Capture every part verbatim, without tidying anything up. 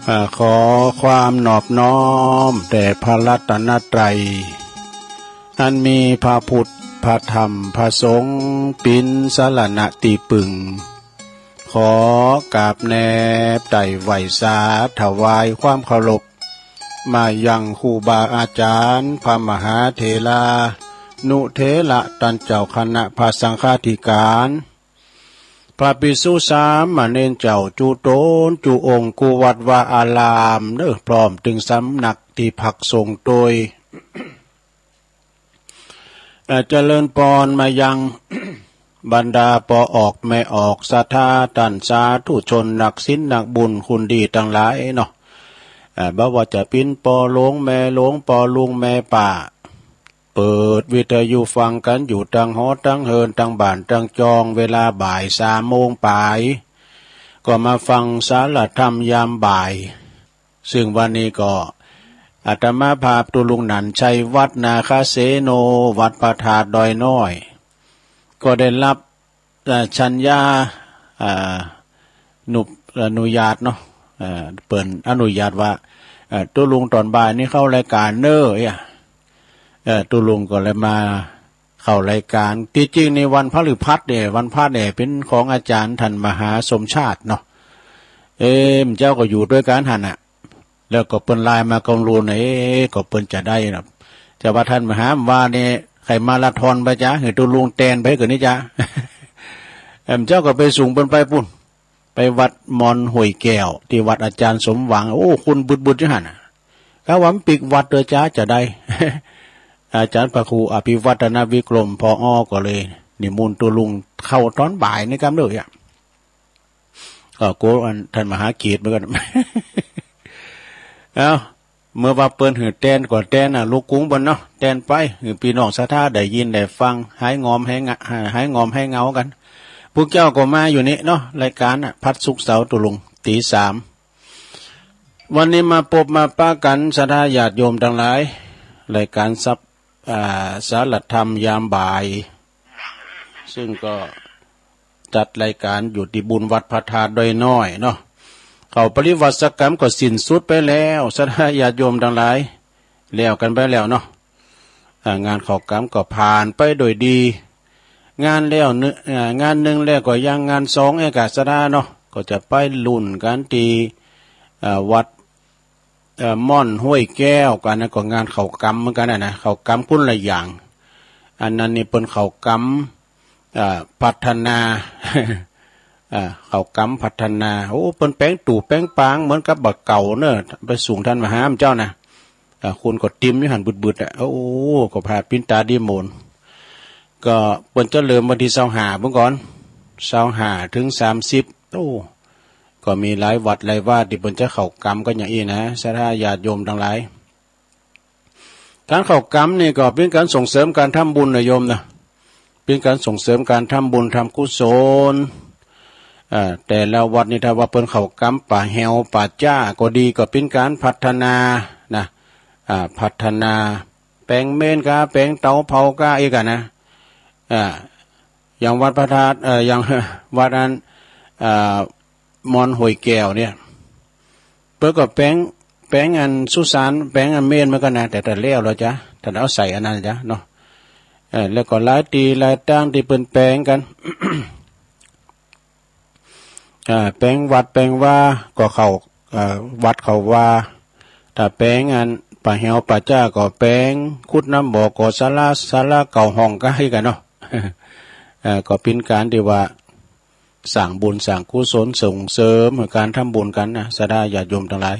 อ่า ขอความนอบน้อมแด่พระรัตนตรัย อันมีพระพุทธ พระธรรม พระสงฆ์ เป็นสรณะตี้พึ่ง ขอกราบแนบไต้ไหว้สาถวายความเคารพ มายังครูบาอาจารย์ พระมหาเถรานุเถระ ต้านเจ้าคณะพระสังฆาธิการ พระภิกษุสามเณรเจ้า จุตนจุองค์ กู้วัดวาอารามเนอ พร้อมเถิงสำนักตี้พักสงฆ์โตย เอ่อ เจริญปอนมายัง บรรดาปอออกแม่ออก ศรัทธาต้านสาธุชน นักศีลนักบุญ คนดีตังหลายเนาะ เอ่อ บ่ว่าจะเป๋นปอหลวงแม่หลวง ปอลุงแม่ป้า เปิดวิทยุฟังกั๋นอยู่ตังหอตังเฮือน ตังบ้านตังจอง เวลาบ่ายสามโมงปาย ก็มาฟังสารธรรมยามบ่าย ซึ่งวันนี้ก็อาตมาภาพตุ๊ลุงหนั่นชัย วัดนาคาเสโน วัดพระธาตุดอยน้อย ก็ได้รับ เอ่อ ชัญญา เอ่อ นุ- อนุญาตเนาะ เอ่อ เปิ้นอนุญาตว่า เอ่อ ตุ๊ลุงต๋อนบ่ายนี้เข้ารายการเน้อ เอ้ย เอ่อ ตุ๊ลุงก็เลยมาเข้ารายการ ตี้จริงนี่วันพฤหัสเนี่ย วันพฤหัสเนี่ยเป๋นของอาจารย์ท่านมหาสมชาติเนาะ เอ้ย เจ้าก็อยู่ตวยกั๋นหั้นน่ะ แล้วก็เปิ้นไลน์มากับตุ๊ลุง เอ๊ะ ก็เปิ้นจะได้นะ แต่ว่าท่านมหาว่าเนี่ย ใค่มาราธอนไปจ๊ะ หื้อตุ๊ลุงแตนไปเกินนี่จ๊ะ เอิ่ม เจ้าก็ไปส่งเปิ้นไปปู้น ไปวัดมอนห้วยแก้ว ตี้วัดอาจารย์สมหวัง โอ้ คนบึดๆ อยู่หั้นน่ะ เขาว่ามันปิดวัดเด้อจ๊ะ จะได้ อาจารย์พระครูอภิวัฒนวิกรม ผอ ก็เลยนิมนต์ตุ๊ลุงเข้าต๋อนบ่ายนี้กำเด้อ ก็โกอันท่านมหาเกตเหมือนกั๋น เอ้า เมื่อว่าเปิ้นหื้อแตนก็แตนน่ะ ลูกกรุงเปิ้นเนาะ แตนไป หื้อปี้น้องศรัทธาได้ยินได้ฟัง หายงอมหายงะ- หายงอมหายเหงากั๋น พวกเจ้าก็มาอยู่นี่เนาะ รายการน่ะ พัดศุกร์เสาร์ตุ๊ลุง ตีสาม วันนี้มาปบมาปะกั๋น ศรัทธาญาติโยมตังหลาย รายการสับ- อ่า สารธรรมยามบ่าย ซึ่งก็จัดรายการอยู่ตี้บุญวัดพระธาตุดอยน้อยเนาะ เข้าปริวาสกรรมก็สิ้นสุดไปแล้ว ศรัทธาญาติโยมตังหลาย แล้วกั๋นไปแล้วเนาะ อ่า งานเข้ากรรมก็ผ่านไปโดยดี งานแล้วเนึ่ง- อ่า งานหนึ่งแล้วก็ยังงานสองเอกาสดาเนาะ ก็จะไปลุ้นกั๋นตี้ อ่า วัด เอ่อ ม่อนห้วยแก้ว ก็อันนั้นก็งานเข้ากรรมเหมือนกั๋นน่ะนะ เข้ากรรมคนละอย่าง อันนั้นนี่เปิ้นเข้ากรรม อ่า พัฒนา อ่า เข้ากรรมพัฒนา โอ้ เปิ้นแป๋งตู้แป๋งปางเหมือนกับบ่าเก่าเนอะ ไปส่งท่านมหาเจ้านะ อ่า คนก็เต็มอยู่หั้นบึดๆ อ่ะ โอ้ ก็พาปิ้นตาดีโมน ก็เปิ้นจะเริ่มวันตี้ซาวห้าเบิ่งก่อน ซาวห้าเถิงสามสิบ โอ้ ก็มีหลายวัดหลายวาตี้เปิ้นจะเข้ากรรมกั๋นอย่างอี้นะ ศรัทธาญาติโยมตังหลาย ก๋านเข้ากรรมนี่ก็เป๋นก๋านส่งเสริมก๋านทำบุญนะโยมนะ เป๋นก๋านส่งเสริมก๋านทำบุญทำกุศล อ่า แต่ละวัดนี่ถ้าว่าเปิ้นเข้ากรรมป่าแหวป่าจ๊าก็ดี ก็เป๋นก๋านพัฒนานะ อ่า พัฒนา แป๋งเมนก้า แป๋งเตาเผาก้า อี้กั๋นนะ อ่า อย่างวัดพระธาตุ เอ่อ อย่าง วัดอัน เอ่อ ม่อนห้วยแก้วเนี่ย เปิ้นก็แป๋ง แป๋งอันสุสาน แป๋งอันเมนเหมือนกั๋นนะ แต่ตัดแล้วเหรอจ๊ะ ตัดเอาใส่อันนั้นจ๊ะเนาะ เออ แล้วก็หลายตี้หลายตางตี้เปิ้นแป๋งกั๋น อ่า แป๋งวัดแป๋งวาก็เข้า อ่า วัดเข้าวา ถ้าแป๋งอันป่าแหวป่าจ๊าก็แป๋ง ขุดน้ำบ่อก่อศาลา ศาลาเก่าห้องก้า อี้กั๋นเนาะ เอ่อ ก็เป๋นก๋านตี้ว่า สร้างบุญสร้างกุศล ส่งเสริมก๋านทำบุญกั๋นนะ ศรัทธาญาติโยมตังหลาย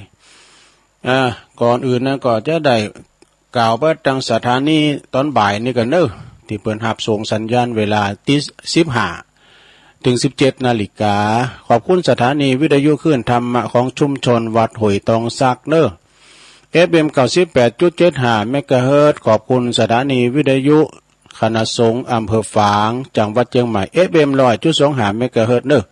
อ่า ก่อนอื่นนะ ก็จะได้กล่าวไปตังสถานีต๋อนบ่ายนี้ก่อนเนอะ ตี้เปิ้นฮับส่งสัญญาณเวลาตี้สิบห้าเถิงสิบเจ็ดนาฬิกา ขอบคุณสถานีวิทยุคลื่นธรรมะของชุมชนวัดห้วยตองสักเนอะ เอฟเอ็มเก้าสิบแปดจุดเจ็ดห้าเมกะเฮิรตซ์ ขอบคุณสถานีวิทยุ คณะสงฆ์อำเภอฝาง จังหวัดเชียงใหม่ เอฟเอ็มร้อยจุดสองห้าเมกะเฮิรตซ์เนอะ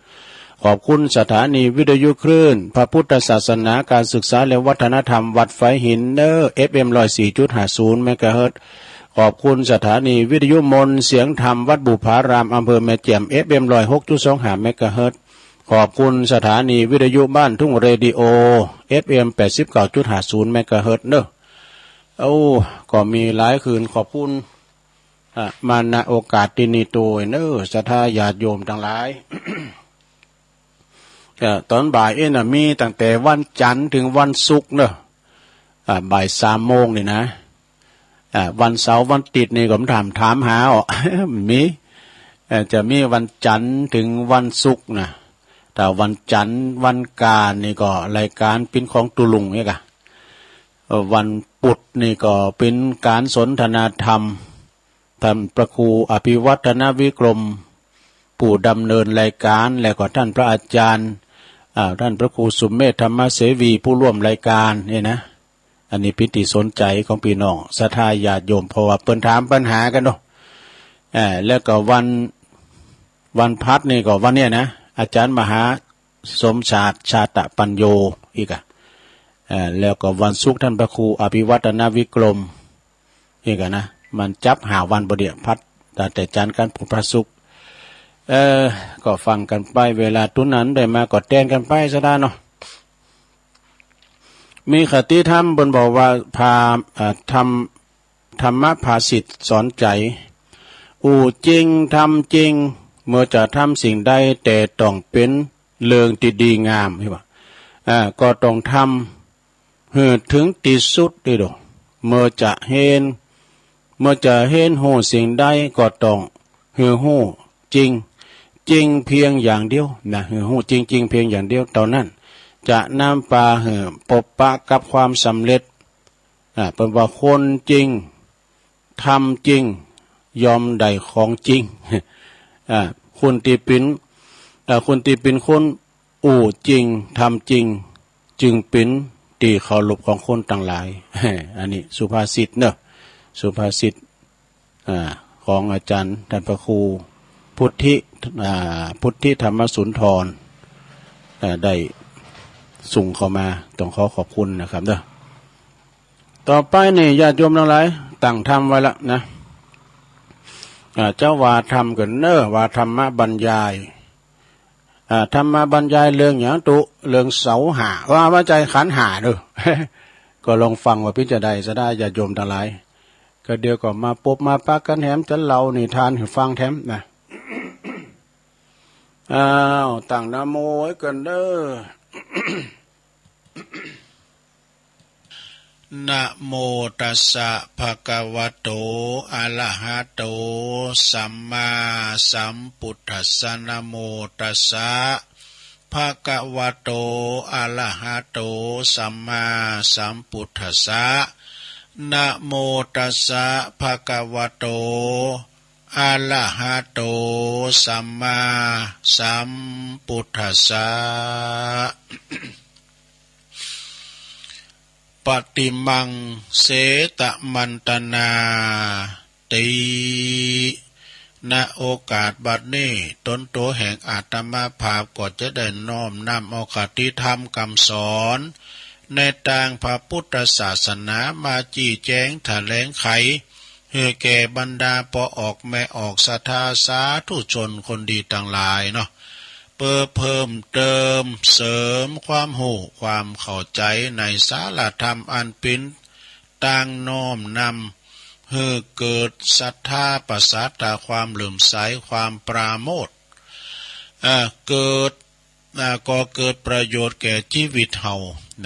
ขอบคุณสถานีวิทยุคลื่นพระพุทธศาสนา การศึกษาและวัฒนธรรมวัดฝายหินเนอะ เอฟเอ็มร้อยสี่จุดห้าศูนย์เมกะเฮิรตซ์ ขอบคุณสถานีวิทยุมนต์เสียงธรรมวัดบุพาราม อำเภอแม่แจ่ม เอฟเอ็มร้อยหกจุดสองห้าเมกะเฮิรตซ์ ขอบคุณสถานีวิทยุบ้านทุ่งเรดิโอ เอฟเอ็ม แปดสิบเก้าจุดห้าศูนย์ เมกะเฮิรตซ์เนอะ โอ้ ก็มีหลายคืน ขอบคุณ อ่ะ มา ณ โอกาสตี้นี้โตยเนอะ ศรัทธาญาติโยมตังหลาย เอ่อ ตอนบ่ายเอ็นะ มีตั้งแต่วันจันทร์ถึงวันศุกร์เนอะ อ่า บ่ายสามโมงนี่นะ อ่า วันเสาร์วันอาทิตย์นี่ก็บ่ต้องถามหาอ้อ มี เอ่อ จะมีวันจันทร์ถึงวันศุกร์นะ ถ้าวันจันทร์วันอังคารนี่ก็รายการปิ้นของตุลุงเนี่ยกะ เอ่อ วันพุธนี่ก็เป็นการสนทนาธรรม ท่านพระครูอภิวัฒนวิกรม ผู้ดำเนินรายการ แล้วก็ท่านพระอาจารย์ อ่า ท่านพระครูสุเมธธรรมเสวี ผู้ร่วมรายการเนี่ยนะ อันนี้เป็นตี้สนใจของพี่น้องศรัทธาญาติโยม เพราะว่าเปิ้นถามปัญหากันเนาะ อ่า แล้วก็วัน วันพฤหัสนี่ก็วันเนี้ยนะ อาจารย์มหาสมชาติ ชาตะปัญโญ อีกอะ อ่า แล้วก็วันศุกร์ท่านพระครูอภิวัฒนวิกรม อีกอะนะ มันจับห้าวันบ่เดี่ยว พฤหัส ตั้งแต่จันทร์กันพุธพฤหัสศุกร์ เอ่อ ก็ฟังกันไป เวลาเต้านั้นได้มาก็แตนกันไปซะดาเนาะ มีคติธรรมเปิ้นบอกว่า พา เอ่อ ธรรม ธรรมภาษิตสอนใจ อู้จริงทำจริง เมื่อจะทำสิ่งใดแต่ต้องเป็นเรื่องที่ดีงาม ใช่ปะ อ่า ก็ต้องทำหื้อถึงตี้สุดติโด เมื่อจะเห็น เมื่อจะเห็นฮู้สิ่งใดก็ต้องหื้อฮู้จริง จริงเพียงอย่างเดียวนะ หื้อฮู้จริงๆ เพียงอย่างเดียวเท่านั้น จะนำพาหื้อปบปะกับความสำเร็จ อ่า เปิ้นว่าคนจริงทำจริง ย่อมได้ของจริง อ่า คนตี้เป๋น อ่า คนตี้เป๋นคนอู้จริงทำจริง จึงเป๋นตี้เคารพของคนตังหลาย อันนี้สุภาษิตเนาะ สุภาษิต อ่า ของอาจารย์ท่านพระครูพุทธิ อ่า พุทธิธรรมสุนทร อ่า ได้ส่งเข้ามา ต้องขอขอบคุณนะครับเนาะ ต่อไปนี่ญาติโยมตังหลายตั้งธรรมไว้ละนะ อ่า เจ้าว่าธรรมกั๋นเนอะ ว่าธรรมบรรยาย อ่า ธรรมบรรยายเรื่องหยังตุ๊ เรื่องเสาห้า ว่ามาใจขันธ์ห้าเนอะ ก็ลองฟังว่าเป๋นจะใดซะดาญาติโยมตังหลาย ก็เดี๋ยวก็มาปบมาปะกันแหมจะเล่านิทานหื้อฟังแถมนะ อ้าว ตั้งนะโมไว้กั๋นเนอะ นะโมตัสสะ ภะคะวะโต อะระหะโต สัมมาสัมพุทธัสสะ นะโมตัสสะ ภะคะวะโต อะระหะโต สัมมาสัมพุทธัสสะ นะโมตัสสะ ภะคะวะโต อะระหะโต สัมมาสัมพุทธัสสะ ปะติมัง เสตะมันตนาติ ณ โอกาสบัดนี้ ตนโตแห่งอาตมาภาพก็จะได้น้อมนำเอาคติธรรมคำสอน ในตางพระพุทธศาสนามาจี้แจงแถลงไข หื้อแก่บรรดาปอออกแม่ออกศรัทธาสาธุชนคนดีตังหลายเนาะ เปื้อเพิ่มเติมเสริมความฮู้ความเข้าใจ๋ในสาระธรรมอันเป๋นตางน้อมนำ หื้อเกิดศรัทธาประสาทาความเลื่อมใสความปราโมทย์ เอ่อ เกิด อ่า ก็เกิดประโยชน์แก่ชีวิตเฮา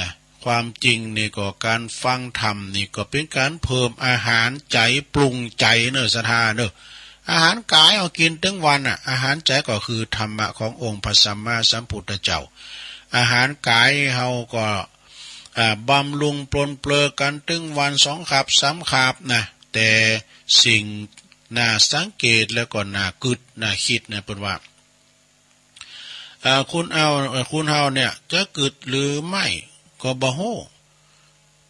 นะ ความจริงนี่ก็การฟังธรรมนี่ก็เป๋นการเพิ่มอาหารใจ๋ปรุงใจ๋เนอะ ศรัทธาเนอะ อาหารก๋ายเฮากิ๋นตึงวันน่ะ อาหารใจ๋ก็คือธรรมะขององค์พระสัมมาสัมพุทธเจ้า อาหารก๋ายเฮาก็ อ่า บำรุงปรนเปรอกั๋นตึงวันสองคาบสามคาบนะ แต่สิ่งน่าสังเกตแล้วก็น่ากึ๊ดน่าคิดนะ เปิ้นว่า อ่า คนเฮา เอ่อ คนเฮาเนี่ยจะกึ๊ดหรือไม่ก็บ่ฮู้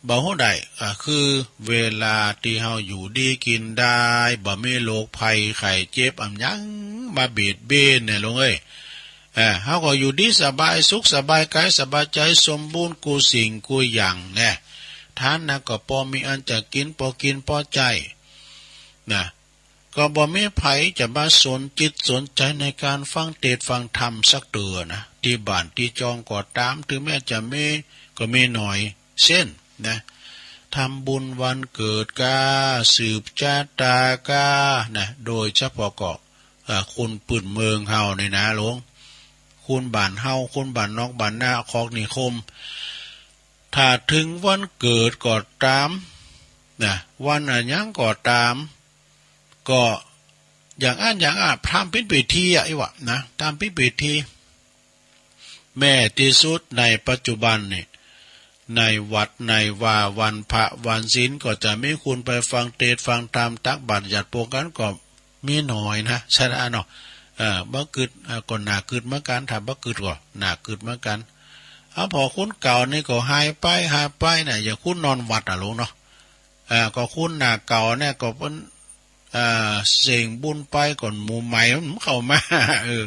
บ่ฮู้ได้ อ่า คือเวลาตี้เฮาอยู่ดีกิ๋นดาย บ่มีโรคภัยไข้เจ็บอะหยังมาเบียดเบียนเนี่ยลุงเอ้ย อ่า เฮาก็อยู่ดีสบายสุขสบายกายสบายใจ๋ สมบูรณ์กู้สิ่งกู้อย่างแน่ ฐานะก็พอมีอันจะกิ๋น พอกิ๋นพอใจ๊นะ ก็บ่มีใผจะมาสนจิตสนใจในการฟังเทศน์ฟังธรรมสักเตื้อนะ ตี้บ้านตี้จองก็ตาม ถึงแม้จะมีก็มีน้อยเส้นนะ ทำบุญวันเกิดกา สืบชะตากานะ โดยเฉพาะก็ เอ่อ คนพื้นเมืองเฮานี่นะหลวง คนบ้านเฮา คนบ้านนอกบ้านนา คอกนิคม ถ้าถึงวันเกิดก็ตามนะ วันอะหยังก็ตาม ก็อย่างอั้นอย่างอั้น ทำเป๋นพิธีอะ อีหว่านะ ทำเป๋นพิธี แม้ที่สุดในปัจจุบันนี่ ในวัดในวา วันพระวันศีลก็จะมีคนไปฟังเทศน์ฟังธรรม ตักบาตรญาติโยมกันก็มีน้อยนะ ใช่นะเนาะ เออ บ่กึ๊ด เออ ก็น่ากึ๊ดเหมือนกัน ถ้าบ่กึ๊ดก็น่ากึ๊ดเหมือนกัน เอา พอคนเก่านี่ก็หายไป หายไปนะ อย่างคนนอนวัดอะหลวงเนาะ เออ ก็คนหน้าเก่าเนี่ยก็เปิ้น เอ่อ เส้งบุญไปก่อนหมู่ใหม่มันเข้ามา เออ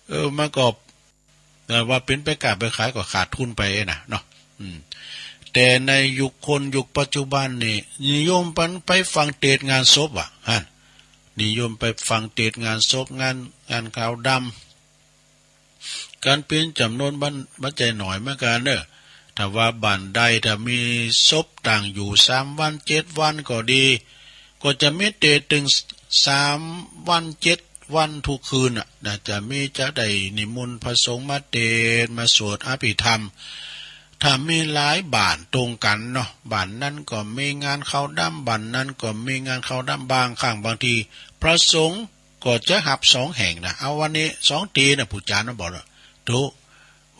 เออ มันก็ แต่ว่าเป๋นไปก๊าไปขายก็ขาดทุนไปนะเนาะ อืม แต่ในยุคคนยุคปัจจุบันนี่ นิยมปันไปฟังเทศน์งานศพว่ะ หั่น นิยมไปฟังเทศน์งานศพ งาน งานขาวดำ กันเป๋นจ๋ำนวนบ่อน บ่ใจ้น้อยเหมือนกันเนอะ ถ้าว่าบ้านใดถ้ามีศพตั้งอยู่สามวันเจ็ดวันก็ดี ก็จะมีเทศน์ตึงสามวันเจ็ดวันทุกคืนน่ะนะ จะมี จะได้นิมนต์พระสงฆ์มาเทศน์มาสวดอภิธรรม ถ้ามีหลายบ้านตรงกั๋นเนาะ บ้านนั้นก็มีงานขาวดำ บ้านนั้นก็มีงานขาวดำ บางครั้งบางทีพระสงฆ์ ก็จะฮับสองแห่งนะ เอาวันนี้สองตีนะ ผู้จ๋ารย์มันบอกว่าโธ่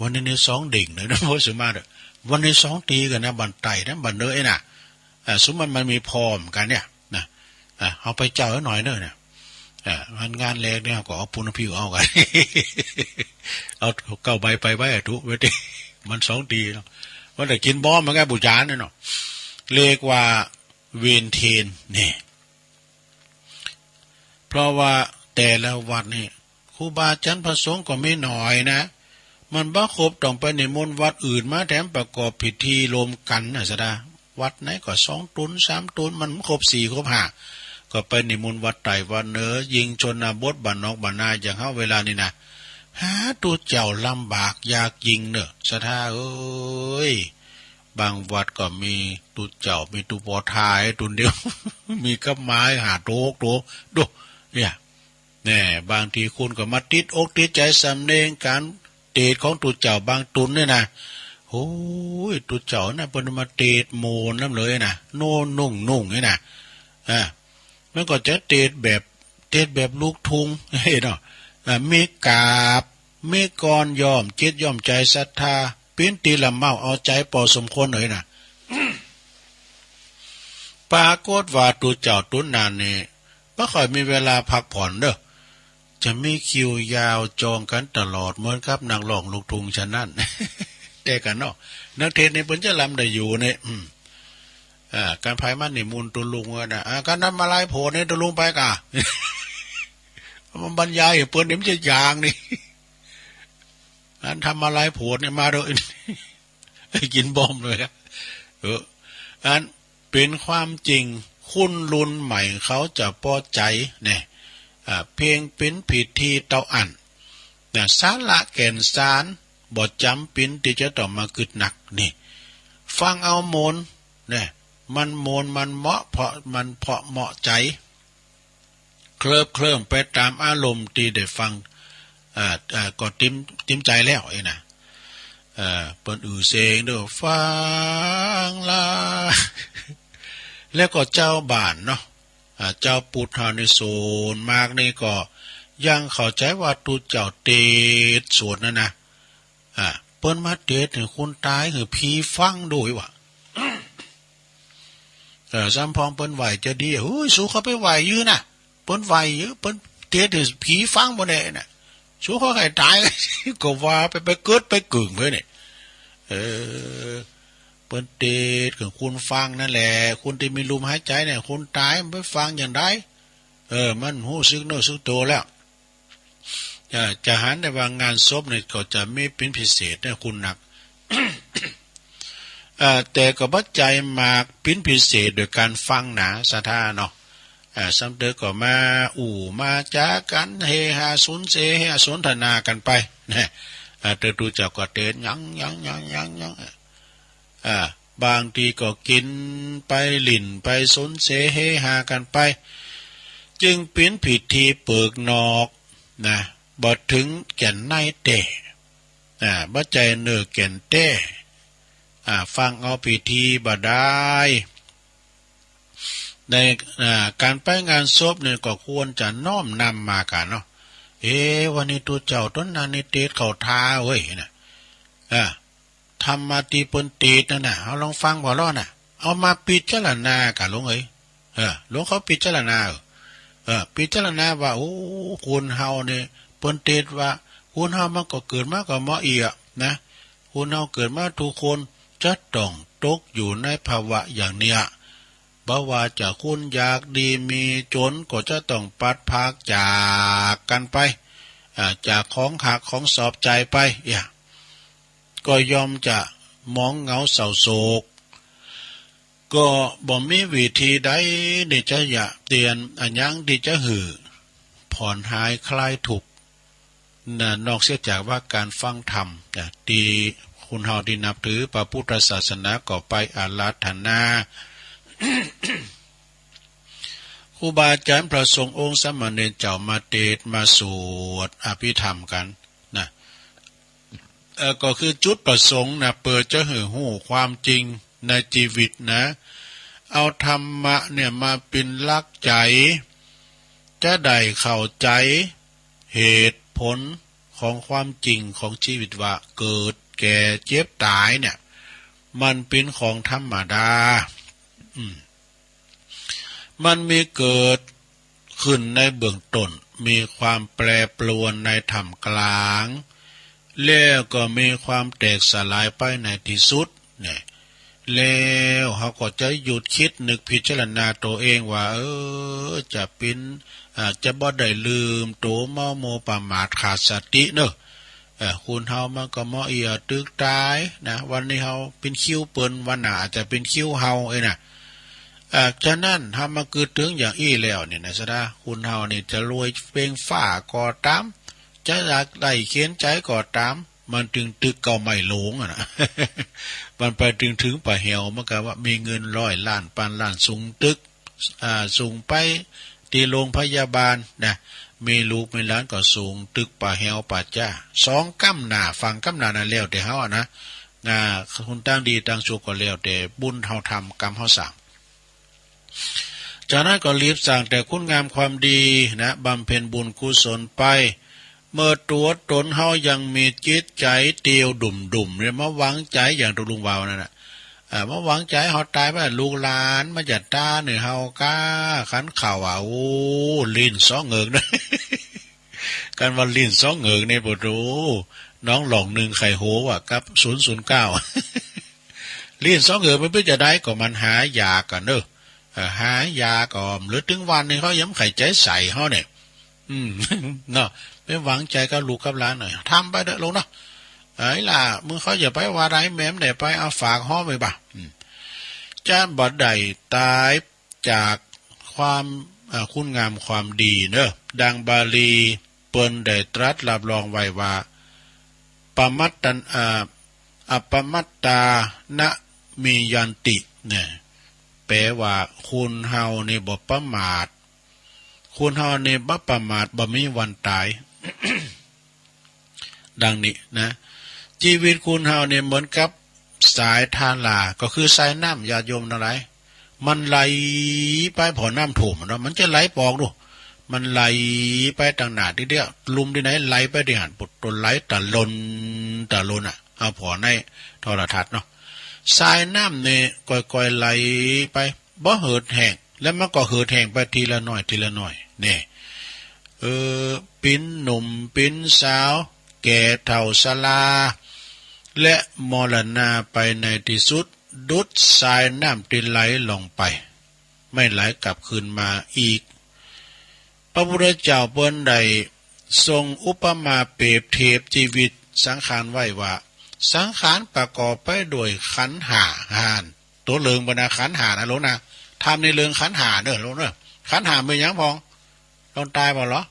วันนี้นี่สองเด้งเลยนะ โอ้ย สุมาเถอะ วันนี้สองตีกั๋นนะ บ้านใต้นะ บ้านเหนือเอ้ยนะ อ่า สุมันมันมีพร้อมกั๋นเนี่ยนะ อ่า เอาไปเจ้าหน่อยเนอะเนี่ย อ่า มันงานแรกเนี่ยก็เอาปูนเอาผิวเอากั๋น เอาเก้าใบไปไว้อะ ถูกไว้ดิ มันสองตีเนาะ ว่าแต่กิ๋นบ่เหมือนกัน ผู้จ๋ารย์เนี่ยเนาะ เรียกว่าเวรเทรนเนี่ย เพราะว่าแต่ละวัดนี่ ครูบาอาจ๋ารย์พระสงฆ์ก็มีน้อยนะ มันบ่ครบ ต้องไปนิมนต์วัดอื่นมาแถมประกอบพิธีรวมกั๋นนะ สะดา วัดไหนก็สองตนสามตน มันบ่ครบสี่ครบห้า ก็ไปนิมนต์วัดใต้วัดเหนือ ยิ่งชนบทบ้านนอกบ้านนาอย่างเฮาเวลานี้นะ หาตุ๊เจ้าลำบากยากยิ่งเนอะ ศรัทธาเอ้ย บางวัดก็มีตุ๊เจ้า มีตุ๊ปอทายตนเดียว มีกับไม้ห้าโตหกโต ดู เนี่ย แน่ บางทีคนก็มาติดอกติดใจ๋สำเนียงก๋านเทศน์ของตุ๊เจ้าบางตนเนี่ยนะ โอ้ย ตุ๊เจ้านะ เปิ้นมาเทศน์โมนนำเลยนะ โน่นนุ่งๆ นี่นะ อ่า มันก็จะเทศน์แบบ เทศน์แบบลูกทุ่ง เนาะ อ่า มีกาบ มีกลอนย้อมจิตย้อมใจ๋ศรัทธา เป๋นตี้ละเมาเอาใจ๋ปอสมควรเลยนะ ปรากฏว่าตุ๊เจ้าตุ๊นั้นนี่ บ่ค่อยมีเวลาพักผ่อนเด้อ จะมีคิวยาวจองกั๋นตลอดเหมือนกับนักร้องลูกทุ่งฉะนั้น แต่กั๋นเนาะ นักเทศน์นี่เปิ้นจะลำได้อยู่เนี่ย อืม อ่า ก๋านไผมานิมนต์ตุ๊ลุงว่านะ อ่า ก๋านทำมาลัยโผดนี่ตุ๊ลุงไปก่า มาบรรยายให้เปิ้นนี่มันจะอย่างนี่ อันทำมาลัยโผดนี่มาเด้อ กิ๋นบ่มเลยอะ เออ อันเป๋นความจริง คนรุ่นใหม่เขาจะปอใจ๋เนี่ย อ่า เพียงเป๋นพิธีเต้าอั้น นะ สาระแก่นสารบ่จ๋ำเป๋นตี้จะต้องมากึ๊ดหนักนี่ ฟังเอาโมน เนี่ย มันโมน มันเหมาะ เพราะมันเพราะเหมาะใจ๋ เคลิ้บเคลิ้มไปต๋ามอารมณ์ตี้ได้ฟัง อ่า อ่า ก็ติม ติมใจ๋แล้วเอ้ยนะ เอ่อ เปิ้นอื้อเสียงเด้อ ฟังละ แล้วก็เจ้าบ้านเนาะ อ่า เจ้าปุถะในส่วนมากนี่ก็ยังเข้าใจ๋ว่าตุ๊เจ้าเทศน์สวดนั่นนะ อ่า เปิ้นมาเทศน์หื้อคนต๋ายหื้อผีฟังโดยว่า เออ สำพองเปิ้นไหว้เจดีย์ เฮ้ย สูเข้าไปไหว้อยู่นะ เปิ้นไหว้อยู่ เปิ้นเทศน์หื้อผีฟังบ่แน่นะ สูเข้าใค่ต๋าย ก็ว่าไป ไปเกิดไปเกิงไปเนี่ย เออ เปิ้นเทศน์หื้อคนฟังนั่นแหละ คนตี้มีลมหายใจ๋เนี่ย คนต๋ายมันไปฟังอย่างใด เออ มันฮู้สึกเนื้อสึกตั๋วแล้ว จะ จะหันได้ว่างานศพนี่ก็จะมีเป๋นพิเศษนะคุณนัก เอ่อ แต่ก็บ่ใจ้มากเป๋นพิเศษโดยก๋านฟังนะ ศรัทธาเนาะ อ่า ซ้ำเติมก็มาอู้มาจ๋ากั๋น เฮฮาสุนเส เฮฮาสนทนากั๋นไปนะ อ่า เติมตูเจ้าก็เตดหยังหยังหยังหยังหยัง อ่า บางทีก็กิ๋นไปหลิ้นไปสุนเสเฮฮากั๋นไป จึงเป๋นพิธีเปิกนอกนะ บ่เถิงแก่นในแต๊ อ่า บ่ใจ้เนื้อแก่นแต๊ อ่า ฟังเอาพิธีบ่ได้ ใน อ่า ก๋านไปงานศพนี่ก็ควรจะน้อมนำมากั๋นเนาะ เอ๊ะ วันนี้ตูเจ้าต๋นนั้นนี่เตดเข้าท่าเว้ยนะ อ่า ธรรมะตี้เปิ้นเตดนั่นน่ะ เฮาลองฟังบ่ลอน่ะ เอามาพิจารณากั๋นหลวงเอ๋ย เออ หลวงเขาพิจารณา เออ เออ พิจารณาว่า โอ้ คนเฮานี่ เปิ้นเตดว่า คนเฮามันก็เกิดมาก็บ่เอี้ยนะ คนเฮาเกิดมาทุกคนจะต้องตกอยู่ในภาวะอย่างเนี้ย บ่ว่าจะคนอยากดีมีจนก็จะต้องพลัดพรากจากกั๋นไป อ่า จากของฮักของชอบใจ๋ไป เอี้ย ก็ย่อมจะหมองเหงาเศร้าโศก ก็บ่มีวิธีใดที่จะเยียะเยียะ อะหยังที่จะหื้อผ่อนหายคลายทุกข์นะ นอกเสียจากว่าก๋านฟังธรรมนะ ตี้คนเฮาตี้นับถือพระพุทธศาสนาก็ไปอาราธนา ครูบาอาจ๋ารย์พระสงฆ์องค์สามเณรเจ้ามาเตดน์มาสวดอภิธรรมกั๋นนะ เอ่อ ก็คือจุดประสงค์นะ เปื้อจะหื้อฮู้ความจริงในจีวิตนะ เอาธรรมะเนี่ยมาเป๋นหลักใจ๋ จะได้เข้าใจ๋เหตุผลของความจริงของจีวิตว่า เกิดแก่เจ็บต๋ายเนี่ย มันเป๋นของธรรมดา อืม มันมีเกิดขึ้นในเบื้องต้น มีความแปรปรวนในท่ามกลาง แล้วก็มีความแตกสลายไปในตี้สุดเนี่ย แล้วเฮาก็จะหยุดคิดนึกพิจารณาตั๋วเองว่า เออ จะเป๋น อ่า จะบ่ได้ลืมตั๋วเมามัวประมาทขาดสติเนาะ เอ่อ คนเฮามันก็บ่เอี้ยตึกต๋ายนะ วันนี้เฮาเป๋นคิวเปิ้น วันหน้าอาจจะเป๋นคิวเฮาเองนะ เอ่อ ฉะนั้นเฮามาคิดเถิงอย่างอี้แล้วเนี่ยนะ สะดา คนเฮานี่จะรวยเปล่งฟ้าก็ต๋าม จะอยากได้เข็นใจ๋ก็ต๋าม มันตึงตึกเก่าใหม่หลงอะนะ มันไปตึงเถิงป่าแหว มันก็ว่ามีเงินร้อยล้านพันล้าน สูงตึก อ่า ส่งไปตี้โรงพยาบาลนะ มีลูกมีหลานก็ส่งตึกป่าแหวป่าจ้า สองก้ำหน้า ฟังก้ำหน้านั้นแล้วแต่เฮาอะนะ อ่า คุณตางดีตางชั่วก็แล้วแต่บุญเฮาทำ กรรมเฮาสร้าง จากนั้นก็รีบสร้างแต่คุณงามความดีนะ บำเพ็ญบุญกุศลไป เมื่อตั๋วต๋นเฮายังมีจิตใจ๋เตียวดุ่มๆ เนี่ย มาหวังใจ๋อย่างตุ๊ลุงวาวนั่นน่ะ เอ่อ มาหวังใจ๋เฮาต๋ายไป ลูกหลานมันจะต๋าเน่อเฮาก้า คันเขาว่า โอ้ ลิ้นสองเหงือกนะ คันว่าลิ้นสองเหงือกนี่ โอ้โห น้องหล่องหนึ่งไข่โหว่ะ กับศูนย์ศูนย์เก้า ลิ้นสองเหงือกมันเป๋นจะใด ก็มันหายากกั๋นเนาะ เอ่อ หายากก็ หรือถึงวันหนึ่งเขายังไข่ใจ๋ใส่เฮาเนี่ย อืม เนาะ ไปหวังใจ๋กับลูกกับหลานหน่อย ทำไปเถอะลูกเนาะ เอ้ยล่ะ มึงเขาอย่าไปว่าอะไร แม่มได้ไปเอาฝากห้องไปบ่ะ อืม จะบ่ได้ต๋ายจากความ เอ่อ คุณงามความดีเนอะ ดังบาลีเปิ้นได้ตรัสรับรองไว้ว่า ปมัตตัน อ่า อัปปมัตตานะมียันติ เนี่ย แปลว่าคนเฮานี่บ่ประมาท คนเฮานี่บ่ประมาท บ่มีวันต๋าย ดังนี้นะ จีวิตคนเฮานี่เหมือนกับสายทารา ก็คือสายน้ำ ญาติโยมทั้งหลาย มันไหลไป ผ่อน้ำท่วมเนาะ มันจะไหลปอกดู มันไหลไปตังหน้าตี้เดียว ลุ่มตี้ไหนไหลไปตี้หั้น ปุดตนไหลตะลน ตะลนอะ เอาผ่อในโทรทัศน์เนาะ สายน้ำนี่ค่อยๆไหลไป บ่เหือดแห้ง แล้วมันก็เหือดแห้งไปทีละน้อย ทีละน้อย เนี่ย เออ เป๋นหนุ่ม เป๋นสาว แก่เฒ่าชรา และมรณาไปในตี้สุด ดุจสายน้ำตี้ไหลลงไป ไม่ไหลกลับคืนมาอีก พระพุทธเจ้าเปิ้นได้ทรงอุปมาเปรียบเทียบจีวิตสังขารไว้ว่า สังขารประกอบไปด้วยขันธ์ห้า หั้น ตั๋วเลิงบรรดาขันธ์ห้านะลูกนะ ธรรมในเลิงขันธ์ห้าเนอะลูกเนอะ ขันธ์ห้ามีหยังพ่อง ต้องตายบ่เหรอ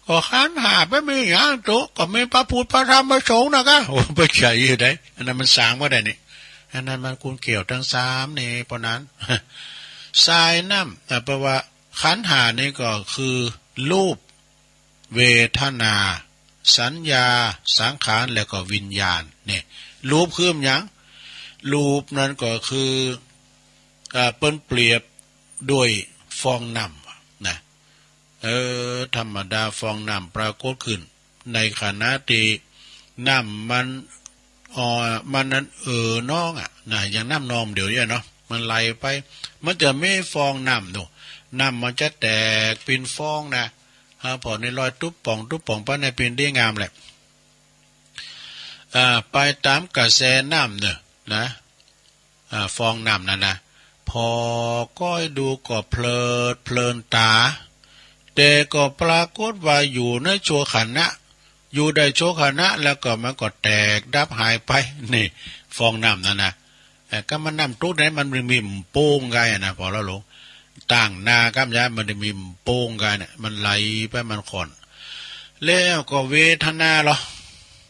ก็ขันธ์ห้าบ่มีหยังตุ๊ ก็มีพระพุทธพระธรรมพระสงฆ์นะกะ โอ้ บ่ใช่อยู่ได๋ อันนั้นมันสร้างบ่ได้นี่ อันนั้นมันกุนเกี่ยวทั้งสามนี่ เพราะนั้น สายน้ำ อ่า แปลว่าขันธ์ห้านี่ก็คือรูป เวทนา สัญญา สังขาร แล้วก็วิญญาณ นี่ รูปคือหยัง รูปนั้นก็คือ อ่า เปิ้นเปรียบด้วยฟองน้ำนะ เออ ธรรมดาฟองน้ำปรากฏขึ้น ในขณะที่น้ำมัน อ่อ มันนั้นเอ่อนองอะนะ อย่างน้ำนองเดี๋ยวนี้เนาะ มันไหลไป มันจะมีฟองน้ำดู น้ำมันจะแตกเป็นฟองนะ ฮะ พอในลอยตุ๊บป่องตุ๊บป่องไปในเป็นดีงามแหละ อ่า ไปตามกระแสน้ำเนี่ยนะ อ่า ฟองน้ำนั่นนะ พอก้อยดูก็เพลิดเพลินตา แต่ก็ปรากฏว่าอยู่ในชั่วขณะ อยู่ได้ชั่วขณะ แล้วก็มันก็แตกดับหายไป นี่ ฟองน้ำนั่นนะ เอ่อ ก็มันน้ำตุ๊กเนี่ย มันมีโป่งไงอะนะ พอแล้วหลง ตั้งหน้ากับยาย มันมีโป่งไงเนี่ย มันไหลไป มันข้อน แล้วก็เวทนาเหรอ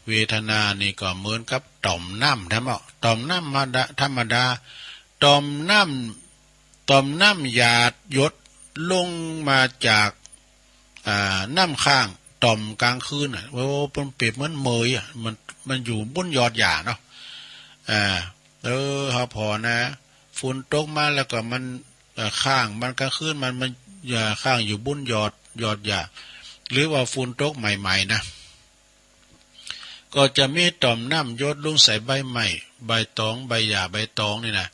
เวทนานี่ก็เหมือนกับต่อมน้ำธรรมดา ต่อมน้ำธรรมดา ต่อมน้ำ ต่อมน้ำหยาดหยดลงมาจาก อ่า น้ำข้างต่อมกลางคืนน่ะ โอ้ มันเปรียบเหมือนเหมยอะ มัน มันอยู่บนยอดหญ้าเนาะ อ่า เออ เฮาผ่อนะ ฝนตกมาแล้วก็มัน เอ่อ ข้างมันกลางคืนมัน มัน อ่า ข้างอยู่บนยอด ยอดหญ้า หรือว่าฝนตกใหม่ๆ นะ ก็จะมีต่อมน้ำหยดลงใส่ใบไม้ ใบตอง ใบหญ้า ใบตองนี่นะ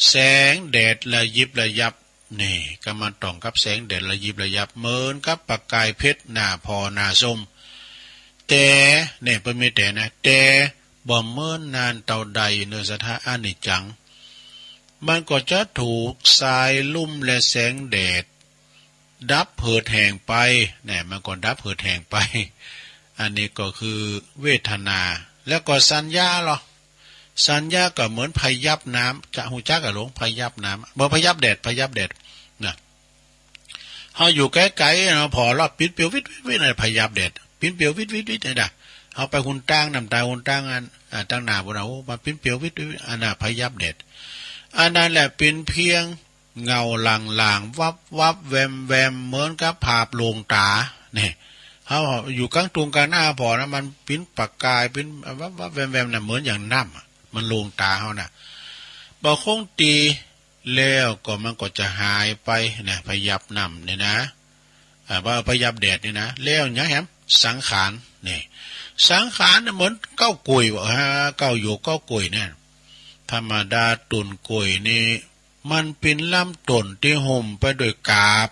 แสงแดดระยิบระยับ นี่ ก็มาต้องกับแสงแดดระยิบระยับ เหมือนกับประกายเพชรหน้าผ่อหน้าชม แต่ เนี่ย เปิ้นมีแต่นะ แต่บ่เมินนานเท่าใด เนอ สถา อนิจจัง มันก็จะถูกสายลมและแสงแดด ดับเหือดแห้งไป เนี่ย มันก็ดับเหือดแห้งไป อันนี้ก็คือเวทนา แล้วก็สัญญาเหรอ สัญญาก็เหมือนพยับน้ำ จะฮู้จักอะหลง พยับน้ำ บ่พยับแดด พยับแดด นะ เฮาอยู่ไกลๆ เนาะ ผ่อแล้วปิ้นเปรียววิดๆๆ นะ พยับแดด ปิ้นเปรียววิดๆๆ นี่นะ เฮาไปหนตาง น้ำตาหนตางอัน อ่า ตางหน้าพุ้นนะ โอ้ มาปิ้นเปรียววิดๆ อันน่ะ พยับแดด อันนั้นแหละเป็นเพียง เงาลางๆ วับๆ แวมๆ เหมือนกับภาพลวงตา เนี่ย เฮาอยู่กลางตุงกลางนาผ่อนะ มันปิ้นประกาย ปิ้นวับๆ แวมๆ น่ะ เหมือนอย่างน้ำอะ มันลวงตาเฮาน่ะ บ่คงตี้ แล้วก็มันก็จะหายไปนะ พยับน้ำเนี่ยนะ อ่า ว่าพยับแดดเนี่ยนะ แล้วหยังแหม สังขาร นี่ สังขารน่ะเหมือนเก๊ากล้วยบ่ ฮะ เก๊าหยวกเก๊ากล้วยเนี่ย ธรรมดาต้นกล้วยนี่ มันเป็นลำต้นที่หุ้มไปด้วยกาบ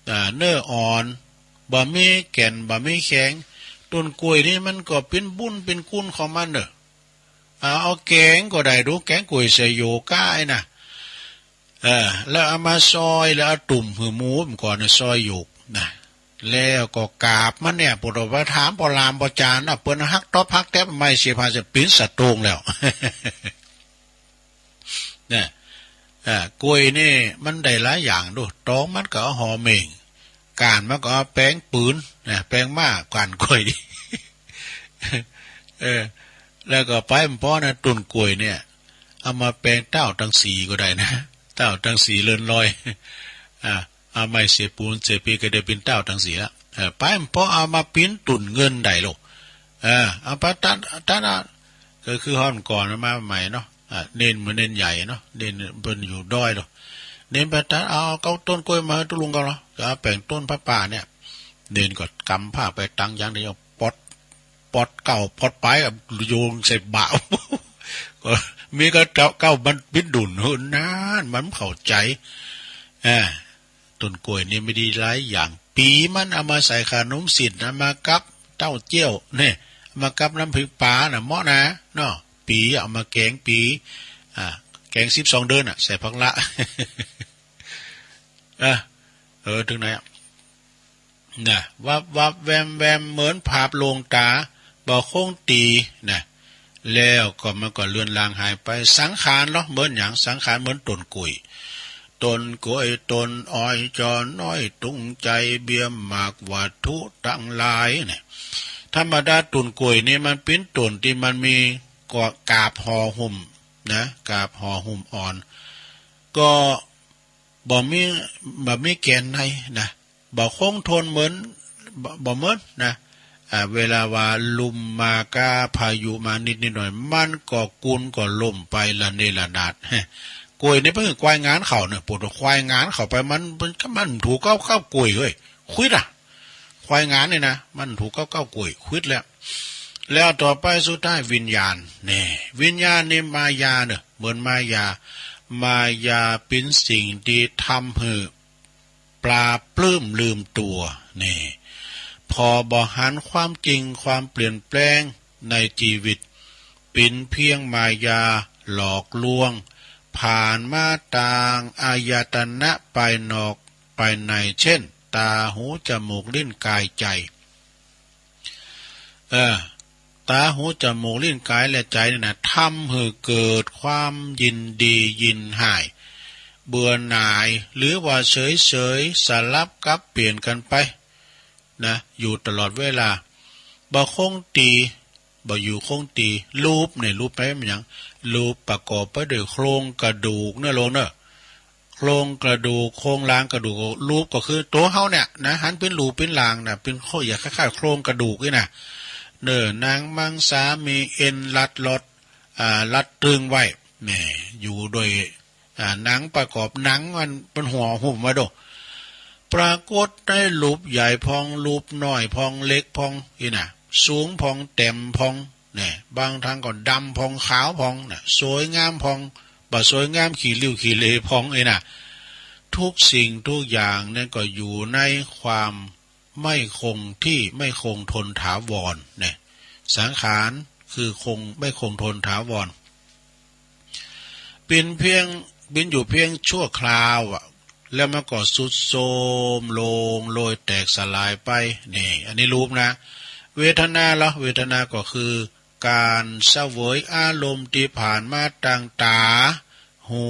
อ่า เนื้ออ่อน บ่มีแก่น บ่มีแข็ง ต้นกล้วยนี่มันก็เป็นบุญเป็นคุณของมันเนอะ อ่า เอาแกงก็ได้ดู แกงกล้วยใส่หยวกก้าไอ้น่ะ เออ แล้วเอามาซอย แล้วเอาตุ่มหื้อหมูมันก่อนนะ ซอยหยวกนะ แล้วก็กาบมันเนี่ย ปวดหัวถามปอลามปอจานนะ เปิ้นหักต๊อบหักแต๊บไม้เสียบหาจะปิ้นสะโตงแล้ว เนี่ย เอ่อ กล้วยนี่มันได้หลายอย่างดู ตองมันก็เอาห่อเม่ง ก้านมันก็เอาแปงปืน นะ แปงม้า ก้านกล้วย เออ แล้วก็ไปมันพอนะ ต้นกล้วยเนี่ย เอามาแปงเต้าตังสีก็ได้นะ เต้าตังสีเลื่อนลอย อ่า เอาไม้เสียบปูนเสียบปีก็ได้ปิ้นเต้าตังสีละ เออ ไปมันพอเอามาปิ้นตุ่นเงินได้ลูก เออ เอาไปตัด ตัดเอา ก็คือฮ้อนก่อนมาใหม่เนาะ อ่า เณรเหมือนเณรใหญ่เนาะ เณรเปิ้นอยู่ดอยเนาะ เณรไปตัดเอาเก๊าต้นกล้วยมาหื้อตุ๊ลุงเก๊าเนาะ ก็เอาแปงต้นผ้าป่าเนี่ย เณรก็กำผ้าไปตังอย่างเดียว ปอด ปอดเก๊าปอดปายอะ โยนใส่บ่า ก็มีก็เก๊า เก๊ามันปิ้นดุ่นหื้อ นั่นมันเข้าใจ อ่า ต้นกล้วยนี่มีดีหลายอย่าง ปีมันเอามาใส่ขนมสิ้น เอามากับเต้าเจี้ยว เนี่ย เอามากับน้ำพริกปลาน่ะ เหมาะนะ เนาะ ปีเอามาแกงปี อ่า แกงสิบสองเดือนน่ะ ใส่ผักละ เออ เออ ถึงไหนอะ น่ะ วับวับแวมแวม เหมือนภาพลวงตา บ่คงตี้ น่ะ แล้วก็มันก็เลือนลางหายไป สังขารเหรอ เหมือนหยัง สังขารเหมือนต้นกล้วย ต้นกล้วยต้นอ้อย จอน้อยตุงใจ เบี้ยหมากวัตถุตังหลาย เนี่ย ธรรมดาต้นกล้วยนี่มันเป๋นต้นตี้มันมีกาบห่อหุ้มนะ กาบห่อหุ้มอ่อน ก็บ่มี บ่มีแก่นในนะ บ่คงทนเหมือน บ่ บ่เหมือนนะ อ่า เวลาว่าลมมาก้าพายุมานิดนิดหน่อยๆ มันก็กุนก็ล้มไประเนระนาด กล้วยนี่เปิ้นควายงานเขาเนี่ย ปวดควายงานเขาไป มัน มัน มันถูกเก้า เก้ากล้วยเฮ้ย ควิดอะ ควายงานนี่นะ มันถูกเก้า เก้ากล้วย ควิดแล้ว แล้วต่อไปสุดท้ายวิญญาณ เนี่ย วิญญาณนี่มายาเนอะ เหมือนมายา มายาเป๋นสิ่งตี้ทำหื้อ ปลาปลื้มลืมตัว นี่ พอบ่หันความจริงความเปลี่ยนแปลงในชีวิต เป๋นเพียงมายาหลอกลวง ผ่านมาตางอายตนะภายนอกภายใน เช่น ตา หู จมูก ลิ้น กาย ใจ เออ ตา หู จมูก ลิ้น กาย และใจนี่นะ ทำหื้อเกิดความยินดียินฮ้าย เบื่อหน่าย หรือว่าเฉยๆ สลับกับเปลี่ยนกันไปนะ อยู่ตลอดเวลา บ่คงตี้ บ่อยู่คงตี้ รูปเนี่ย รูปแปลว่าหยัง รูปประกอบไปด้วยโครงกระดูกเนอะ โลงเนอะ โครงกระดูก โครงร่างกระดูก รูปก็คือตัวเฮาเนี่ยนะ หันเป๋นรูปเป๋นร่างนะ เป๋นโค อย่างคล้ายๆ โครงกระดูกนี่นะ เนอะ หนังมังสา มีเอ็นรัดลอด อ่า รัดตรึงไว้ แหม อยู่ด้วย อ่า หนังประกอบ หนังมันเป๋นห่อหุ้มไว้โด ปรากฏในรูปใหญ่พอง รูปน้อยพอง เล็กพอง นี่นะ สูงพอง แต้มพอง เนี่ย บางครั้งก็ดำพอง ขาวพอง เนี่ย สวยงามพอง บ่สวยงาม ขี้ริ้วขี้เหร่พอง นี่นะ ทุกสิ่งทุกอย่างเนี่ยก็อยู่ในความไม่คงที่ ไม่คงทนถาวร เนี่ย สังขารคือคง ไม่คงทนถาวร เป๋นเพียง เป๋นอยู่เพียงชั่วคราวอะ แล้วมันก็ทรุดโทรมลง โรยแตกสลายไป นี่ อันนี้รูปนะ เวทนาเหรอ เวทนาก็คือการเสวยอารมณ์ตี้ผ่านมาตางตา หู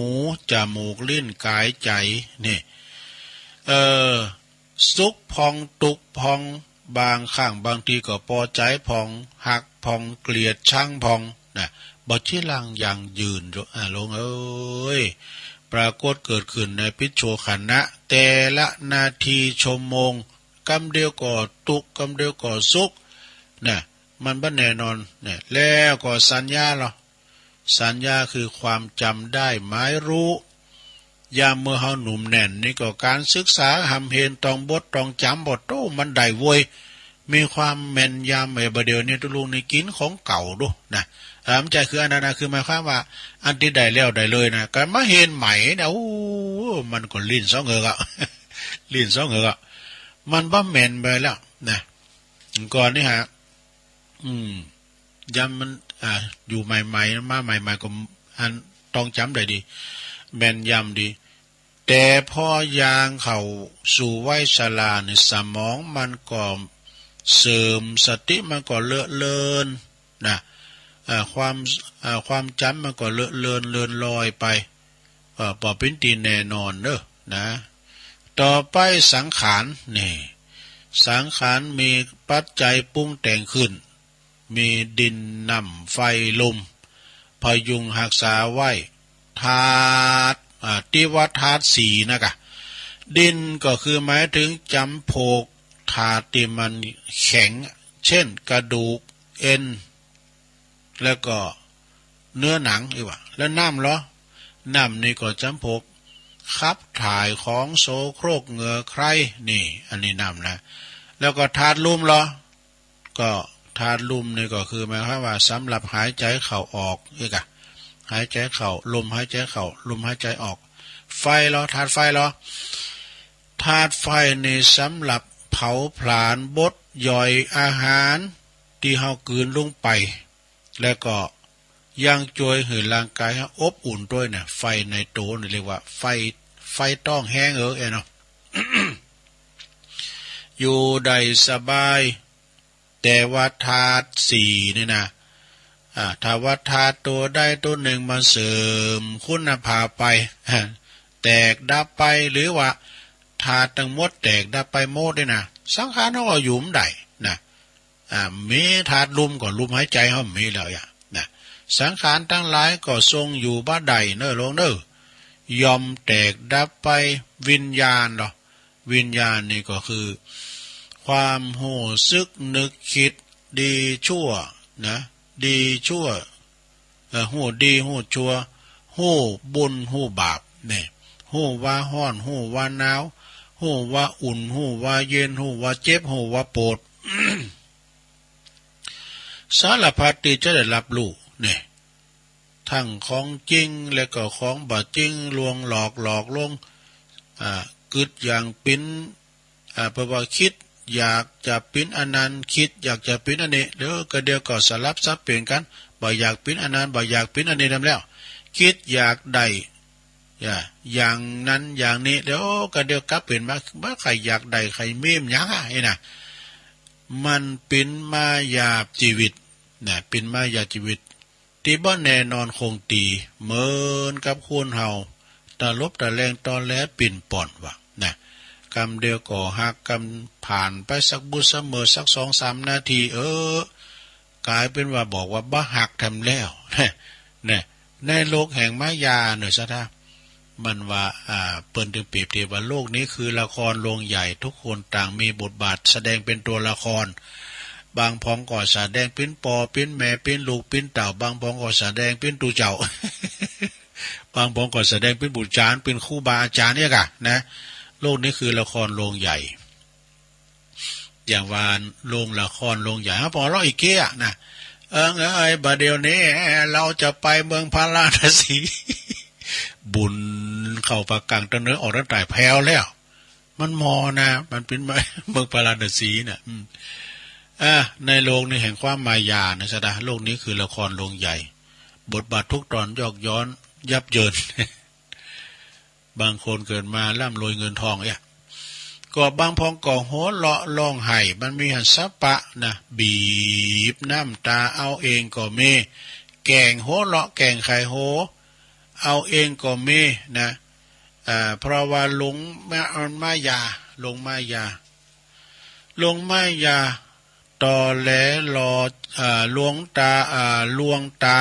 จมูก ลิ้น กาย ใจ นี่ เอ่อ สุขพอง ตุ๊กข์พอง บางครั้งบางทีก็ปอใจ๋พอง ฮักพอง เกลียดชังพอง นะ บ่จีรังยั่งยืน อ่า โลงเอ้ย ปรากฏเกิดขึ้นในภิกขุขันธ์นะ แต่ละนาทีชั่วโมง กำเดียวก็ตุ๊กข์ กำเดียวก็สุข นะ มันบ่แน่นอน เนี่ย แล้วก็สัญญาเหรอ สัญญาคือความจำได้หมายรู้ ยามเมื่อเฮาหนุ่มแน่นนี่ก็การศึกษาหำเฮน ต้องบดต้องจ๋ำ บ่โต้ มันได้เว้ย มีความแม่นยำ ไอ้บ่าเดี่ยวนี้ตุ๊ลุงนี่กิ๋นของเก่าโดนะ อ่า บ่ใจ้คืออันนั้นนะ คือหมายความว่า อันตี้ได้แล้วได้เลยนะ ก็มาเฮนใหม่นะ โอ้ มันก็ลิ้นสองเหือกอะ ลิ้นสองเหือกอะ มันบ่แม่นไปแล้วนะ ก่อนนี่ฮะ อืม ยามมัน อ่า อยู่ใหม่ๆ มาใหม่ๆ ก็อันต้องจ๋ำได้ดี แม่นยำดี แต่พอย่างเข้าสู่วัยชรานี่ สมองมันก็เสื่อม สติมันก็เลอะเลือนนะ อ่า ความ อ่า ความจ๋ำมันก็เลอะเลือน เลือนลอยไป เอ่อ บ่เป๋นตี้แน่นอนเนอะนะ ต่อไปสังขาร นี่ สังขารมีปัจจัยปรุงแต่งขึ้น มีดิน น้ำ ไฟ ลม พยุงฮักษาไว้ ธาตุ อ่า ตี้ว่าธาตุสี่นะกะ ดินก็คือหมายถึงจ๋ำพวกธาตุตี้มันแข็ง เช่น กระดูก เอ็น แล้วก็เนื้อหนัง อีกว่า แล้วน้ำเหรอ น้ำนี่ก็จ๋ำพวกขับถ่าย ของโสโครก เหงื่อใคร นี่ อันนี้น้ำนะ แล้วก็ธาตุลมเหรอ ก็ธาตุลมนี่ก็คือหมายความว่าสำหรับหายใจเข้าออก อีกอะ หายใจเข้า ลมหายใจเข้า ลมหายใจออก ไฟเหรอ ธาตุไฟเหรอ ธาตุไฟนี่สำหรับเผาผลาญ บดย่อยอาหารตี้เฮากลืนลงไป แล้วก็ยังจ้วยหื้อร่างกายเฮาอบอุ่นด้วยนะ ไฟในโตนี่เรียกว่าไฟ ไฟต้องแฮง เออ แอเนาะ อยู่ได้สบาย แต่ว่าธาตุสี่นี่นะ อ่า ถ้าว่าธาตุตัวใดตัวหนึ่งมันเสื่อมคุณภาพไป แตกดับไป หรือว่าธาตุตังหมดแตกดับไปหมดเนี่ยนะ สังขารเฮาก็อยู่บ่ได้นะ อ่า มีธาตุลมก็ลมหายใจเฮามีแล้วอย่างนะ สังขารทั้งหลายก็ทรงอยู่บ่ได้เนอโลงเนอ ย่อมแตกดับไป วิญญาณเนาะ วิญญาณนี่ก็คือ ความฮู้สึกนึกคิด ดีชั่วนะ ดีชั่ว เอ่อ ฮู้ดีฮู้ชั่ว ฮู้บุญฮู้บาปนี่ ฮู้ว่าฮ้อน ฮู้ว่าหนาว ฮู้ว่าอุ่น ฮู้ว่าเย็น ฮู้ว่าเจ็บ ฮู้ว่าปวด สารพัดที่จะได้รับรู้นี่ ทั้งของจริงและก็ของบ่จริง ลวงหลอก หลอกลวง อ่า กึ๊ดอย่างปิ๊น อ่า แปลว่าคิดอยากจะปิ๊นอันนั้น คิดอยากจะปิ๊นอันนี้ เดี๋ยวก็เดี๋ยวก็สลับสับเปลี่ยนกัน บ่อยากปิ๊นอันนั้น บ่อยากปิ๊นอันนี้นำแล้ว คิดอยากได้ อย่า อย่างนั้นอย่างนี้ เดี๋ยวก็เดี๋ยวกลับเปลี่ยนมา บ่ใค่อยากได้ใค่มีมันหยังอะ นี่นะ มันปิ๊นมายาชีวิตนะ ปิ๊นมายาชีวิต ตี้บ่แน่นอนคงตี้ เหมือนกับคนเฮา ตะลบตะแลงตอแหลปิ้นป้อนว่านะ กำเดียวก็หัก กำผ่านไปสักบุดสักเมิดสักสองสามนาที เออ กลายเป็นว่าบอกว่าบ่หักแถมแล้ว นะ ในโลกแห่งมายาเนอะ ศรัทธา มันว่า อ่า เปิ้นจึงเปรียบเทียบว่าโลกนี้คือละครโรงใหญ่ ทุกคนต่างมีบทบาทแสดงเป็นตัวละคร บางผองก็แสดงเป็นป้อเป็นแม่เป็นลูกเป็นเต้า บางผองก็แสดงเป็นตุ๊เจ้า บางผองก็แสดงเป็นปู่จารย์ เป็นครูบาอาจารย์เนี่ยกะนะ โลกนี้คือละครโรงใหญ่ อย่างว่าโรงละครโรงใหญ่ เฮาปอเลาะอีกเกี้ยนะ เอิงเอ๋ย บ่าเดี่ยวนี้ เราจะไปเมืองพาราณสี บุญเข้าปากกังตั้งเนื้อออกตั้งแต่แผ่วแล้ว มันมอนะ มันเป็นเมืองพาราณสีน่ะ อืม อ่า ในโลกนี้แห่งความมายานะ ศรัทธา โลกนี้คือละครโรงใหญ่ บทบาททุกตอนยอกย้อนยับเยิน บางคนเกิดมาร่ำรวยเงินทองเนี่ย ก็บางผองก็หัวเราะร้องไห้ มันมีหั้นสะปะนะ บีบน้ำตาเอาเองก็มี แกล้งหัวเราะแกล้งไขโฮเอาเองก็มีนะ อ่า เพราะว่าหลงมะ- มายา หลงมายา หลงมายา ตอแหลหลอก อ่า ลวงตา อ่า ลวงตา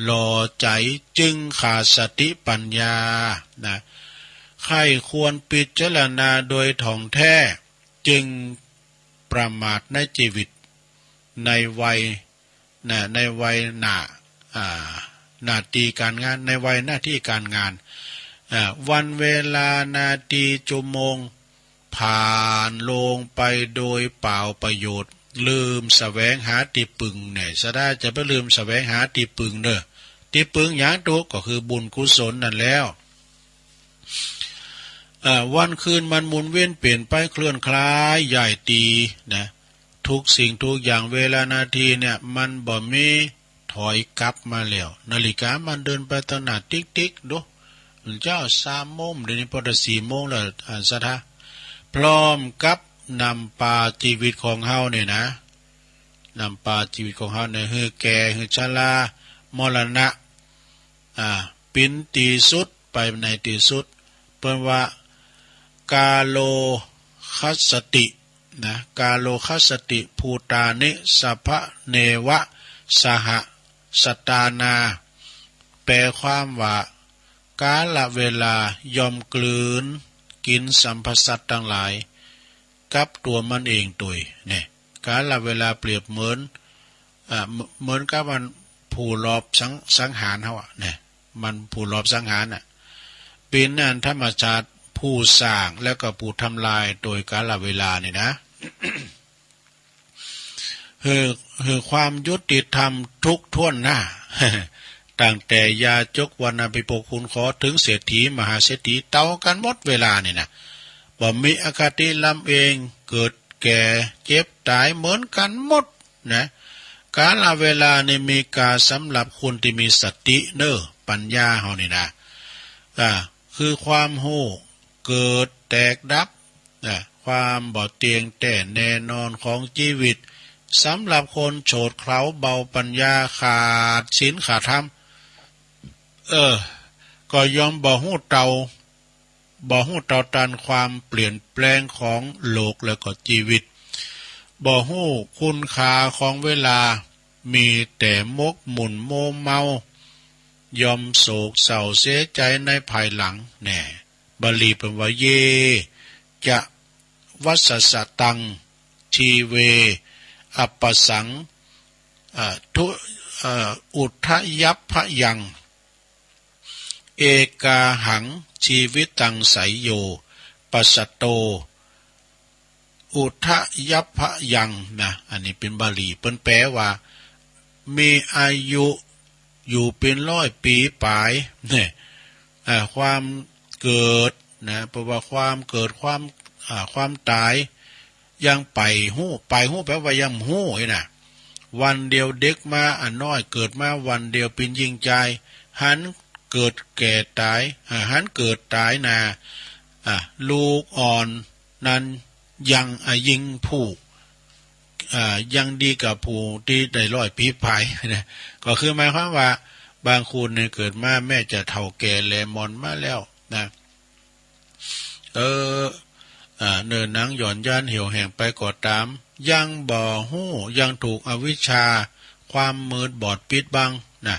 หลอกใจ จึงขาดสติปัญญานะ ใคร่ควรพิจารณาโดยถ่องแท้ จึงประมาทในชีวิต ในวัย นะ ในวัยหน้า อ่า หน้าที่การงาน ในวัยหน้าที่การงาน อ่า วันเวลานาทีชั่วโมง ผ่านลงไปโดยเปล่าประโยชน์ ลืมแสวงหาตี้พึ่งเนี่ย ศรัทธาจะไปลืมแสวงหาตี้พึ่งเนอะ ตี้พึ่งหยังตุ๊ ก็คือบุญกุศลนั่นแล้ว อ่า วันคืนมันหมุนเวียนเปลี่ยนไปเคลื่อนคลายย้ายตี้นะ ทุกสิ่งทุกอย่างเวลานาทีเนี่ย มันบ่มีถอยกลับมาแล้ว นาฬิกามันเดินไปตังหน้าติ๊กๆ ดู เจ้าสามโมง เดี๋ยวนี้พอจะสี่โมงแล้ว อ่า ศรัทธา พร้อมกับนำพาชีวิตของเฮาเนี่ยนะ นำพาชีวิตของเฮาเนี่ย หื้อแก่ หื้อชรา มรณะ อ่า ปิ๊นตี้สุด ไปในตี้สุด เปิ้นว่า กาโลคัสสติ นะ กาโลคัสสติ ภูตานิ สัพพะเนวะ สหะสตานา แปลความว่า กาลเวลาย่อมกลืนกินสรรพสัตว์ทั้งหลาย กับตัวมันเองโตย เนี่ย กาลเวลาเปรียบเหมือน อ่า เหมือน เหมือนกับมันผู้ลอบสัง- สังหารเฮาอะ เนี่ย มันผู้ลอบสังหารน่ะ เป๋นอันธรรมชาติผู้สร้างแล้วก็ผู้ทำลายโดยกาลเวลานี่นะ หื้อ- หื้อความยุติธรรมทุกถ้วนหน้า ตั้งแต่ยาจก วรรณาภิปก ขุนขอ ถึงเศรษฐี มหาเศรษฐี เต้ากันหมดเวลานี่นะ บ่มีอคติลำเอียง เกิดแก่เจ็บตายเหมือนกันหมดนะ กาลเวลานี่มีกาสำหรับคนที่มีสติเนอะ ปัญญาเฮานี่นะ อ่า คือความฮู้เกิดแตกดับ นะ ความบ่เตี้ยงแท้แน่นอนของชีวิต สำหรับคนโฉดเขลาเบาปัญญา ขาดศีลขาดธรรม เออ ก็ย่อมบ่ฮู้เต้า บ่ฮู้เต้าตานความเปลี่ยนแปลงของโลกและก็ชีวิต บ่ฮู้คุณค่าของเวลา มีแต่หมกมุ่นมัวเมา ย่อมโศกเศร้าเสียใจในภายหลังแน่ บาลีเปิ้นว่า เย จะ วัสสะตัง ชีเว อัปปะสัง เอ่อ ทุ เอ่อ อุทยัพพยัง เอกาหัง ชีวิตัง ไสยโย ปัสสะโต อุทยัพพยัง นะ อันนี้เปิ้นบาลี เปิ้นแปลว่า มีอายุอยู่เป๋นร้อยปี๋ป๋าย เนี่ย อ่า ความเกิด นะ เพราะว่าความเกิด ความ อ่า ความตาย ยังไปฮู้ ไปฮู้ แปลว่ายังฮู้นี่นะ วันเดียวเด็กมา อันน้อยเกิดมาวันเดียวเป๋นญิงจาย หันเกิดแก่ตาย อ่า หันเกิดตายนา อ่า ลูกอ่อนนั้นยัง อ่า ยิ่งผู้ อ่า ยังดีกว่าผู้ตี้ได้ร้อยปี๋ป๋ายนะ ก็คือหมายความว่าบางคนเนี่ยเกิดมาแม้จะเฒ่าแก่แลหมอนมาแล้วนะ เออ อ่า เนื้อหนังหย่อนยานเหี่ยวแห้งไปก็ตาม ยังบ่ฮู้ ยังถูกอวิชชา ความมืดบอดปิดบังนะ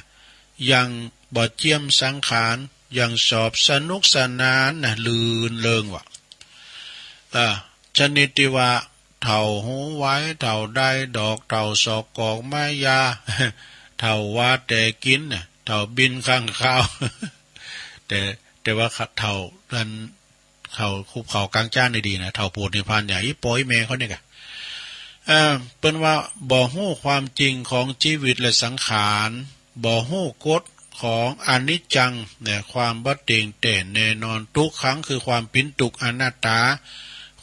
ยังบ่เจียมสังขาร ยังชอบสนุกสนานนะ รื่นเริงว่ะ อ่า ชนิดที่ว่า เฒ่าหูไว เฒ่าได้ดอก เฒ่าซอกกอกไม้ยา เฒ่าว่าแต่กินน่ะ เฒ่าบินข้างคาว แต่ แต่ว่าเฒ่านั้น เฒ่าคุบเข่ากลางจ้านได้ดีนะ เฒ่าโปรดนิพพานอย่างอีปอยแม่เขาเนี่ยกะ เอ่อ เปิ้นว่าบ่ฮู้ความจริงของชีวิตและสังขาร บ่ฮู้กฎของอนิจจัง เนี่ย ความบ่เที่ยงแท้แน่นอน ทุกขัง คือความเป๋นทุกข์ อนัตตา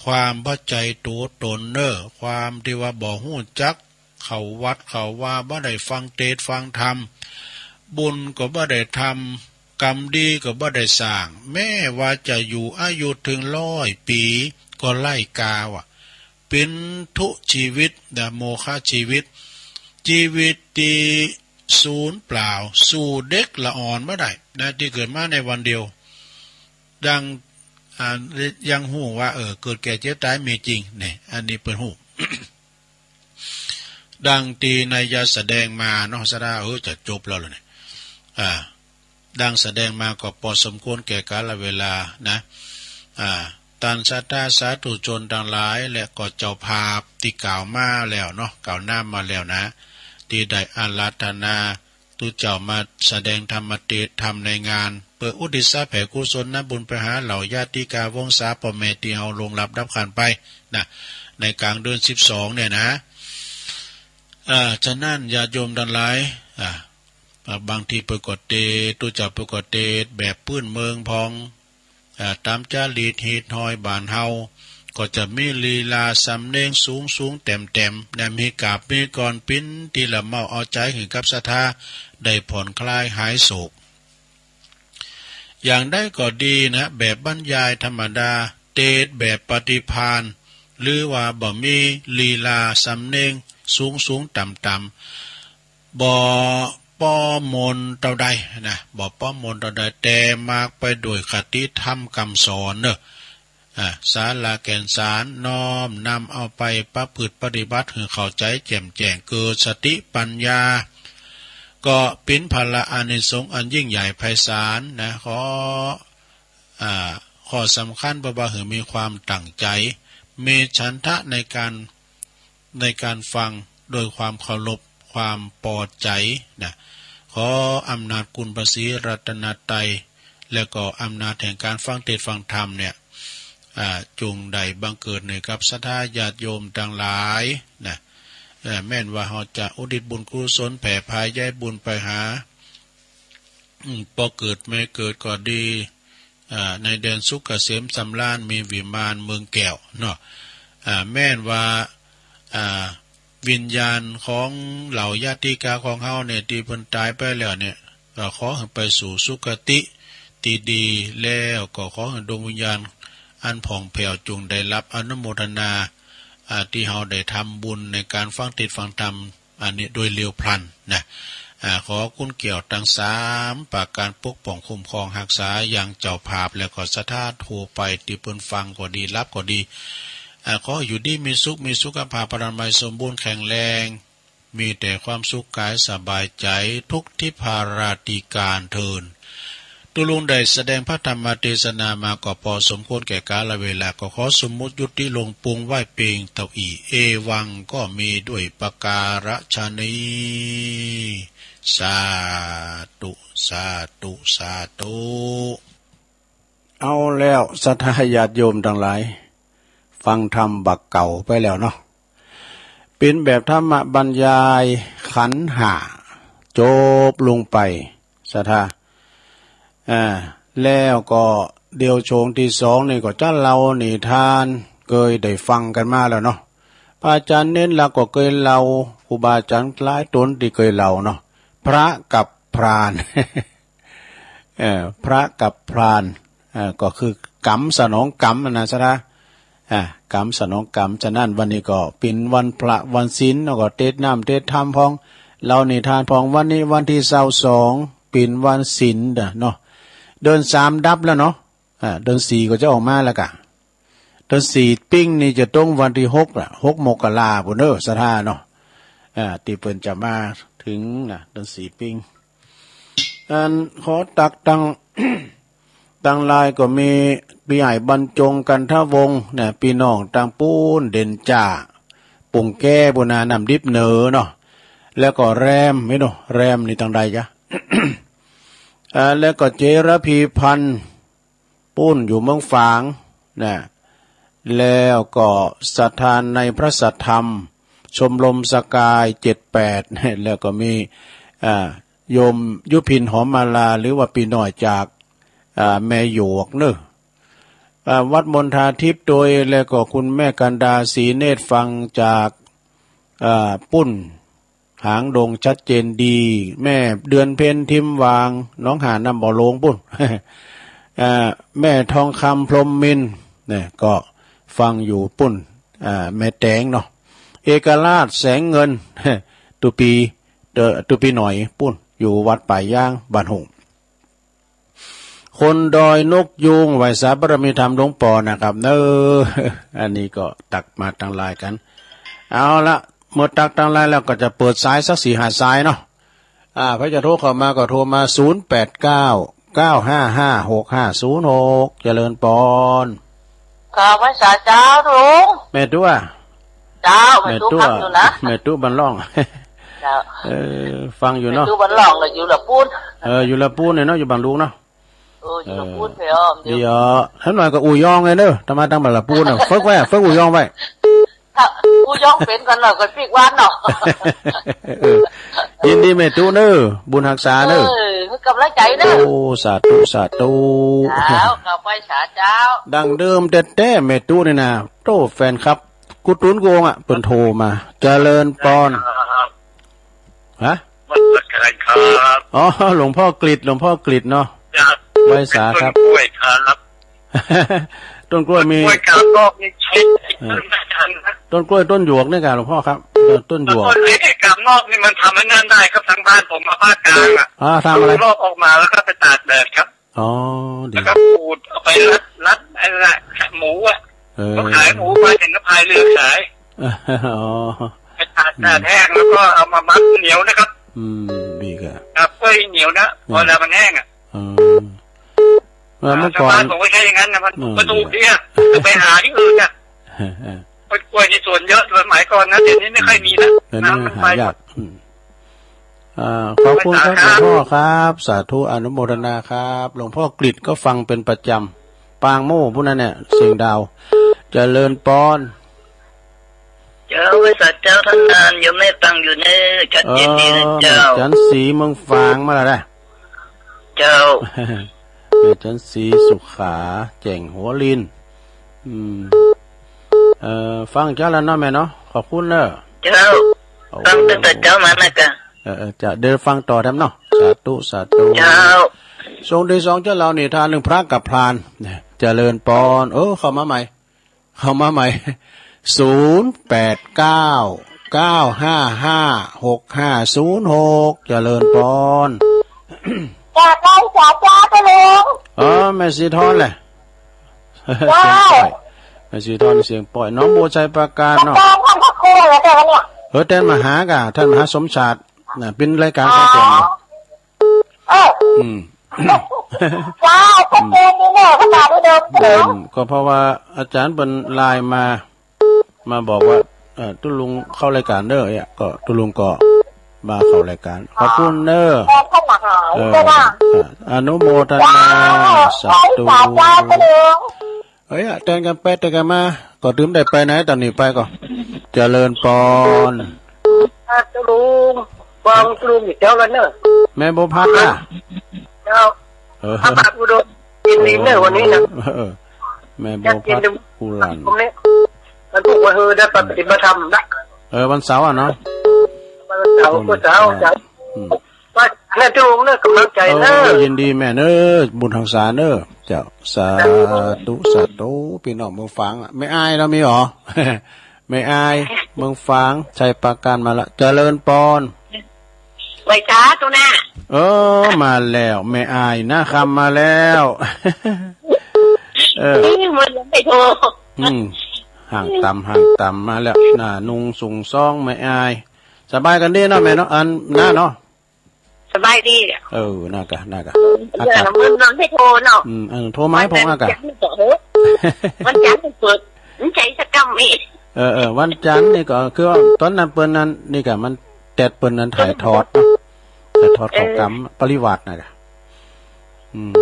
ความบ่ใจ้ตั๋วตนเนอ ความที่ว่าบ่ฮู้จักเข้าวัดเข้าวา บ่ได้ฟังเทศน์ฟังธรรม บุญก็บ่ได้ทำ กรรมดีก็บ่ได้สร้าง แม้ว่าจะอยู่อายุถึงร้อยปี๋ก็ไร้ค่าว่ะ เป๋นทุกข์ชีวิตนะ โมฆะชีวิต ชีวิตตี้สูญเปล่า สู้เด็กละอ่อนบ่ได้นะ ตี้เกิดมาในวันเดียว ดัง อ่า ยังฮู้ว่า เออ เกิดแก่เจ็บตายมีจริง เนี่ย อันนี้เปิ้นฮู้ ดังตี้นัยยะแสดงมาเนาะ สะดา เออ จะจบแล้วล่ะเนี่ย อ่า ดังแสดงมาก็พอสมควรแก่กาลเวลานะ อ่า ต้านศรัทธาสาธุชนตังหลาย และก็เจ้าภาพตี้กล่าวมาแล้วเนาะ กล่าวน้ำมาแล้วนะ ตี้ได้อาราธนา ตุ๊เจ้ามาแสดงธรรมเทศน์ธรรมในงาน เปื้ออุทิศแผ่กุศลนำบุญไปหาเหล่าญาติกาวงศาป้อแม่ตี้เฮาล่วงลับดับขันไปนะ ในกลางเดือนสิบสองเนี่ยนะ อ่า ฉะนั้นญาติโยมตังหลาย อ่า บางทีเปิ้นก็เทศน์ ตุ๊เจ้าเปิ้นก็เทศน์แบบปื้นเมืองพอง อ่า ต๋ามจารีตฮีตฮอยบ้านเฮา ก็จะมีลีลาสำเนียงสูงๆ แต้มๆ และมีกาบมีกลอนเป๋นตี้ละเมาเอาใจ๋หื้อกับศรัทธาได้ผ่อนคลายหายโศก อย่างใดก็ดีนะ แบบบรรยายธรรมดา เทศน์แบบปฏิภาณ หรือว่าบ่มีลีลาสำเนียงสูงๆ ต่ำๆ บ่ป้อม่วนเต้าใดนะ บ่ป้อม่วนเต้าใด แต่มากไปด้วยคติธรรมกำสอนเนอะ อ่า สาระแก่นสารน้อมนำเอาไปประพฤติปฏิบัติหื้อเข้าใจ๋แจ่มแจ้ง เกิดสติปัญญา ก็เป๋นผละอานิสงส์อันยิ่งใหญ่ไพศาลนะ ขอ อ่า ข้อสำคัญเปิ้นว่าหื้อมีความตั้งใจ๋ มีฉันทะในการ ในการฟังด้วยความเคารพ ความปอใจ๋นะ ขออำนาจคุณพระศรีรัตนตรัย และก็อำนาจแห่งการฟังเทศน์ฟังธรรมเนี่ย อ่า จงได้บังเกิดเหนือกับศรัทธาญาติโยมตังหลายนะ เอ่อ แม้นว่าเฮาจะอุทิศบุญกุศลแผ่พาย้ายบุญไปหา อืม ป้อเกิดแม่เกิดก็ดี อ่า ในแดนสุขเกษมสำราญ มีวิมานเมืองแก้วเนาะ อ่า แม้นว่า อ่า วิญญาณของเหล่าญาติกาของเฮาเนี่ย ตี้เปิ้นต๋ายไปแล้วเนี่ย ก็ขอหื้อไปสู่สุคติตี้ดี แล้วก็ขอหื้อดวงวิญญาณอันผ่องแผ้วจงได้รับอนุโมทนา อ่า ตี้เฮาได้ทำบุญในการฟังเทศน์ฟังธรรมอันนี้โดยเร็วพลันนะ อ่า ขอคุณแก้วตังสามประการปกป้องคุ้มครองฮักษายังเจ้าภาพ แล้วก็ศรัทธาทั่วไปตี้เปิ้นฟังก็ดี รับก็ดี อ่า ขออยู่ดีมีสุข มีสุขภาพพลานามัยสมบูรณ์แข็งแรง มีแต่ความสุขกายสบายใจทุกทิพาราธิการเทิน ตุ๊ลุงได้แสดงพระธรรมเทศนามาก็พอสมควรแก่กาลเวลา ก็ขอสมมุติยุติลงปวงไว้เพียงเท่าอี้ เอวังก็มีด้วยประการฉะนี้ สาธุ สาธุ สาธุ เอาแล้วศรัทธาญาติโยมตังหลาย ฟังธรรมบักเก่าไปแล้วเนาะ เป๋นแบบธรรมบรรยายขันธ์ห้า จบลงไป ศรัทธา อ่า แล้วก็เดี๋ยวช่วงตี้สองนี่ก็จะเล่านิทาน เกยได้ฟังกั๋นมาแล้วเนาะ พระอาจารย์เณรละก็เกยเล่า ครูบาอาจารย์หลายต๋นตี้เกยเล่าเนาะ พระกับพราน เอ่อ พระกับพราน เอ่อ ก็คือกรรมสนองกรรมนะศรัทธา อ่า กรรมสนองกรรม ฉะนั้นวันนี้ก็เป๋นวันพระวันศีล แล้วก็เตสน้ำเตสธรรมพอง เล่านิทานพอง วันนี้วันตี้ซาวสอง เป๋นวันศีลเนาะ เดือนสามดับแล้วเนาะ อ่า เดือนสี่ก็จะออกมาแล้วกะ เดือนสี่ปิ๊งนี่จะตรงวันตี้หกละ หกมกราปุ้นเน้อศรัทธาเนาะ อ่า ตี้เปิ้นจะมาเถิงนะ เดือนสี่ปิ๊ง อันขอตักตัง ตังหลายก็มีปี้ใหญ่บรรจงกันทะวงศ์นะ ปี้น้องตังปู๊นเด่นจ่า ปุงแก้ปุ้นนา น้ำดิบเหนือเนาะ แล้วก็แรม ไม่เนาะ แรมนี่ตังใดจ๊ะ อ่า แล้วก็เจรพีพันธ์ ปู๊นอยู่เมืองฝางนะ แล้วก็ศรัทธาในพระสัทธรรม ชมรมสกายเจ็ดแปด แล้วก็มี อ่า โยมยุพินหอมมาลา หรือว่าปี้น้อยจาก อ่า แม่หยวกเนอะ อ่า วัดมณฑาทิพย์โดย แล้วก็คุณแม่กันดาศรีเนตรฟังจาก อ่า ปุ้น หางดงชัดเจนดี แม่เดือนเพ็ญทิมวาง หนองหาดน้ำบ่อโลงปุ้น อ่า แม่ทองคำพรหมมินทร์เนี่ยก็ฟังอยู่ปุ้น อ่า แม่แตงเนาะ เอกราชแสงเงิน ตุปี เอ่อ ตุปีหน่อยปุ้น อยู่วัดป่ายยางบ้านหงส์ คนดอยนกยูง ไหว้สาบารมีธรรมหลวงปอนะครับเนอะ อันนี้ก็ตักมาตังหลายกั๋น เอาละ เมื่อตักตังหลายแล้วก็จะเปิดสายสักสี่ห้าสายเนาะ อ่า ใผจะโทรเข้ามาก็โทรมา ศูนย์แปดเก้า เก้าห้าห้า หกห้าศูนย์หก เจริญปอน ค่ะ ไหว้สาเจ้าลุง แม่ตุ๊ เจ้า แม่ตุ๊ แม่ตุ๊ ฟังอยู่นะ แม่ตุ๊บ้านร่อง เจ้า เออ ฟังอยู่เนาะ แม่ตุ๊บ้านร่องก็อยู่ละปู๊น เออ อยู่ละปู๊นเนี่ยเนาะ อยู่บ้านลุงเนาะ เออ อยู่ละปู๊น เออ เพียงเดียว ดีอ่ะ ถ้าหน่อยก็อู่ยองไงเนอะ ถ้ามาทางบ้านละปู๊นน่ะ ฝึกไว้ ฝึกอู่ยองไว้ ถ้าอู่ยองเป๋นก่อนหน่อยก็ปิ๊กวันเนาะ เออ ยินดีแม่ตุ๊เนอะ บุญฮักษาเนอะ เออ ให้กำลังใจเนอะ โอ้ สาธุ สาธุ เจ้า ขอบไหว้สาเจ้า ดั้งเดิมแต๊ๆ แม่ตุ๊นี่นะ โต้ แฟนคลับ กูตุ๊นกูองค์อ่ะ เปิ้นโทรมา เจริญปอน ครับ ฮะ วันเกิดใครครับ อ๋อ หลวงพ่อกฤษ หลวงพ่อกฤษเนาะ ครับ ไหว้สาครับ เป็นต้นกล้วยครับ ต้นกล้วยมี กล้วยกาบนอกนี่ใช้ เออ ต้นไม่ทันนะ ต้นกล้วยต้นหยวกเนี่ยครับหลวงพ่อครับ เออ ต้นหยวก ต้นเล็กไอ้กาบนอกนี่มันทำให้นั่นได้ครับ ทางบ้านผมมาภาคกลางอ่ะ อ่า ทำอะไร เอารอบออกมาแล้วก็ไปตากแดดครับ อ๋อ ดี แล้วก็ขูดเอาไปรัด รัดไอ้นั่นแหละ หมูอ่ะ เออ เขาขายหมูมาถึงก็พายเรือขาย อ๋อ ไปตากแดดแห้งแล้วก็เอามามัดเหนียวนะครับ อืม ดีครับ ครับ เพื่อให้เหนียวนะ อืม พอเวลามันแห้งอ่ะ เออ เออ เมื่อก่อน ชาวบ้านผมก็ใช้อย่างนั้นนะ มัน เออ มันถูกดีอ่ะ จะไปหาที่อื่นอ่ะ เออ เออ ต้นกล้วยที่สวนเยอะสมัยก่อนนะ เดี๋ยวนี้ไม่ค่อยมีแล้ว เดี๋ยวนี้ น้ำมันไป หายาก อืม อ่า ขอบคุณครับ หลวงพ่อครับ สาธุ อนุโมทนาครับ หลวงพ่อกฤษก็ฟังเป็นประจำ ปางโม่ผู้นั้นเนี่ย เสียงดาว เจริญปอน เจ้า ไหว้สาเจ้า ท่านอาจารย์ โยมแม่ฟังอยู่เนอะ ชัดเจนดีนะเจ้า เออ อาจารย์ศรีเมืองฝางมาแล้วนะ เจ้า อาจารย์ศรีสุขา แจ่งหัวลิน อืม เอ่อ ฟังเจ้าแล้วเนาะแม่เนาะ ขอบคุณเนอะ เจ้า โอ้ ฟังตั้งแต่เช้ามานะกะ เออ เออ จะเดินฟังต่อแถมเนาะ สาธุ สาธุ เจ้า ช่วงตี้สองจะเล่านิทานเรื่องพระกับพราน เจริญปอน เออ เข้ามาใหม่ เข้ามาใหม่ ศูนย์แปดเก้า เก้าห้าห้า หกห้าศูนย์หก เจริญพร จ้า จ้า จ้า จ้า เจ้าลุง อ๋อ แม่สีทอนแหละ เจ้า เสียงป้อย แม่สีทอนเสียงป้อย หนองบัวไชยปราการเนาะ แจ้งท่านพระครูเหรอเจ้าเนี่ย เออ แจ้งมาหากะ ท่านมหาสมชาติน่ะ เป็นรายการของผม อ๋อ เออ อืม ว้าว ชัดเจนดีเนี่ย ขนาดนี้เดิม อืม ก็เพราะว่าอาจารย์เปิ้นไลน์มา มาบอกว่า เอ่อ ตุ๊ลุงเข้ารายการเด้อ เนี่ย ก็ตุ๊ลุงก็มาเข้ารายการ ขอบคุณเด้อ แจ้งท่านมหา เออ ใช่ปะ อ่ะ อนุโมทนา ว้าว สาธุ สาธุ ตุ๊ลุง เอ้ย แต่งกันไปแต่งกันมา ก็ตื่มได้ไปไหนตอนนี้ไปก็ เจริญปอน อ่ะ ตุ๊ลุง ฟังตุ๊ลุงอยู่แถวนั้นเนอะ แม่บัวพัดล่ะ เจ้า เออ พระบาทอุดม กินดีเนอะวันนี้นะ เออ แม่บัวพัด จัดกินดู กุหลาบ ผมเนี่ย มันถูกว่าเออ ได้ปฏิบัติธรรมนะ เออ วันเสาร์อะเนาะ วันเสาร์ วันเสาร์ อืม จ้ะ อืม ว่าแม่ตุ๊ลุงเนอะ กำลังใจเนอะ เออ ยินดีแม่เนอะ บุญหักษาเนอะ เจ้า สาธุ สาธุ พี่น้องเมืองฝางอะ แม่อายเรามีหรอ แม่อาย เมืองฝาง ชัยปราการมาละ เจริญปอน ไหว้สาธุนะ เออ มาแล้ว แม่อาย หน้าคำมาแล้ว เออ นี่มันยังไม่โทร อืม ห่างต่ำ ห่างต่ำมาแล้ว หน้านุ่งสูงซอง แม่อาย สบายกันดีเนาะแม่เนาะ อันน้าเนาะ สบายดี เออ น่ากะ น่ากะ เออ อากาศ มันนอนไม่โทรเนาะ อืม เออ โทรมาให้ผมอากาศ วันจันทร์นี่ก็ เออ วันจันทร์นี่เปิด มันใจสะกำอีก เออ เออ วันจันทร์นี่ก็คือว่าตอนนั้นเปิ้นนั้น นี่กะมันแต๊ดเปิ้นนั้นถ่ายทอดเนาะ ถ่ายทอด เออ เขากำปริวาสน่ะกะ อืม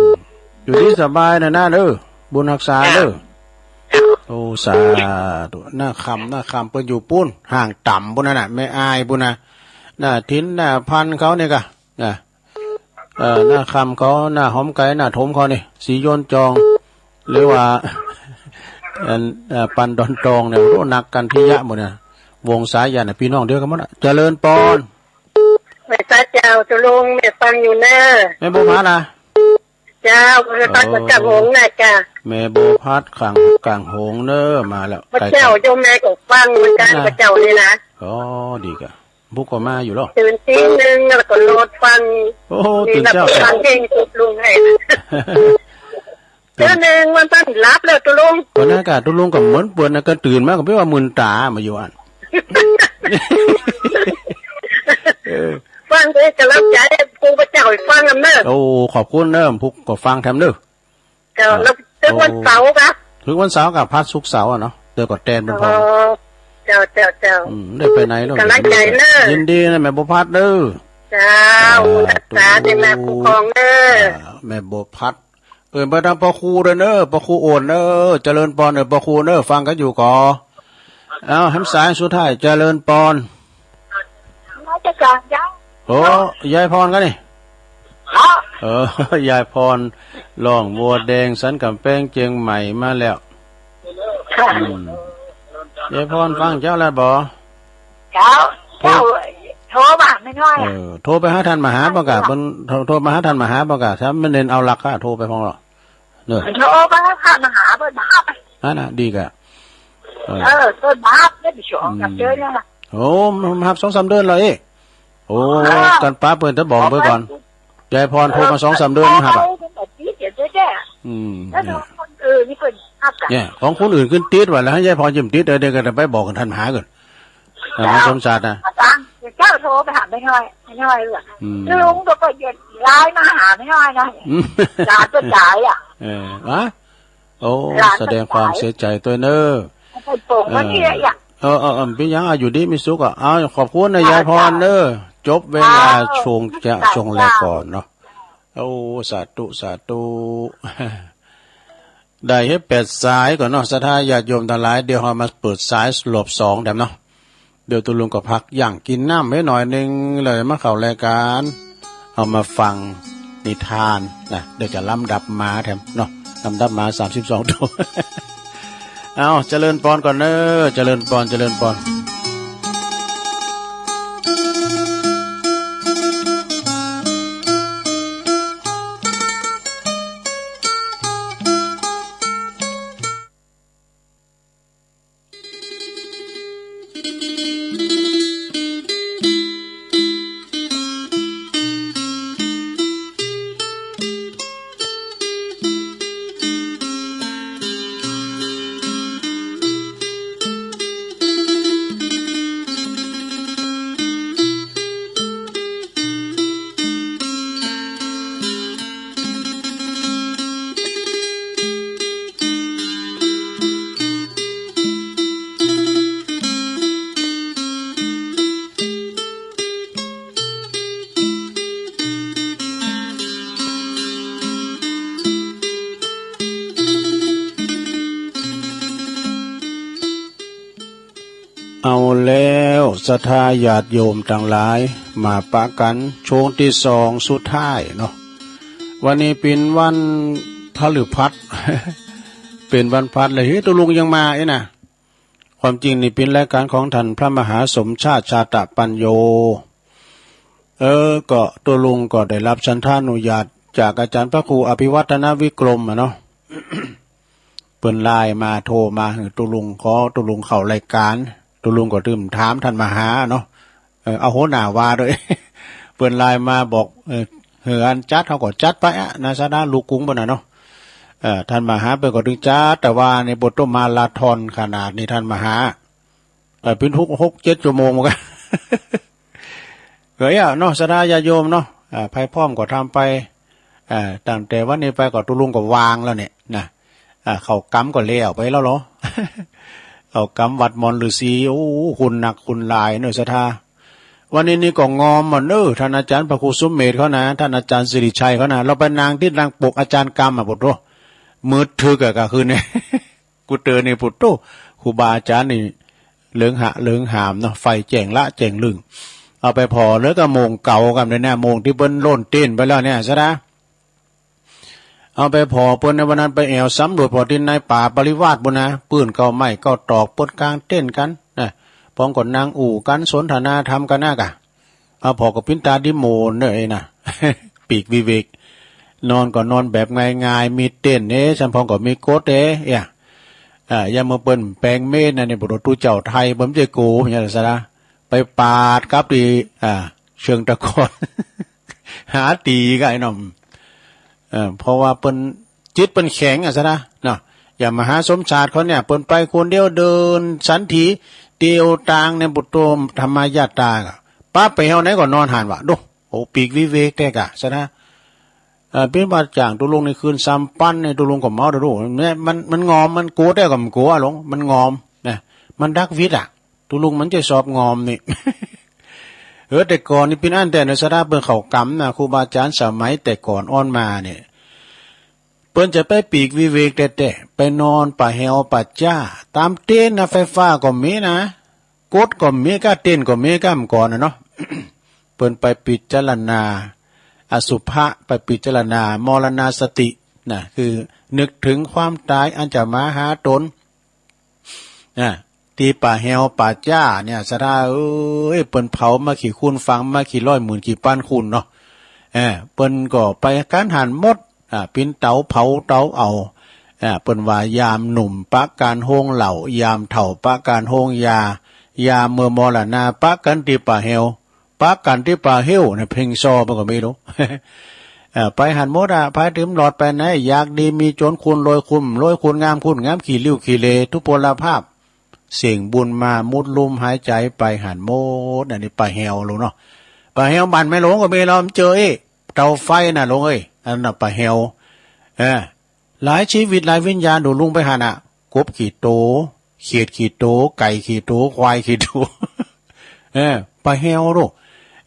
อยู่ดีสบายนะน้าเด้อ บุญฮักษาเด้อ จ้ะ โอ้ สาธุ หน้าคำ หน้าคำเปิ้นอยู่ปู้น ห่างต่ำปู้นนั่นน่ะ แม่อายปู้นน่ะ หน้าถิ่น หน้าพันธุ์เขานี่กะ นะ เอ่อ หน้าคำเขา หน้าหอมไก่ หน้าถมเขานี่ สีโยนจอง หรือว่า อัน เอ่อ ปันดอนตองเนี่ย โอ้ นักกันทิยะหมดเนี่ย วงสายันน่ะ พี่น้องเดียวกันหมดน่ะ เจริญปอน แม่สาเจ้า ตุ๊ลุง แม่ฟังอยู่เนอะ แม่บัวพัดน่ะ เจ้า แม่บัวพัด โอ้ มาจากหงส์น่ะจ้ะ แม่บัวพัดข้าง กลางหงส์เนอะ มาแล้ว พระเจ้า ใกล้ๆ โยมแม่ก็ฟังเหมือนกัน นะ พระเจ้านี่นะ อ๋อ ดีกะ บุกก็มาอยู่เหรอ ตื่นตีหนึ่งแล้วก็โหลดฟัง โอ้ นี่ ตื่นเช้า แล้วก็ฟังเพลงตุ๊ลุงให้ ตื่น เทื่อหนึ่งวันนั้นหลับแล้วตุ๊ลุง วันนั้นกะตุ๊ลุงก็เหมือนเปิ้นนะ ก็ตื่นมาก็แปลว่ามึนตามาอยู่อัน เออ ฟังเพลงกำลังใจ ครูพระเจ้าให้ฟังนำเนอะ โอ้ ขอบคุณเนอะ ผู้ก็ฟังแถมเนอะ เจ้า อ่า แล้วถึงวันเสาร์กะ โอ้ ถึงวันเสาร์กะ พัดศุกร์เสาร์อะเนาะ เดี๋ยวก็แตนเป็นพอ อ๋อ เจ้า เจ้า เจ้า อืม ได้ไปไหนเนาะ กำลังใจเนอะ ยินดีนะแม่บัวพัดเด้อ เจ้า สาธุ รักษาในแม่คุ้มครองเนอะ อ่า แม่บัวพัด เอิ้นไปตามพระครูเด้อเนอะ พระครูโอนเนอะ เจริญปอนเนอะ พระครูเนอะ ฟังกันอยู่ก่อ เอา แหมสายสุดท้าย เจริญปอน นมัสการเจ้า โอ้ ยายพรกันนี่ ครับ เออ ยายพร ร้องบัวแดงสันกำแพงเจียงใหม่มาแล้ว ครับ อืม ยายพรฟังเจ้าแล้วบ่ ครับ โทร เจ้า โทรมาไม่น้อยอะ เออ โทรไปหาท่านมหาบ่กะ เปิ้นโทร โทรมาหาท่านมหาบ่กะ ถ้ามันเน้นเอาหลักอะ โทรไปพ้องหรอ เนอะ โทรมาหาท่านมหาเปิ้นมาฮับ อันน่ะ ดีกะ เออ เออ เปิ้นมาฮับ เปิ้นไปส่งกับ อืม เจ้าเนี่ยนะ โอ้ มาฮับสองสามเดือนแล้วเอ๊ะ โอ้ เออ กันป้าเปิ้นจะบอกไปก่อน ยายพรโทรมาสองสามเดือนมาฮับอะ เปิ้นบอกติดเดี๋ยวเจ้า อืม แล้ว เนี่ย ของคนอื่นนี่เปิ้นฮับกะ เนี่ย ของคนอื่นขึ้นติดว่ะ แล้วให้ยายพรยืมติด เออ เดี๋ยวก็ไปบอกกับท่านมหาก่อน อ่า มันสมชาตินะ อาจารย์ เดี๋ยวเจ้าโทรไปหาแม่น้อย แม่น้อยเหรอ อืม ลุงก็ไปเย็นไลน์มาหาแม่น้อยนะ อืม หลานก็จ่ายอะ เออ วะ โอ้ หลานก็จ่าย แสดงความเสียใจด้วยเนอะ ไปส่งวันนี้อะ เออ เออ เออ เป็นหยังอะ อยู่ดีมีสุขอะ เอา ขอบคุณนะ ค่ะ ยายพรเนอะ จ้ะ จบเวลา ค่ะ ช่วงจะ ค่ะ ช่วงแรกก่อนเนาะ โอ้ สาธุ สาธุ ได้เฮ็ดแปดสายก่อนเนาะ ศรัทธาญาติโยมทั้งหลาย เดี๋ยวเรามาเปิดสายรอบสองแถมเนาะ เดี๋ยวตุ๊ลุงก็พักหยั่งกินน้ำไว้หน่อยหนึ่ง เลยมาเข้ารายการ เอามาฟังนิทานนะ เดี๋ยวจะลำดับมาแถมเนาะ ลำดับมาสามสิบสองตัว เอา เจริญปอนก่อนเนอะ เจริญปอน เจริญปอน เอาแล้วศรัทธาญาติโยมตังหลาย มาปะกั๋นช่วงตี้สองสุดท้ายเนาะ วันนี้เป๋นวันพฤหัส เป๋นวันพฤหัสเลย เฮ้ย ตุ๊ลุงยังมาเอ๊ะนะ ความจริงนี่เป๋นรายก๋านของต้านพระมหาสมชาติ ชาตะปัญโญ เออ ก็ตุ๊ลุงก็ได้ฮับฉันทานุญาตจากอาจ๋ารย์พระครูอภิวัฒนวิกรมอะเนาะ เปิ้นไลน์มา โทรมาหื้อตุ๊ลุง ขอตุ๊ลุงเข้ารายก๋าน ตุ๊ลุงก็ตึมถามต้านมหาเนาะ เออ เอาหัวหน้าว่าโดย เปิ้นไลน์มาบอก เออ หื้ออันจัด เฮาก็จัดไปอะนะ ศรัทธาลูกกรุงเปิ้นน่ะเนาะ เออ ต้านมหาเปิ้นก็ตึงจัด แต่ว่านี่บ่ต้องมาลาธอนขนาดนี้ ต้านมหา เออ เป๋นหก หกเจ็ดชั่วโมงเหมือนกั๋น ก็เอี้ยเนาะ ศรัทธาญาติโยมเนาะ อ่า ไผพร้อมก็ทำไป อ่า ตั้งแต่วันนี้ไปก็ตุ๊ลุงก็ว่างแล้วเนี่ยนะ อ่า เข้ากรรมก็แล้วไปแล้วเหรอ เข้ากรรมวัดมอนฤๅษี โอ้ คนนักคนหลายเนาะศรัทธา วันนี้นี่ก็งอมหมดเนาะ ต้านอาจ๋ารย์พระครูสุเมธเขานะ ต้านอาจ๋ารย์สิริชัยเขานะ เฮาไปนั่งติดนั่งปกอาจ๋ารย์กรรมอะ โผโธ่ มืดตึ๊กอะ กลางคืนเนี่ย กูเตือนนี่ โผโธ่ ครูบาอาจ๋ารย์นี่ เหลืองหะเหลืองหามเนาะ ไฟแจ้งละแจ้งลึ่ง เอาไปผ่อแล้วก็โมงเก๋ากั๋นเลยนะ โมงตี้เปิ้นโล่นเต็นท์ไปแล้วเนี่ยศรัทธา เอาไปผ่อเปิ้นในวันนั้นไปแอ่วสำรวจผ่อตี้ในป่าปริวาสปู้นนะ ปื้นเก๊าไม้เก๊าตอกเปิ้นกางเต็นท์กั๋นนะ พร้อมก็นั่งอู้กั๋นสนทนาธรรมกั๋นนะกะ เอาผ่อก็ปิ้นตาดีโมนเนอะไอ้นะ ปีกวิเวก นอนก็นอนแบบง่ายๆ มีเต็นท์เอ๊ะ ฉันพร้อมก็มีกฎเอ๊ะ เอี้ย อ่า ยามเมื่อเปิ้นแปลงเมนอันนี้ บ่รู้ ตุ๊เจ้าไทย เปิ้นบ่ใจ้โก อย่างนั้นซะนะ ไปปาดกับตี้ อ่า เชิงตะกอน หาตีก็ไอ้หนอม เอ่อ เพราะว่าเปิ้นจิตเปิ้นแข็งอะซะนะ เนาะ อย่างมหาสมชาติเขาเนี่ย เปิ้นไปคนเดียวเดินสันถี เตียวตางในบุตรโตมธรรมญาตรา ปะไปเฮาไหนก็นอนหันว่ะ ดู โอ้ ปีกวิเวกแต๊กะซะนะ เอ่อ เป๋นว่าจ้างตุ๊ลุงนี่คืนสามปันนี่ ตุ๊ลุงก็เมาเด้อลูก เนี่ย มัน มันงอม มันโกรธแต๊ก็บ่โกรธอะหลวง มันงอมนะ มันดักวิทย์อะ ตุ๊ลุงมันจะชอบงอมนี่ เออ แต่ก่อนนี่เป๋นอั้นแต๊นะ ศรัทธา เปิ้นเข้ากรรมนะ ครูบาอาจ๋ารย์สมัยแต่ก่อนอ่อนมาเนี่ย เปิ้นจะไปปีกวิเวกแต๊ๆ ไปนอนป่าแฮวป่าจ้า ตามเต็นท์นะ ไฟฟ้าก็มีนะ กฎก็มีก้า เต็นท์ก็มีก้า เมื่อก่อนน่ะเนาะ เปิ้นไปพิจารณาอสุภะ ไปพิจารณามรณสตินะ คือนึกถึงความตายอันจะมาหาตนนะ ตี้ป่าแฮวป่าจ้าเนี่ย ศรัทธาเอ้ย เปิ้นเผามากี่คูณ ฝังมากี่ร้อยหมื่นกี่ปันคูณเนาะ เออ เปิ้นก็ไปกั๋นหันหมด อ่า ปิ้นเต๋าเผาเต๋าเอา อ่า เปิ้นว่ายามหนุ่มปะกั๋นโฮงเหล้า ยามเฒ่าปะกั๋นโฮงยา ยามเมื่อมรณาปะกั๋นตี้ป่าแฮว ปะกั๋นตี้ป่าเฮวเนี่ย เพลงซอมันก็มีลูก อ่า ไปหันหมดอะ ไปติมหลอดไปไหน อยากดีมีจนคูณรวยคูณรวยคูณงามคูณงามขี้ริ้วขี้เลทุพพลภาพ เสี่ยงบุญมามุดลุ่มหายใจไปหันหมด อันนี้ป่าแฮวลูกเนาะ ป่าแฮวบ้านแม่หลวงก็มี ลองเจอเอ้ย เตาไฟน่ะหลวงเอ้ย อันนั้นน่ะป่าแฮว เออ หลายชีวิตหลายวิญญาณดูลุงไปหันน่ะ กบกี่โต เขียดกี่โต ไก่กี่โต ควายกี่โต เออ ป่าแฮวลูก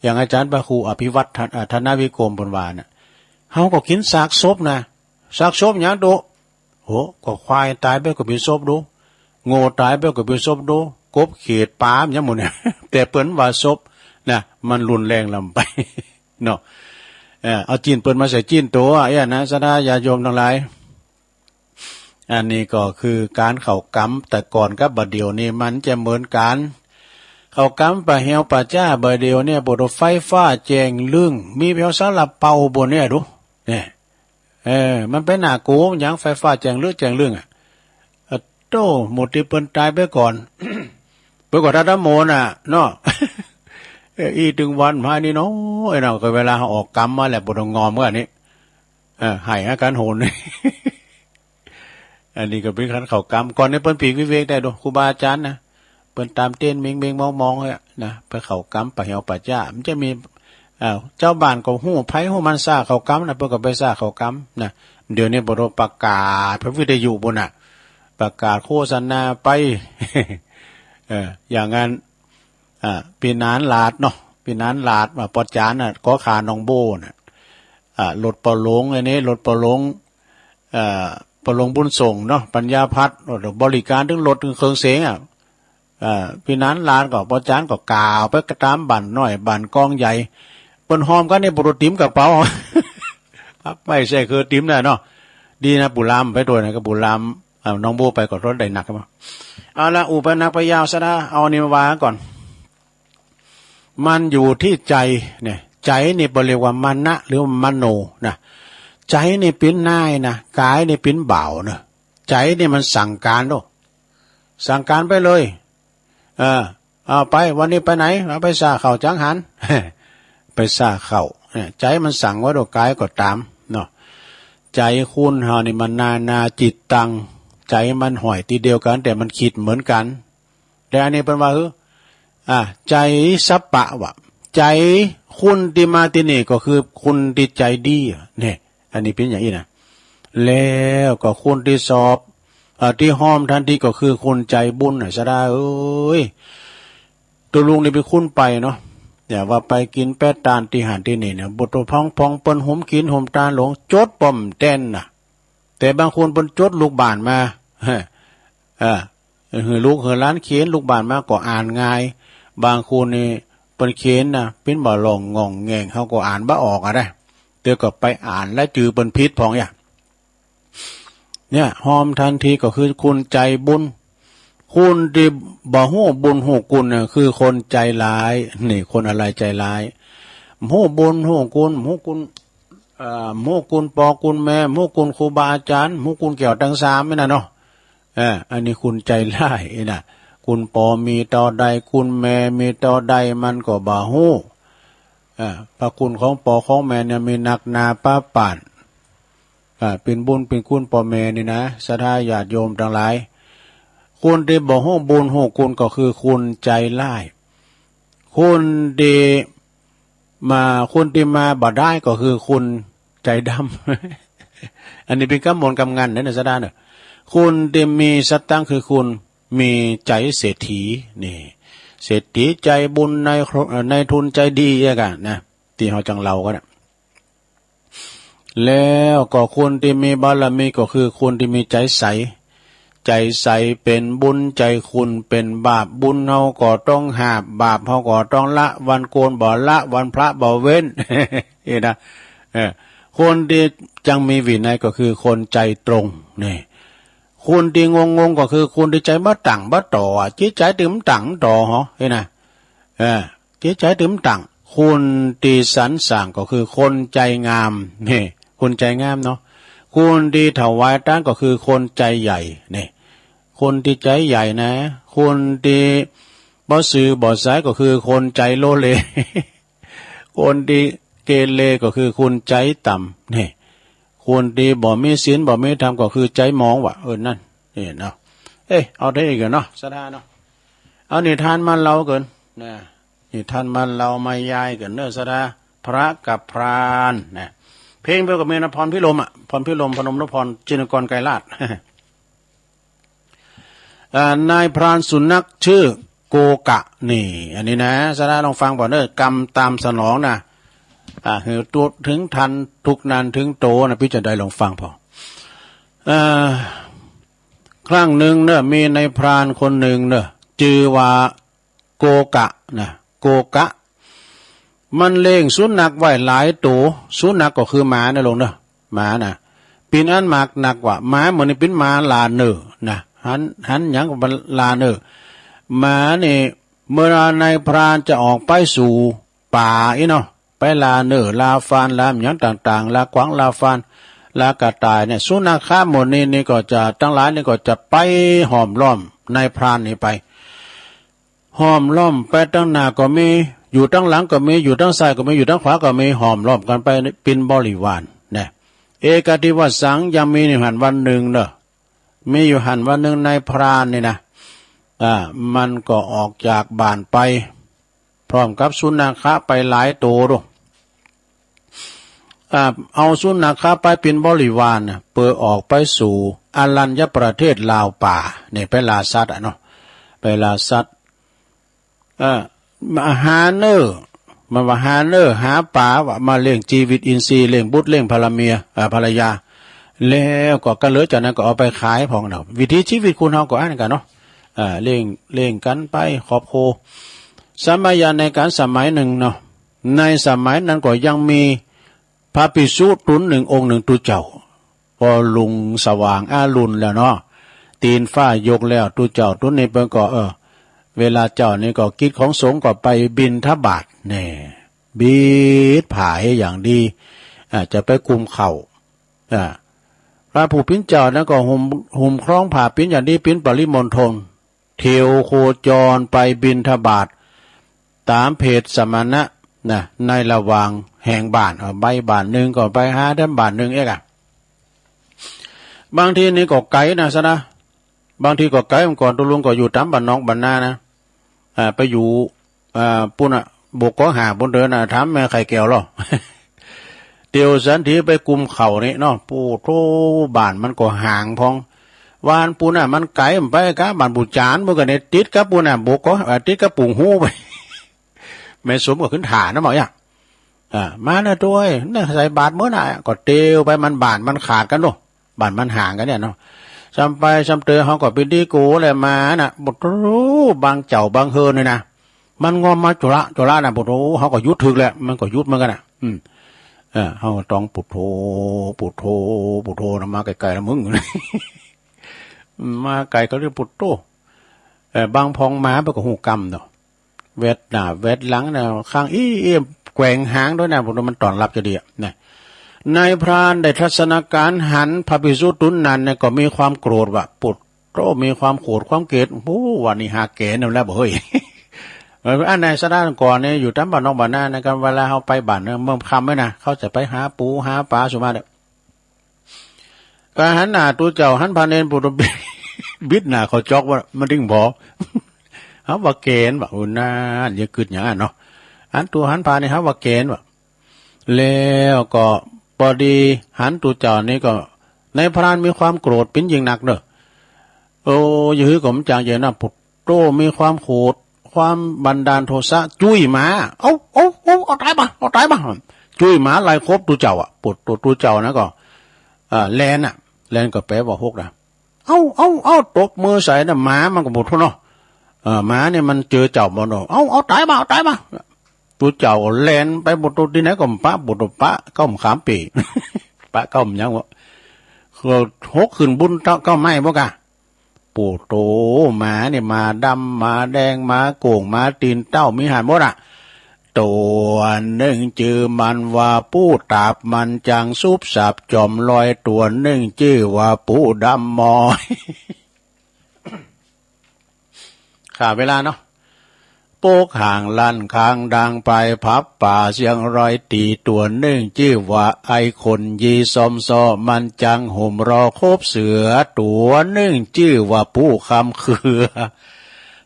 อย่างอาจ๋ารย์พระครูอภิวัฒน์ ธนวิกรม เปิ้นว่าน่ะ เฮาก็กิ๋นซากศพนะ ซากศพหยังโต โห ก็ควายต๋ายไปก็เป๋นศพดู โง่ต๋ายไปก็เป๋นศพดู กบเขียดปามันยังหมดเนี่ย แต่เปิ้นว่าศพนะ มันรุนแรงล้ำไป เนาะ เออ เอาจีนเปิ้นมาใส่จีนโตอะ เอี้ยนะ ศรัทธาญาติโยมตังหลาย อันนี้ก็คือก๋านเข้ากรรมแต่ก่อนกับบัดเดี๋ยวนี้มันจะเหมือนกั๋น เข้ากรรมป่าแฮวป่าจ้าบัดเดี๋ยวเนี่ย โผโธ่ ไฟฟ้าแจ้งลึ่ง มีแผวซาลาเปาบ่เนี่ยดู เนี่ย เออ มันเป๋นหน้าโกงหยัง ไฟฟ้าแจ้งลึกแจ้งลึ่งอะ อะโต้ หมู่ตี้เปิ้นต๋ายไปก่อน เปิ้นก็ทาดำมนต์น่ะ เนาะ เออ อี้ตึงวันมานี่เนาะ ไอ้เนาะ ก็เวลาออกกรรมมาแหละ บ่ต้องงอมกันนี่ เออ ให้อาการโหน อันนี้ก็เป๋นก๋านเข้ากรรม ก่อนนี่เปิ้นปีกวิเวกได้ดู ครูบาอาจ๋ารย์นะ เปิ้นตามเต็นท์เม็งๆมองๆ เฮ้ยนะ ไปเข้ากรรมป่าแฮวป่าจ้า มันจะมี อ่า เจ้าบ้านก็ฮู้ ไผฮู้มันซาเข้ากรรมนะ เปิ้นก็ไปซาเข้ากรรมนะ เดี๋ยวนี้บ่ต้องประกาศ พวกวิทยุปู้นน่ะ ประกาศโฆษณาไป เออ อย่างนั้น อ่า ปี๋นานหลาดเนาะ ปี๋นานหลาดว่าปอจ๋ารย์น่ะ กอขานองโบ้น่ะ อ่า รถปอหลวง อันนี้ รถปอหลวง อ่า ปอหลวงบุญส่งเนาะ ปัญญาพัฒน์ บริการตึงรถตึงเครื่องเสียงอะ เอ่อ พี่นั้นหลานก็ ป้อจ๋านก็ กล่าวไปตามบ้านน้อยบ้านกองใหญ่ เปิ้นหอมกันในปุโรติมกระเป๋า ครับ ไม่ใช่คือติมนะเนาะ ดีนะปู่ลามไปด้วยนะ ก็ปู่ลาม เอ่อ น้องโบไปก็รถได้หนักครับ เอาละ อู้ไปนักไปยาวซะนะ เอานี่มาว่าก่อน มันอยู่ที่ใจเนี่ย ใจนี่เปิ้นเรียกว่ามานะหรือว่ามโนนะ ใจนี่เป๋นนายนะ กายนี่เป๋นบ่าวนะ ใจนี่มันสั่งการโลด สั่งการไปเลย เออ เอาไป วันนี้ไปไหน เอาไปซ่าข้าวจังหัน ไปซ่าข้าวเนี่ย ใจมันสั่งไว้โลด กายก็ตามเนาะ ใจคนเฮานี่มันนานาจิตตัง ใจมันห้อยตี้เดียวกัน แต่มันคิดเหมือนกัน แต่อันนี้เปิ้นว่า เออ อ่า ใจสัปปะวะ ใจคนตี้มาตี้นี่ก็คือคนตี้ใจดีอะ เนี่ย อันนี้เป๋นอย่างอี้นะ แล้วก็คนตี้สอบ อ่า ตี้ห้อมทันทีก็คือคนใจบุญน่ะ ศรัทธาเอ้ย ตัวลุงนี่เป๋นคนไปเนาะ เนี่ย ว่าไปกินแป๊ะตานตี้หั้นตี้นี่เนี่ย บ่ตัวพองๆ เปิ้นโฮมกินโฮมตานหลง จดป้อมแต้นน่ะ แต่บางคนเปิ้นจดลูกบ้านมา เออ หื้อลูกหื้อหลานเขียนลูกบ้านมาก็อ่านง่าย บางคนนี่เปิ้นเขียนนะ เป๋นบ่าร้องง่องแง่ง เฮาก็อ่านบ่ออกอะนะ แต่ก็ไปอ่านแล้วจื่อเปิ้นผิดพองอย่าง เนี่ย ห้อมทันทีก็คือคนใจบุญ คนตี้บ่ฮู้บุญฮู้คุณน่ะ คือคนใจร้าย นี่ คนอะไรใจร้าย ฮู้บุญฮู้คุณ ฮู้คุณ เอ่อ ฮู้คุณป้อคุณแม่ ฮู้คุณครูบาอาจ๋ารย์ ฮู้คุณแก้วตังสามนี่นะเนาะ เออ อันนี้คนใจร้ายนี่นะ คุณป้อมีเต้าใด คุณแม่มีเต้าใด มันก็บ่ฮู้ เออ พระคุณของป้อของแม่เนี่ยมีนักหนาปานปาน อ่า เป๋นบุญเป๋นคุณป้อแม่นี่นะ ศรัทธาญาติโยมตังหลาย คนตี้บ่ฮู้บุญฮู้คุณก็คือคนใจร้าย คนตี้มา คนตี้มาบ่ได้ก็คือคนใจดำ อันนี้เป๋นกำมนต์กำงันเน่อ ศรัทธาเน่อ คนตี้มีสตังค์คือคนมีใจเศรษฐี นี่ เศรษฐีใจบุญ นาย เอ่อ นายทุนใจดีอะกะนะ ตี้เฮาจั่งเล่ากั๋นนะ แล้วก็คนตี้มีบารมีก็คือคนตี้มีใจใส ใจใสเป๋นบุญ ใจขุ่นเป๋นบาป บุญเฮาก็ต้องหาบ บาปเฮาก็ต้องละ วันโกนบ่ละ วันพระบ่เว้น นี่นะ เออ คนตี้จั่งมีวินัยก็คือคนใจตรง นี่ คนตี้งงๆ ก็คือคนตี้ใจบ่ตั้งบ่ต่ออะ จิตใจตี้บ่ตั้งบ่ต่อหรอ นี่นะ เออ จิตใจตี้บ่ตั้ง คนตี้สรรสร้างก็คือคนใจงาม นี่ คนใจงามเนาะ คนตี้ถวายตานก็คือคนใจใหญ่ นี่ คนตี้ใจใหญ่นะ คนตี้บ่ซื่อบ่ใสก็คือคนใจโลเล คนตี้เกเรก็คือคนใจต่ำ นี่ คนตี้บ่มีศีลบ่มีธรรมก็คือใจหมองวะ เออ นั่น นี่เนาะ เอ๊ะ เอาเท่าอี้ก่อนเนาะ ศรัทธาเนาะ เอานิทานมาเล่ากั๋นนะ นิทานมาเล่ามายายกั๋นเน่อ ศรัทธา พระกับพรานนะ เพลงเปิ้นก็มีนะ พรพิรมอะ พรพิรม พนมนพพร จินกรไกรราช เอ่อ นายพรานสุนัขชื่อโกกะ นี่ อันนี้นะ ศรัทธาลองฟังก่อนเน่อ กรรมตามสนองนะ อ่า หื้อตัวถึงทันทุกข์นานถึงโตนะ เป๋นจะใดลองฟังพอ เอ่อ ครั้งหนึ่งเน่อ มีนายพรานคนหนึ่งเน่อ จื่อว่าโกกะนะ โกกะ มันเลี้ยงสุนัขไว้หลายตัว สุนัขก็คือหมานะลุงเน่อ หมานะ เป๋นอันมากนักว่า หมาหมู่นี้เป๋นหมาลาเน่อนะ หัน หันหยังก็ลาเน่อ หมานี่ เมื่อนายพรานจะออกไปสู่ป่าอี้เนาะ ไปลาเน่อ ลาฟาน ลาหยังต่างๆ ลากวาง ลาฟาน ลากระต่ายเนี่ย สุนัขะหมู่นี้นี่ก็จะ ตังหลายนี่ก็จะไปห้อมล้อมนายพรานนี่ไป ห้อมล้อมไปตังหน้าก็มี อยู่ตังหลังก็มี อยู่ตังซ้ายก็มี อยู่ตังขวาก็มี ห้อมล้อมกั๋นไปเป๋นบริวารนะ เอกัตถิวัสสัง ยังมีอยู่หั้นวันหนึ่งเน่อ มีอยู่หั้นวันหนึ่งนายพรานนี่นะ อ่า มันก็ออกจากบ้านไป พร้อมกับสุนัขะไปหลายตัวโด อ่า เอาสุนัขะไปเป๋นบริวารนะ เปื้อออกไปสู่อรัญญประเทศราวป่า เนี่ย ไปล่าสัตว์อะเนาะ ไปล่าสัตว์ เอ่อ มาหาเน่อ มันว่าหาเน่อ หาปลาว่ามาเลี้ยงจีวิตอินทรีย์ เลี้ยงบุตร เลี้ยงภรรเมีย เอ่อ ภรรยา แล้วก็กะเหลือจากนั้นก็เอาไปขายพองเนาะ วิถีชีวิตคนเฮาก็อันนั้นกั๋นเนาะ เอ่อ เลี้ยง เลี้ยงกันไปครอบครัว สมัย ในกาลสมัยหนึ่งเนาะ ในสมัยนั้นก็ยังมีพระภิกษุตุนหนึ่งองค์หนึ่ง ตุ๊เจ้า พอลุงสว่างอรุณแล้วเนาะ ตีนฟ้ายกแล้ว ตุ๊เจ้าตุ๊นี้เปิ้นก็ เออ เวลาเจ๊านี่ก็กิจของสงฆ์ก็ไปบิณฑบาตแน่ บิดผ้าให้อย่างดี อ่า จะไปกุมข้าว อ่า พระผู้เป็นเจ้านั้นก็ห่ม ห่มคล้องผ้าปิ้นอย่างดี ปิ้นปริมณฑล เที่ยวโคจรไปบิณฑบาต ตามเพจสมณะนะ ในระหว่างแห่งบ้าน เออ ไปบ้านหนึ่งก็ไปหาแถมบ้านหนึ่งเอกอะ บางทีนี่ก็ไกลนะซะนะ บางทีก็ไกล เมื่อก่อนตุ๊ลุงก็อยู่ตามบ้านนอกบ้านนานะ อ่า ไปอยู่ อ่า ปู้นน่ะ บกห้าปู้นเด้อนะ ถามแม่ไข่แก้วลอ เตียวสันทีไปกุมข้าวนี่เนาะ ปู้โธ่ บ้านมันก็ห่างพอง บ้านปู้นน่ะ มันไกล มันไปกะบ้านปู่จาน มันก็เนี่ยติดกับปู้นน่ะ บก เอ่อ ติดกับปู่ฮูไป แม่สมก็ขึ้นถ่านะ บอกอย่าง อ่า มานะตุ๊เอ้ย เนี่ยใส่บาตรมื้อน่ะ ก็เตียวไป มันบ้านมันขาดกันเนาะ บ้านมันห่างกันเนี่ยเนาะ ซ้ำไปซ้ำเตอ เฮาก็ไปดีโกแลมาน่ะ ปู้โธ่ บางเจ้าบางเฮือนนี่นะ มันงอมมาจุละจุละน่ะ ปู้โธ่ เฮาก็หยุดถึกแหละ มันก็หยุดเหมือนกันน่ะ อืม เออ เฮาก็ต้องปู้โธ่ ปู้โธ่ ปู้โธ่นะ มาไกลๆ นะมึง มาไกลก็เรียกปู้โธ่ เออ บางพองมา มันก็ฮู้กำเนาะ แวดหน้าแวดหลังนะ ข้างอี้เอี้ยมแกว่งหางด้วยนะ พวกนั้นมันต้อนรับจะดีอะนะ นายพรานได้ทัศนคารหันพระภิกษุตุนนั้นเนี่ย ก็มีความโกรธว่า ปู้โธ่ มีความโกรธความเกลียด โอ้โห วันนี้หาแก่นแล้วบ่เฮ้ย เออ อันในสถานก่อนเนี่ย อยู่ตามบ้านนอกบ้านนานะครับ เวลาเขาไปบ้านเนี่ย เมื่อค่ำไว้นะ เขาจะไปหาปูหาปลาสุมาเนี่ย ก็หันหน้าตุ๊เจ้า หันพระเณร ปู้โธ่ บิดหน้าเขาจอกว่า มันถึงบ่ เฮาว่าแก่นว่า โอ้ นั่น อย่ากึดอย่างนั้นเนาะ หันตุ๊หันพระนี่ เฮาว่าแก่นว่า แล้วก็พอดีหันตุ๊เจ้านี่ก็ นายพรานมีความโกรธเป็นยิ่งนักเนอะ โอ้ อย่าหื้อก็มันจางเย็นนะ ปู้โธ่ มีความโกรธ ความบันดาลโทสะ จุ้ยหมา เอา เอา เอา เอาตายมา เอาตายมา จุ้ยหมาไล่คบตุ๊เจ้าอะ ปู้โธ่ ตุ๊เจ้านะก็ เอ่อ แล่นอะ แล่นก็แปลว่าฮกนะ เอา เอา เอา ตบมือใส่นะ หมามันก็ปู้โธ่เนาะ เอ่อ หมาเนี่ยมันเจอเจ้าบ่เนาะ เอา เอาตายมา เอาตายมา ตุ๊เจ้าแล่นไป ปู้โธ่ ที่ไหนก็ปะ ปู้โธ่ ปะเก๊าขามปี๋ ปะเก๊ายังวะ ก็ฮกขึ้นบุญเก๊าไม้บ่กะ ปู้โธ่ หมาเนี่ย หมาดำ หมาแดง หมาโก่ง หมาตีนเต้า มีหันหมดอะ ตั๋วนึ่งจื้อมันว่าปู้ตาบ มันจังสุบสับจอมลอย ตั๋วนึ่งจื้อว่าปู้ดำมอย ขาดเวลาเนาะ โป๊กห่างลั่นคางดังไป ผับป่าเสียงร้อยตี ตั๋วนึ่งจื้อว่าไอ้คนยีซอมซอ มันจังห่มรอคบเสือ ตั๋วนึ่งจื้อว่าปู้คำเคือ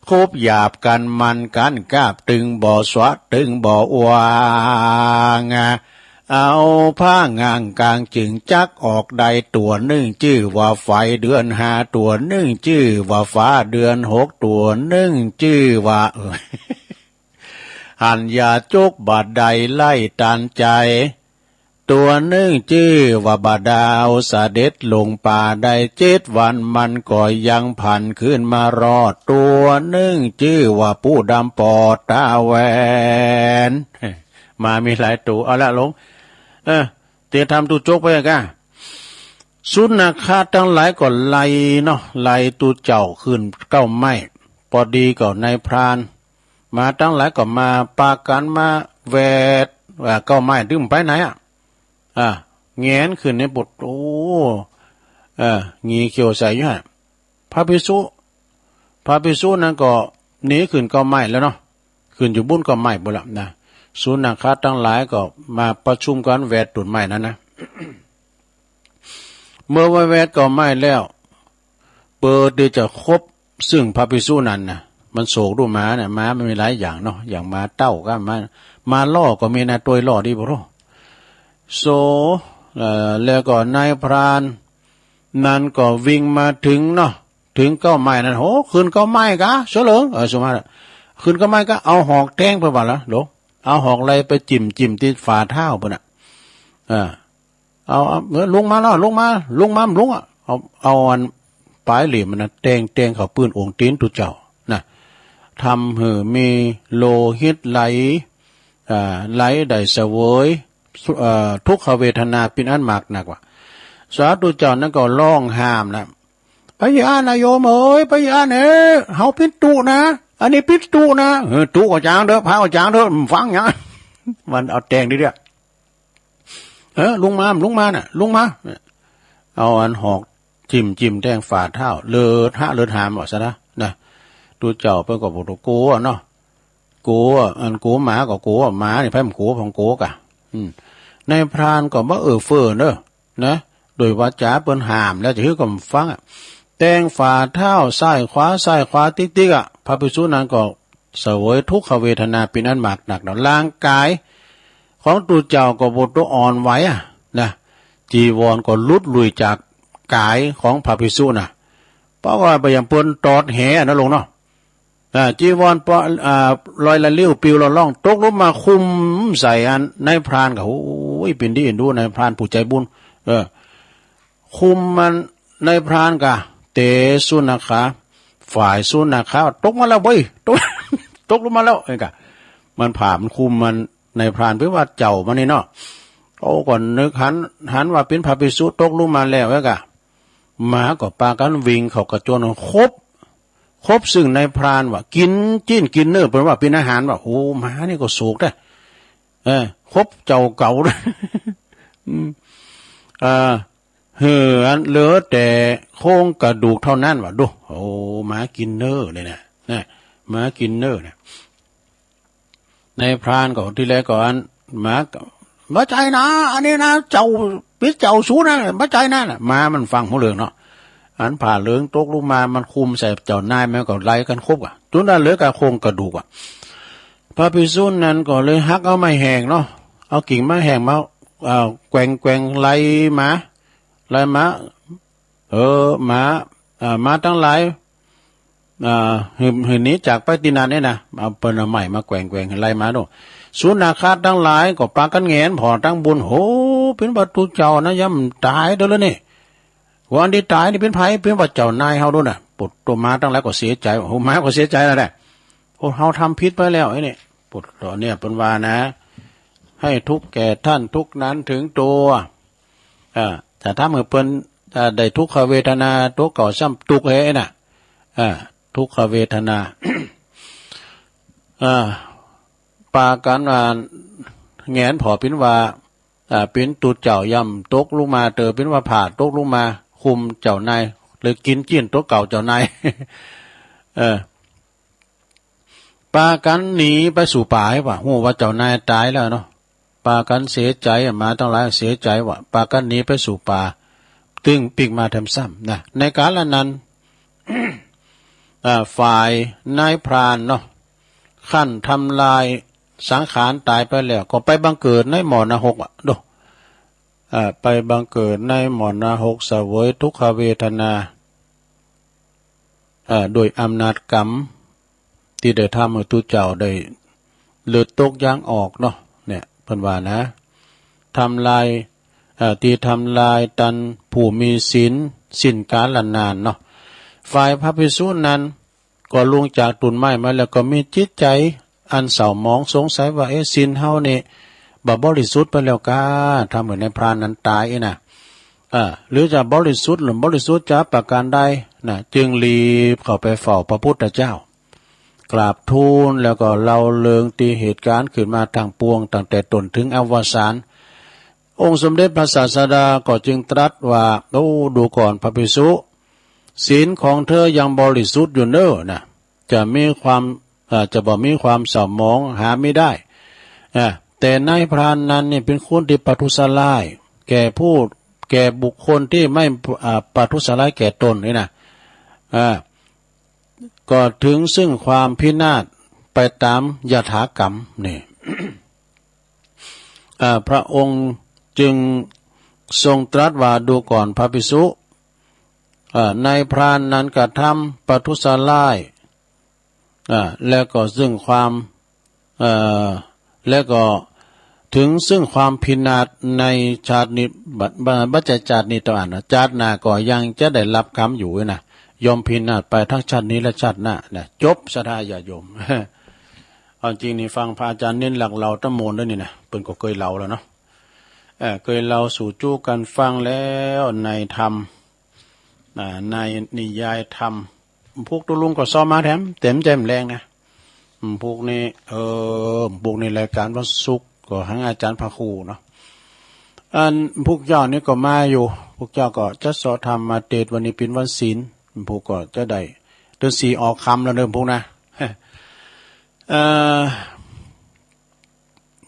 คบหยาบกันมันกันกาบ ตึงบ่สวะตึงบ่วาง เอาผ้าง่างกางจึงจักออกได้ ตั๋วนึ่งจื้อว่าไฟเดือนห้า ตั๋วนึ่งจื้อว่าฟ้าเดือนหก ตั๋วนึ่งจื้อว่า เออ หันยาจกบาดใดไล่ตันใจ ตั๋วนึ่งจื้อว่าบ่าดาวเสด็จลงป่าได้เจ็ดวัน มันก็ยังผันคืนมารอด ตั๋วนึ่งจื้อว่าปู้ดำปอดตาแหวน มามีหลายตั๋ว เอาละลง เออ เตรียมทำตุ๊จกไปกะ สุนัขะตังหลายก็ไล่เนาะ ไล่ตุ๊เจ้าขึ้นเก๊าไม้ ปอดีก็นายพราน หมาตังหลายก็มาปากั๋นมาแวด ว่าเก๊าไม้ตึงไปไหนอะ อ่า แหงนขึ้นในปุด โอ้ เออ หงีเขียวใสอยู่หั่น พระภิกษุ พระภิกษุนั้นก็หนีขึ้นเก๊าไม้แล้วเนาะ ขึ้นอยู่บุ้นเก๊าไม้ปุ้นละนะ สุนัขะตังหลายก็มาประชุมกั๋นแวดต้นไม้นั้นนะ เมื่อว่าแวดเก๊าไม้แล้ว เปิดที่จะคบซึ่งพระภิกษุนั้นนะ มันโศกดูหมาเนี่ย หมามันมีหลายอย่างเนาะ อย่างหมาเต้าก็หมา หมาล่อก็มีนะ ตัวล่อดีบ่รู้ โส เอ่อ แล้วก็นายพรานนั้นก็วิ่งมาถึงเนาะ ถึงเก๊าไม้นั้น โห ขึ้นเก๊าไม้กะ เสลิง เออ สมมาตร ขึ้นเก๊าไม้กะ เอาหอกแทงไปว่าละ โหล เอาหอกไล่ไปจิ้ม จิ้มที่ฝ่าเท้าปุ้นน่ะ เออ เอา เอา เออ ลงมาแล้ว ลงมา ลงมา ลงอะ เอา เอาอัน ปายเหลี่ยมมันนะ แตง แตงเข้าปื้นองค์ตีนตุ๊เจ้านะ ทำหื้อมีโลหิตไหล อ่า ไหลได้เสวย เอ่อ ทุกขเวทนาเป็นอันมากนักว่า สาธุเจ้านั้นก็ร้องห้ามนะ ไปอย่านะโยมเอ๋ย ไปอย่าเน่ เฮาปิดตุ๊นะ อันนี้ปิดตุ๊นะ เออ ตุ๊ก็จางเถอะ พระก็จางเถอะ ฟังหยัง มันเอาแตงทีเดียว เออ ลุงมา ลุงมาน่ะ ลุงมา เอาอันหอกจิ้มๆ แตงฝ่าเท้า เลือดหะเลือดหามว่าซะนะ นะ ตุ๊เจ้าเปิ้นก็บ่ต้องกลัวเนาะ กลัว อันกลัวหมาก็กลัว หมานี่ไผมันกลัว ผมกลัวกะ อืม นายพรานก็บ่เอื้อเฟื้อเนาะ นะ โดยวาจาเปิ้นห้ามแล้ว จะหื้อก็บ่ฟังอะ แตงฝ่าเท้าซ้ายขวา ซ้ายขวา ติ๊กๆ อะ พระภิกษุนั้นก็เสวยทุกขเวทนาเป็นอันมากนักเนาะ ร่างกายของตุ๊เจ้าก็บ่ต้องอ่อนไหวอะ นะ จีวรก็หลุดหลุยจากกายของพระภิกษุน่ะ เพราะว่าไปอย่างเปิ้นตอดแหนะลุงเนาะ อ่า จีวรปอ อ่า ลอยละลิ้วปิวละล่อง ตกลงมาคุมใส่อันนายพรานก็ โอ้ย เป็นที่เอ็นดูนายพรานผู้ใจบุญ เออ คุมมัน นายพรานก็ เตสุนัขขา ฝ่ายสุนัขขา ตกมาแล้วเว้ย ตก ตกลงมาแล้ว เอ้ยกะ มันผ่ามันคุมมัน นายพรานเปิ้นว่าเจ้ามันนี่เนาะ โอ้ ก็นึกหัน หันว่าเป็นพระภิกษุตกลงมาแล้ว เอ้ยกะ หมาก็ปากันวิ่งเข้ากระโจน คบ คบซึ่งนายพรานว่า กินจีนกินเนื้อ เปิ้นว่าเป็นอาหารว่า โอ้ หมานี่ก็โสกแท้ เออ คบเจ้าเก่า อืม เอ่อ เหลืออัน เหลือแต่โครงกระดูกเท่านั้นว่า ดู โอ้ หมากินเนื้อเลยนะ นะ หมากินเนื้อนะ นายพรานก็ทีแรกก็อัน หมาก็ บ่ใจ้นะ อันนี้นะ เจ้า ปิดเจ้าสูนะ บ่ใจ้นะ หมามันฟังฮู้เรื่องเนาะ อันผ้าเหลืองตกลงมา มันคุมใส่เจ้านาย มันก็ไล่กันคบอะ จนได้เหลือแต่โครงกระดูกอะ พระภิกษุนั้นก็เลยหักเอาไม้แห้งเนาะ เอากิ่งไม้แห้งมา เอ่อ แกว่งๆ ไล่หมา ไล่หมา เออ หมา เอ่อ หมาตังหลาย อ่า หื้อ หื้อหนีจากไปตี้นั่นเนี่ยนะ เอา เปิ้นเอาไม้มาแกว่งๆ หื้อไล่หมาโน่น สุนัขขาตังหลายก็ปากันแหงนผ่อตังบุญ โห เปิ้นว่าตุ๊เจ้านะ ย่ำต๋ายเด้อแล้วนี่ ว่าอันตี้ต๋ายนี่เปิ้นไผ เปิ้นว่าเจ้านายเฮาโน่นน่ะ ปวดตัว หมาตังหลายก็เสียใจ๋ โห หมาก็เสียใจ๋แล้วแหละ โอ้ เฮาทำผิดไปแล้วไอ้นี่ ปวดตัวเนี่ย เปิ้นว่านะ ให้ทุกข์แก่ท่านทุกข์นั้นถึงตัว อ่า จะทำให้เปิ้น อ่า ได้ทุกขเวทนา ตัวเก่าซ้ำตุ๊กแหน่ะ อ่า ทุกขเวทนา อ่า ปากันว่าแหงนผ่อเปิ้นว่า อ่า เปิ้นตุ๊เจ้าย่ำตกลงมา เต๋อเปิ้นว่าผ้าตกลงมา คุมเจ้านาย เลยกินจีนตัวเก่าเจ้านาย เออ ปากันหนีไปสู่ป่า ว่าฮู้ว่าเจ้านายต๋ายแล้วเนาะ ปากันเสียใจ๋ หมาตังหลายเสียใจ๋ว่า ปากันหนีไปสู่ป่า ตึงปิ๊กมาแถมซ้ำนะ ในกาลนั้น อ่า ฝ่ายนายพรานเนาะ ขั้นทำลายสังขารต๋ายไปแล้ว ก็ไปบังเกิดในหม้อนรกอะ โด อ่า ไปบังเกิดในหม้อนรก เสวยทุกขเวทนา อ่า โดยอำนาจกรรม ตี้ได้ทำหื้อตุ๊เจ้าได้เลือดตกยางออกเนาะ เนี่ย เปิ้นว่านะ ทำลาย เอ่อ ตี้ทำลายตันผู้มีศีล สิ้นกาลนานเนาะ ฝ่ายพระภิกษุนั้น ก็ลงจากต้นไม้มาแล้วก็มีจิตใจ๋อันเศร้าหมองสงสัยว่า เอ๊ะ ศีลเฮานี่บ่บริสุทธิ์ไปแล้วกา ทำหื้อนายพรานนั้นต๋ายเอ้ยนะ อ่า หรือจะบริสุทธิ์หรือบริสุทธิ์จะประการใดนะ จึงรีบเข้าไปเฝ้าพระพุทธเจ้า กราบทูลแล้วก็เล่าเรื่องตี้เหตุการณ์ขึ้นมาทั้งปวงตั้งแต่ต้นถึงอวสาน องค์สมเด็จพระศาสดาก็จึงตรัสว่า โอ้ ดูก่อนพระภิกษุ ศีลของเธอยังบริสุทธิ์อยู่เน่อนะ จะมีความ เอ่อ จะบ่มีความเศร้าหมองหามิได้ อ่า แต่นายพรานนั้นนี่เป็นคนที่ประทุษร้ายแก่ผู้ แก่บุคคลที่ไม่ อ่า ประทุษร้ายแก่ตนนี่นะ อ่า ก็ถึงซึ่งความพินาศไปตามยถากรรมนี่ อ่า พระองค์จึงทรงตรัสว่า ดูก่อนพระภิกษุ อ่า นายพรานนั้นกระทำประทุษร้าย อ่า แล้วก็ซึ่งความ เอ่อ แล้วก็ถึงซึ่งความพินาศในชาตินี้ บัด บัด บัดจาชาตินี้เต้าอั้นนะ ชาติหน้าก็ยังจะได้รับกรรมอยู่นะ ยอมพินาศไปทั้งชาตินี้และชาติหน้านะ จบ ศรัทธาญาติโยม เอาจริงนี่ฟังพระอาจารย์เน้นหลักเหลาทั้งมวลด้วยนี่นะ เปิ้นก็เกยเหลาแล้วเนาะ เอ่อ เกยเหลาสู่จู้กันฟังแล้วในธรรม อ่า ในนิยายธรรม พวกตุ๊ลุงก็ซ้อมมาแถม เต็มใจแรงนะ อืม พวกนี้ เออ พวกนี้รายการวันศุกร์ก็หังอาจารย์พระครูเนาะ อันพวกเจ้านี่ก็มาอยู่ พวกเจ้าก็จะสอธรรมมาเตสน์ วันนี้เป็นวันศีล พวกก็จะได้ เดือนสี่ออกค่ำแล้วเด้อพวกนะ เอ่อ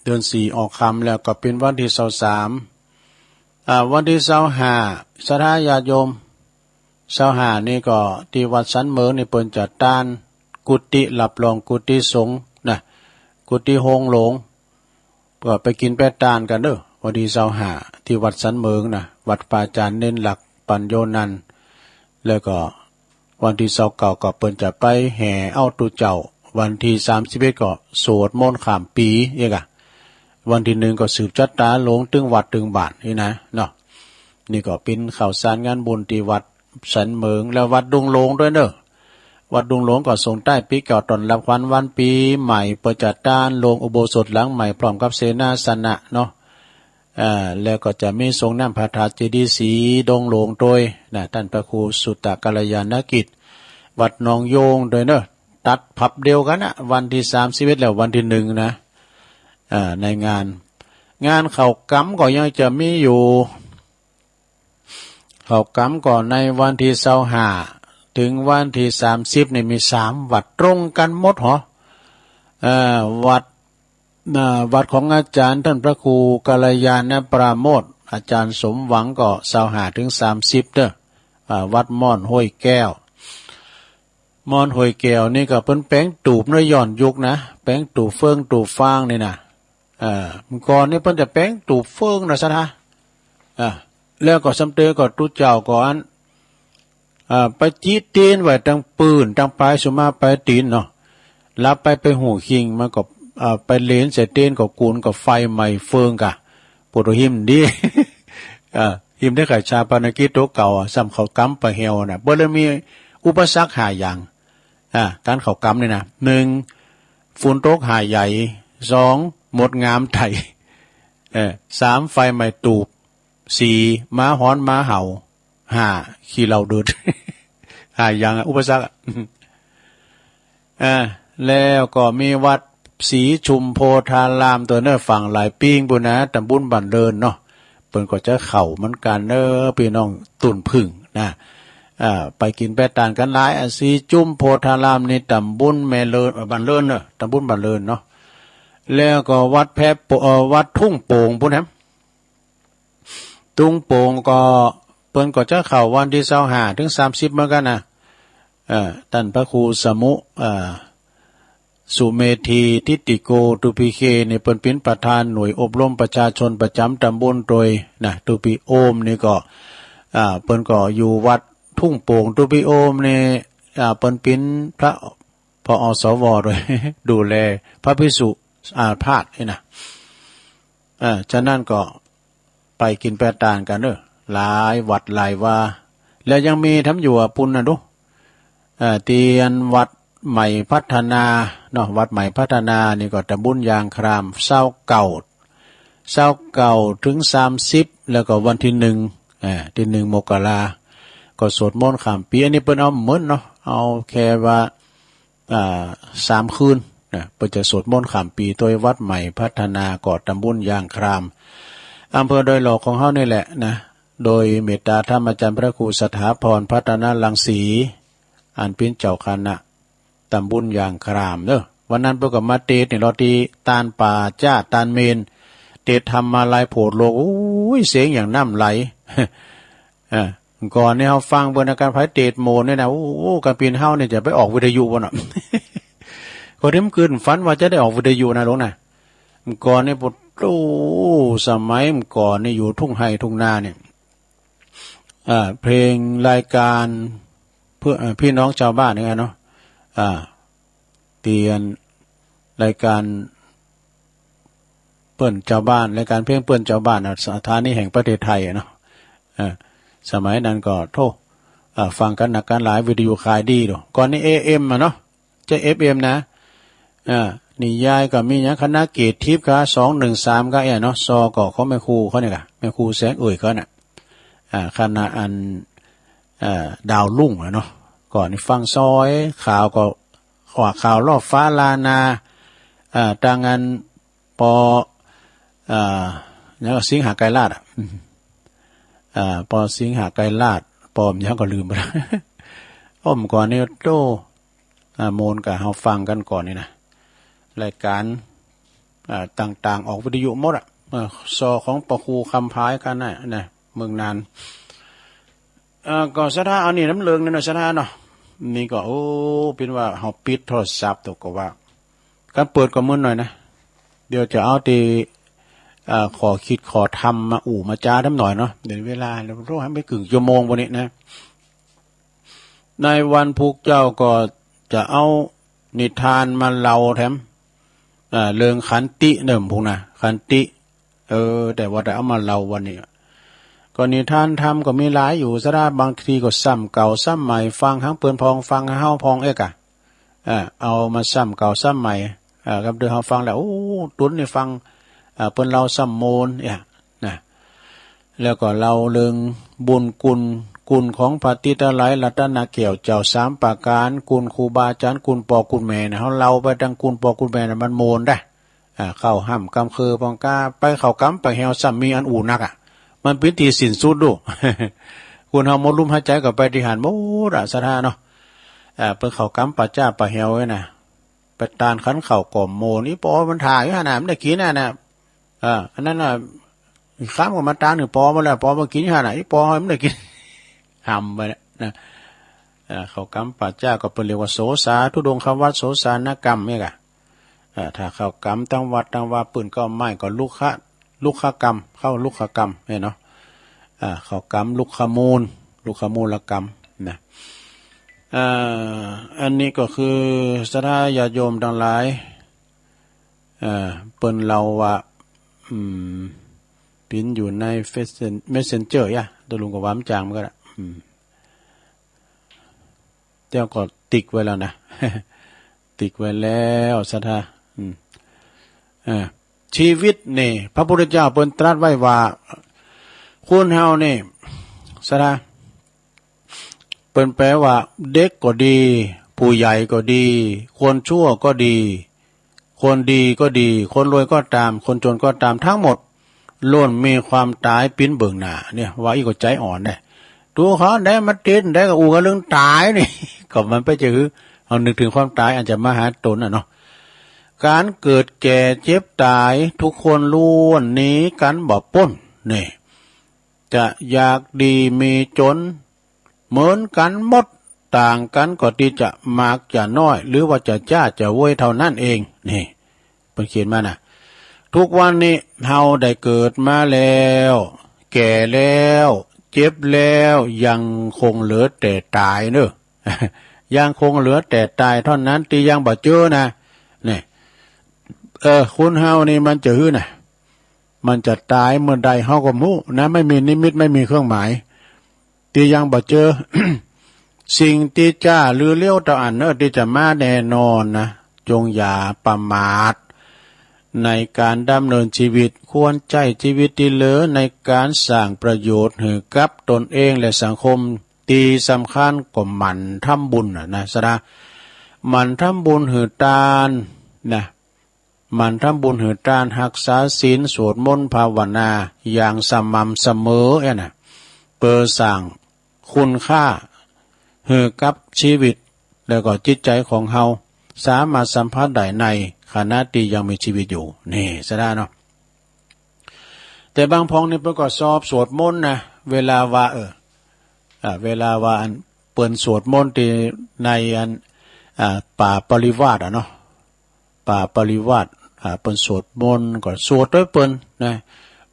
เดือนสี่ออกค่ำแล้วก็เป็นวันที่ซาวสาม อ่า วันที่ซาวห้า ศรัทธาญาติโยม ซาวห้านี่ก็ตี้วัดสันเหมิงนี่เปิ้นจะตานกุฏิรับรองกุฏิสงฆ์นะ กุฏิโฮงหลวง ก็ไปกินไปตานกั๋นเด้อ วันตี้ซาวห้า ตี้วัดสันเหมิงนะ วัดพระอาจารย์เน้นหลักปัญโญนันท์ แล้วก็วันตี้ซาวเก้าก็เปิ้นจะไปแห่เอาตุ๊เจ้า วันตี้สามสิบเอ็ดก็สวดมนต์ข้ามปี๋ เอกอะ วันตี้หนึ่งก็สืบชะตาหลวงตึงวัดตึงบ้านนี่นะเนาะ นี่ก็เป็นข่าวสารงานบุญตี้วัดสันเหมิง แล้ววัดดงหลวงด้วยเนอะ วัดดงหลวงก็ส่งท้ายปี๋เก่าต้อนรับขวัญวันปี๋ใหม่ เปิ้นจะตานโรงอุโบสถหลังใหม่พร้อมกับเสนาสนะเนาะ อ่า แล้วก็จะมีส่งน้ำพระธาตุเจดีย์สีดงหลวงด้วยนะ ต้านพระครูสุตตะกัลยาณกิจ วัดหนองโยงด้วยเนอะ ตัดผับเดียวกั๋นนะ วันตี้สามสิบเอ็ดแล้ววันตี้หนึ่งนะ อ่า ในงาน งานเข้ากรรมก็ยังจะมีอยู่ เข้ากรรมก็ในวันตี้ซาวห้า ถึงวันตี้สามสิบนี่มีสามวัดตรงกั๋นหมดหรอ เอ่อ วัด อ่า วัดของอาจารย์ต้านพระครูกัลยาณปราโมทย์ อาจารย์สมหวังก็ซาวห้าถึงสามสิบเด้อ อ่า วัดม่อนห้วยแก้ว ม่อนห้วยแก้วนี่ก็เปิ้นแป๋งตูบเนาะ ย้อนยุคนะ แป๋งตูบเฟืองตูบฟางนี่นะ เอ่อ เมื่อก่อนนี่เปิ้นจะแป๋งตูบเฟืองนะศรัทธา อ่า แล้วก็ซ้ำเตยก็ตุ๊เจ้าก็อัน อ่า ไปจิเตียนไว้ตังปืนตังปายสุมาปายตี๋นเนาะ หลับไปไปฮู้คิงมันก็ อ่า ไปเหลนใส่เตียนก็กูนก็ไฟไหม้เฟืองกะ ปวดหัวหิมดี อ่า หิมได้ไขชาปนกิจตั๋วเก่าอะ ซ้ำเข้ากรรมไปแหวน่ะ บ่ได้มีอุปสรรคห้าอย่าง อ่า ก๋านเข้ากรรมนี่นะ หนึ่ง ฝนตกหาดใหญ่ สอง มดงามไถ่ เอ่อ สาม ไฟไหม้ตูบ สี่ หมาหอนหมาเห่า ห้า ขี้เหล้าเดือด ห้าอย่างอะ อุปสรรคอะ อ่า แล้วก็มีวัดศรีชุมโพธารามตั๋วเนอะ ฝั่งหลายปิ้งปู้นนะ ตำบลบ้านเรินเนาะ เปิ้นก็จะเข้าเหมือนกั๋นเนอะ พี่น้องต้นผึ้งนะ อ่า ไปกิ๋นไปตานกั๋นหลาย อ่ะ ศรีชุมโพธารามนี่ตำบลแม่เริน เอ่อ บ้านเรินเนอะ ตำบลบ้านเรินเนาะ แล้วก็วัดแพโป เอ่อ วัดทุ่งโป่งปู้นแหม ทุ่งโป่งก็เปิ้นก็จะเข้าวันตี้ซาวห้าถึงสามสิบเหมือนกั๋นนะ เอ่อ ต้านพระครูสมุ เอ่อ สุเมธีทิตติโก ทูพีเค นี่เปิ้นเป๋นประธานหน่วยอบรมประชาชนประจ๋ำตำบลโดยนะ ทูพีโอมนี่ก็ อ่า เปิ้นก็อยู่วัดทุ่งโป่ง ทูพีโอมนี่ อ่า เปิ้นเป๋นพระ ผอ.สว. โดย ดูแลพระภิกษุอาพาธนี่นะ เอ่อ ฉะนั้นก็ไปกิ๋นไปตานกั๋นเนอะ หลายวัดหลายวา แล้วยังมีแถมอยู่อะปู้นนะดู เอ่อ ตี้อันวัดใหม่พัฒนาเนาะ วัดใหม่พัฒนานี่ก็ตำบลยางคราม ซาวเก้า ซาวเก้าถึงสามสิบ แล้วก็วันตี้หนึ่ง เอ่อ ตี้หนึ่งมกรา ก็สวดมนต์ข้ามปี๋ อันนี้เปิ้นเอาเหมือนเนาะ เอาแค่ว่า อ่า สามคืนนะ เปิ้นจะสวดมนต์ข้ามปี๋ โดยวัดใหม่พัฒนา ก็ตำบลยางคราม อำเภอดอยหล่อของเฮานี่แหละนะ โดยเมตตาธรรมอาจารย์พระครูสถาพรพัฒนรังสี อันเป๋นเจ้าคณะตำบลยางครามเนอะ วันนั้นเปิ้นก็มาเตสน์นี่ลอตี้ตานป่าจ๊าตานเมน เตสน์ธรรมาลัยโผดโลก โอ้ย เสียงอย่างน้ำไหล อ่า ก่อนนี่เฮาฟังเปิ้นอาก๋านไผเตสน์โมนนี่นะ โอ้ ก๋านเป๋นเฮานี่จะไปออกวิทยุบ่เนาะ ก็เริ่มกึ๊ดฝันว่าจะได้ออกวิทยุนะหลวงนะ ก่อนนี่ปะโธ่ สมัยก่อนนี่อยู่ทุ่งไฮ่ทุ่งนานี่ อ่า เพลงรายการเพื่อ เอ่อ พี่น้องชาวบ้านนี่ไงเนาะ อ่า เตียนรายการเปิ้นชาวบ้าน รายการเพลงเปิ้นชาวบ้านน่ะ สถานีแห่งประเทศไทยอะเนาะ เออ สมัยนั้นก็ โธ่ อ่า ฟังกันนะ กันหลาย วิทยุขายดีดู ก่อนนี้ เอเอ็ม อะเนาะ ใช่ เอฟเอ็ม นะ อ่า นิยายก็มีหยัง คณะเกตทิพย์ก็ สองหนึ่งสาม ก็เอะเนาะ ซอก็ของแม่ครูเขาเนี่ยกะ แม่ครูแสงเอ่ยเขาน่ะ อ่า คณะอัน อ่า ดาวรุ่งอะเนาะ ก่อนนี้ฟังซอย ข่าวก็ ข่าว ข่าวลอดฟ้าลานา อ่า ตางอัน ปอ อ่า หยังก็สิงหาไกรราชอะ อืม อ่า ปอสิงหาไกรราช ปอหยังก็ลืมไปแล้ว อ้อมก่อนนี่โต้ อ่า โมนกับเฮาฟังกันก่อนนี่นะ รายการ อ่า ต่างๆ ออกวิทยุหมดอะ เออ ซอของปอครูคำพายกันน่ะ นะ เมืองนาน เอ่อ ก็ศรัทธา อันนี้น้ำเหลืองเนี่ยเนาะ ศรัทธาเนาะ นี่ก็ โอ้ เป็นว่าเฮาปิดโทรศัพท์ตัวก็ว่า การเปิดก็มึนหน่อยนะ เดี๋ยวจะเอาที่ เอ่อ ขอคิดขอทำมาอู่มาจ้าทำหน่อยเนาะ เดี๋ยวเวลาเราโทรหาไปกึ่งชั่วโมงวันนี้นะ ในวันพุธเจ้าก็จะเอานิทานมาเล่าแถม เอ่อ เรื่องขันติเนิ่มพุงนะ ขันติ เออ แต่ว่าได้เอามาเล่าวันนี้ ก็นิทานธรรมก็มีหลายอยู่ ศรัทธา บางทีก็ซ้ำเก่าซ้ำใหม่ ฟังทั้งเปิ้นพอง ฟังทั้งเฮาพองเอกอะ อ่า เอามาซ้ำเก่าซ้ำใหม่ อ่า ครับ โดยเฮาฟังแล้ว โอ้ ตุนนี่ฟัง อ่า เปิ้นเล่าซ้ำโมน เนี่ย นะ แล้วก็เล่าเรื่องบุญคุณ คุณของพระติตะไลรัตนแก้วเจ้าสามประการ คุณครูบาอาจารย์ คุณป้อคุณแม่นะ เฮาเล่าไปตั้งคุณป้อคุณแม่นะ มันโมนได้ อ่า เข้าฮ่ำกำคือปองกา ไปเข้ากำไปแหวซ้ำมีอันอู่นักอะ มันเป็นที่สิ้นสุดดู คุณเฮาหมดลมหายใจก็ไปที่หั้นหมดอะ ศรัทธาเนาะ อ่า ไปเข้ากำป่าจ้าป่าแหวไว้นะ ไปตานขันข้าวก่อมโมน อีปอมันถ่ายอยู่หั่นน่ะ มันได้กินน่ะนะ อ่า อันนั้นน่ะ ข้ามก็มาตานนี่ปอมาแล้ว ปอมากินอยู่หั่นน่ะ อีปอมันได้กิน ห่ำไปแล้วนะ อ่า เข้ากำป่าจ้าก็เปิ้นเรียกว่าโสสา ธุดงควัตร โสสานกรรมเนี่ยกะ อ่า ถ้าเข้ากำตั้งวัดตั้งวาปื้นก็ไม่ก็ลุกขะ ลุกขกรรม เข้าลุกขกรรมเนี่ยเนาะ อ่า เข้ากำลุกขมูล ลุกขมูลกรรมนะ อ่า อันนี้ก็คือศรัทธาญาติโยมทั้งหลาย อ่า เปิ้นเล่าว่า อืม ปิ้นอยู่ในเฟซ เมสเซนเจอร์ ยะ ตกลงก็ว่ามันจางมันก็ได้ อืม เจ้าก็ติ๊กไว้แล้วนะ ติ๊กไว้แล้วศรัทธา อืม อ่า ชีวิตนี่ พระพุทธเจ้าเปิ้นตรัสไว้ว่า คนเฮานี่ ศรัทธา เปิ้นแปลว่า เด็กก็ดี ผู้ใหญ่ก็ดี คนชั่วก็ดี คนดีก็ดี คนรวยก็ตาม คนจนก็ตาม ทั้งหมด ล้วนมีความตายปิ้นเบื้องหน้า เนี่ย ว่าอี้ก็ใจอ่อนเด้ ตัวเขาได้มาติดได้ก็อู้กันเรื่องตายนี่ ก็มันไปจะคือ เอานึกถึงความตายอันจะมาหาตนน่ะเนาะ การเกิดแก่เจ็บตาย ทุกคนล้วนหนีกันบ่พ้น นี่ จะอยากดีมีจน เหมือนกันหมด ต่างกันก็ที่จะมากจะน้อย หรือว่าจะจ้าจะโว้ยเท่านั้นเอง นี่ เปิ้นเขียนมานะ ทุกวันนี้เฮาได้เกิดมาแล้ว แก่แล้ว เจ็บแล้ว ยังคงเหลือแต่ตายเนอะ ยังคงเหลือแต่ตายเท่านั้นที่ยังบ่เจอนะ นี่ เออ คนเฮานี่มันจะหื้อนะ มันจะตายเมื่อใดเฮาก็บ่ฮู้นะ ไม่มีนิมิต ไม่มีเครื่องหมาย ที่ยังบ่เจอ สิ่งที่จ้าหรือเลี้ยวเต้าอั้นเนอะ ที่จะมาแน่นอนนะ จงอย่าประมาท ในการดำเนินชีวิต ควรใช้ชีวิตที่เหลือในการสร้างประโยชน์ให้กับตนเองและสังคม ที่สำคัญก็หมั่นทำบุญน่ะนะ ศรัทธา หมั่นทำบุญหื้อตานนะ หมั่นทำบุญหื้อตาน รักษาศีล สวดมนต์ภาวนาอย่างสม่ำเสมอ เอ้ยนะ เพื่อสร้างคุณค่าหื้อกับชีวิต แล้วก็จิตใจของเฮา สามารถสัมผัสได้ในขณะที่ยังมีชีวิตอยู่ นี่ ศรัทธาเนาะ แต่บางพองนี่เปิ้นก็ชอบสวดมนต์นะ เวลาว่า เออ อ่า เวลาว่าอันเปิ้นสวดมนต์ที่ในอัน อ่า ป่าปริวาสอะเนาะ ป่าปริวาส อ่า เปิ้นสวดมนต์ก็สวดด้วยเปิ้นนะ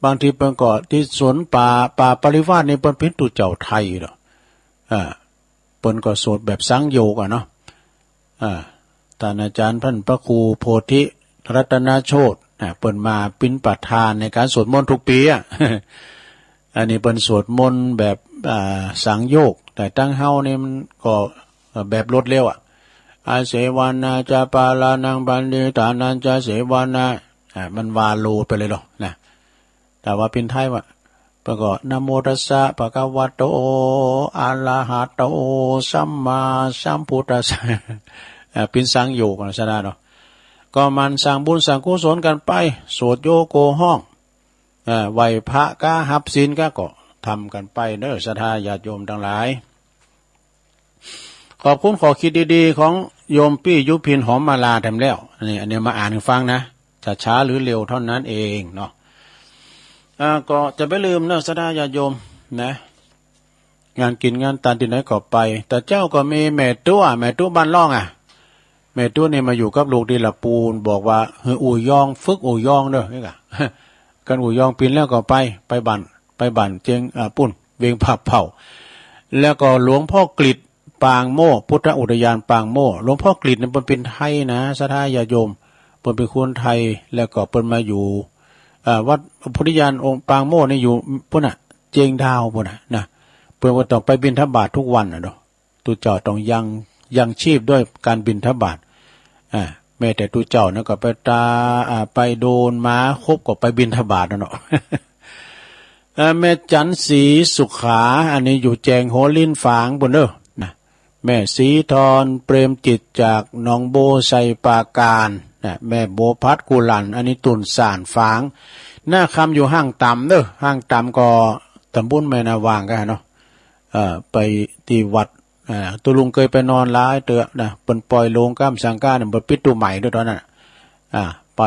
บางทีเปิ้นก็ที่สวนป่า ป่าปริวาสนี่เปิ้นเป็นตุ๊เจ้าไทยเนาะ อ่า เปิ้นก็สวดแบบสังโยคอะเนาะ อ่า ท่านอาจารย์ท่านพระครูโพธิรัตนโชติ อ่า เปิ้นมาเป็นประธานในการสวดมนต์ทุกปีอะ อันนี้เปิ้นสวดมนต์แบบ อ่า สังโยชน์ แต่ตังเฮานี่มันก็ เอ่อ แบบรวดเร็วอะ อาเสวนาจะปาลานังปัณฑิตานันจะเสวนา อ่า มันวาโลไปเลยเนาะนะ แต่ว่าเป็นไทยว่า เปิ้นก็ นะโมตัสสะ ภะคะวะโต อะระหะโต สัมมาสัมพุทธัสสะ อ่า เป็นสังโยชน์กันซะนะเนาะ ก็หมั่นสร้างบุญสร้างกุศลกันไป สวดโยโกฮ้อง อ่า ไหว้พระกา ฮับศีลกา ก็ทำกันไปเนอะ ศรัทธาญาติโยมทั้งหลาย ขอบคุณข้อคิดดีๆ ของโยมปี้ยุพินหอมมาลาแถมแล้ว นี่ อันนี้มาอ่านให้ฟังนะ จะช้าหรือเร็วเท่านั้นเองเนาะ อ่า ก็จะไม่ลืมเนอะ ศรัทธาญาติโยมนะ งานกินงานตานตี้ไหนก็ไป แต่เจ้าก็มีแม่ตู้ แม่ตู้บ้านร่องอะ แม่ตู้นี่มาอยู่กับลูกตี้ละปูน บอกว่า หื้ออู่ยอง ฝึกอู่ยองเด้อ นี่กะ กันอู่ยองปินแล้วก็ไป ไปบ้าน ไปบ้านเจียง อ่า ปู้น เวียงผาเผา แล้วก็หลวงพ่อกฤษ ปางโม่ พุทธอุทยานปางโม่ หลวงพ่อกฤษนี่เปิ้นเป็นไทยนะ ศรัทธาญาติโยม เปิ้นเป็นคนไทย แล้วก็เปิ้นมาอยู่ อ่า วัดพุทธอุทยานองค์ปางโม่นี่อยู่ปู้นน่ะ เจียงดาวปู้นน่ะนะ เปิ้นก็ต้องไปบิณฑบาตทุกวันน่ะเนาะ ตุ๊เจ้าต้องยัง ยังชีพด้วยการบิณฑบาต อ่า แม้แต่ตุ๊เจ้านั้นก็ไปตา อ่า ไปโดนหมาคบก็ไปบิณฑบาตนั่นเนาะ เอ่อ แม่จันทร์ศรีสุขา อันนี้อยู่แจงหัวลินฝางปู้นเด้อนะ แม่ศรีธรเปรมจิตจากหนองโบไซปราการนะ แม่โบพัดกุหลัน อันนี้ตุ่นสานฝาง หน้าคำอยู่ห้างต่ำเด้อ ห้างต่ำก็ตำบลแม่นาวางกันเนาะ เอ่อ ไปที่วัด อ่า ตุ๊ลุงเคยไปนอนหลายเตื้อนะ เปิ้นปล่อยโลงก้ามสังฆาเนี่ย เปิ้นปิดตัวใหม่ด้วยตอนนั้นน่ะ อ่า ไป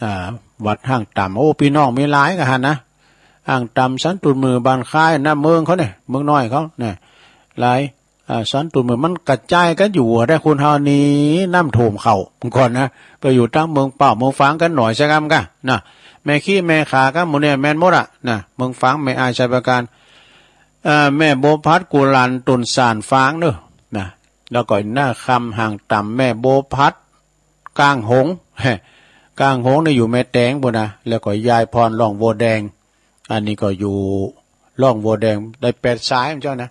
อ่า วัดห้างต่ำ โอ้ พี่น้องมีหลายกะหั้นนะ ห้างต่ำ สันตุ่นหมื่น บ้านค่าย น้ำเมืองเขาเนี่ย เมืองน้อยเขาเนี่ย หลาย อ่า สันตุ่นหมื่น มันกระจายกันอยู่อะ แต่คนเฮานี่น้ำท่วมเข้าก่อนนะ ไปอยู่ตั้งเมืองเป้า เมืองฝางกันหน่อยซะกำกะนะ แม่ขี้แม่ขากันหมู่เนี่ยแม่นหมดอะนะ เมืองฝาง แม่อาย ชัยปราการ เอ่อ แม่โบพัดกุหลันตุ่นสานฝางเนอะนะ แล้วก็หน้าคำห้างต่ำ แม่โบพัดกลางหงส์ กลางหงส์นี่อยู่แม่แตงปู้นนะ แล้วก็ยายพรร่องบัวแดง อันนี้ก็อยู่ร่องบัวแดง ได้แปดสายมันเจ้านะ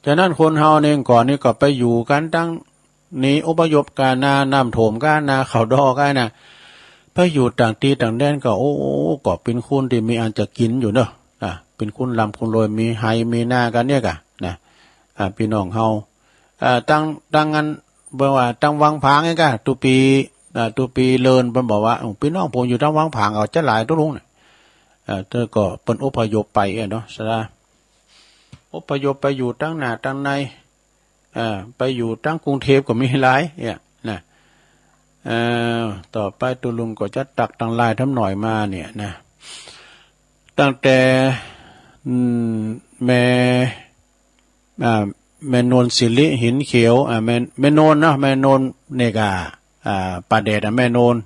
ฉะนั้นคนเฮาเนี่ยก่อนนี่ก็ไปอยู่กันตั้ง หนีอพยพกานา น้ำท่วมกานา เขาดอกกานะ ไปอยู่ต่างตี้ต่างแดนก็ โอ้ ก็เป็นคนที่มีอันจะกินอยู่เนอะ อ่ะ เป็นคนร่ำคนรวย มีไฮ่มีนากันเนี่ยกะนะ อ่ะ พี่น้องเฮา อ่า ตั้ง ตั้งอัน เปิ้นว่าตั้งวังผางเนี่ยกะ ตุปี อ่า ตุปีเลิน เปิ้นบอกว่า โอ้ พี่น้องผมอยู่ตั้งวังผาง เอาจะหลายตุ๊ลุงเนี่ย อ่า แต่ก็เปิ้นอพยพไปอะเนาะ สะดา อพยพไปอยู่ตั้งหน้าตั้งใน อ่า ไปอยู่ตั้งกรุงเทพฯก็มีหลายเนี่ยนะ เอ่อ ต่อไปตุ๊ลุงก็จะตักตังลายทำหน่อยมาเนี่ยนะ ตั้งแต่ อืม แม่ อ่า แม่นวลสิริหินเขียว อ่า แม่ แม่นวลเนาะ แม่นวลเนี่ยกะ อ่า ป้าแดดอะ แม่นวล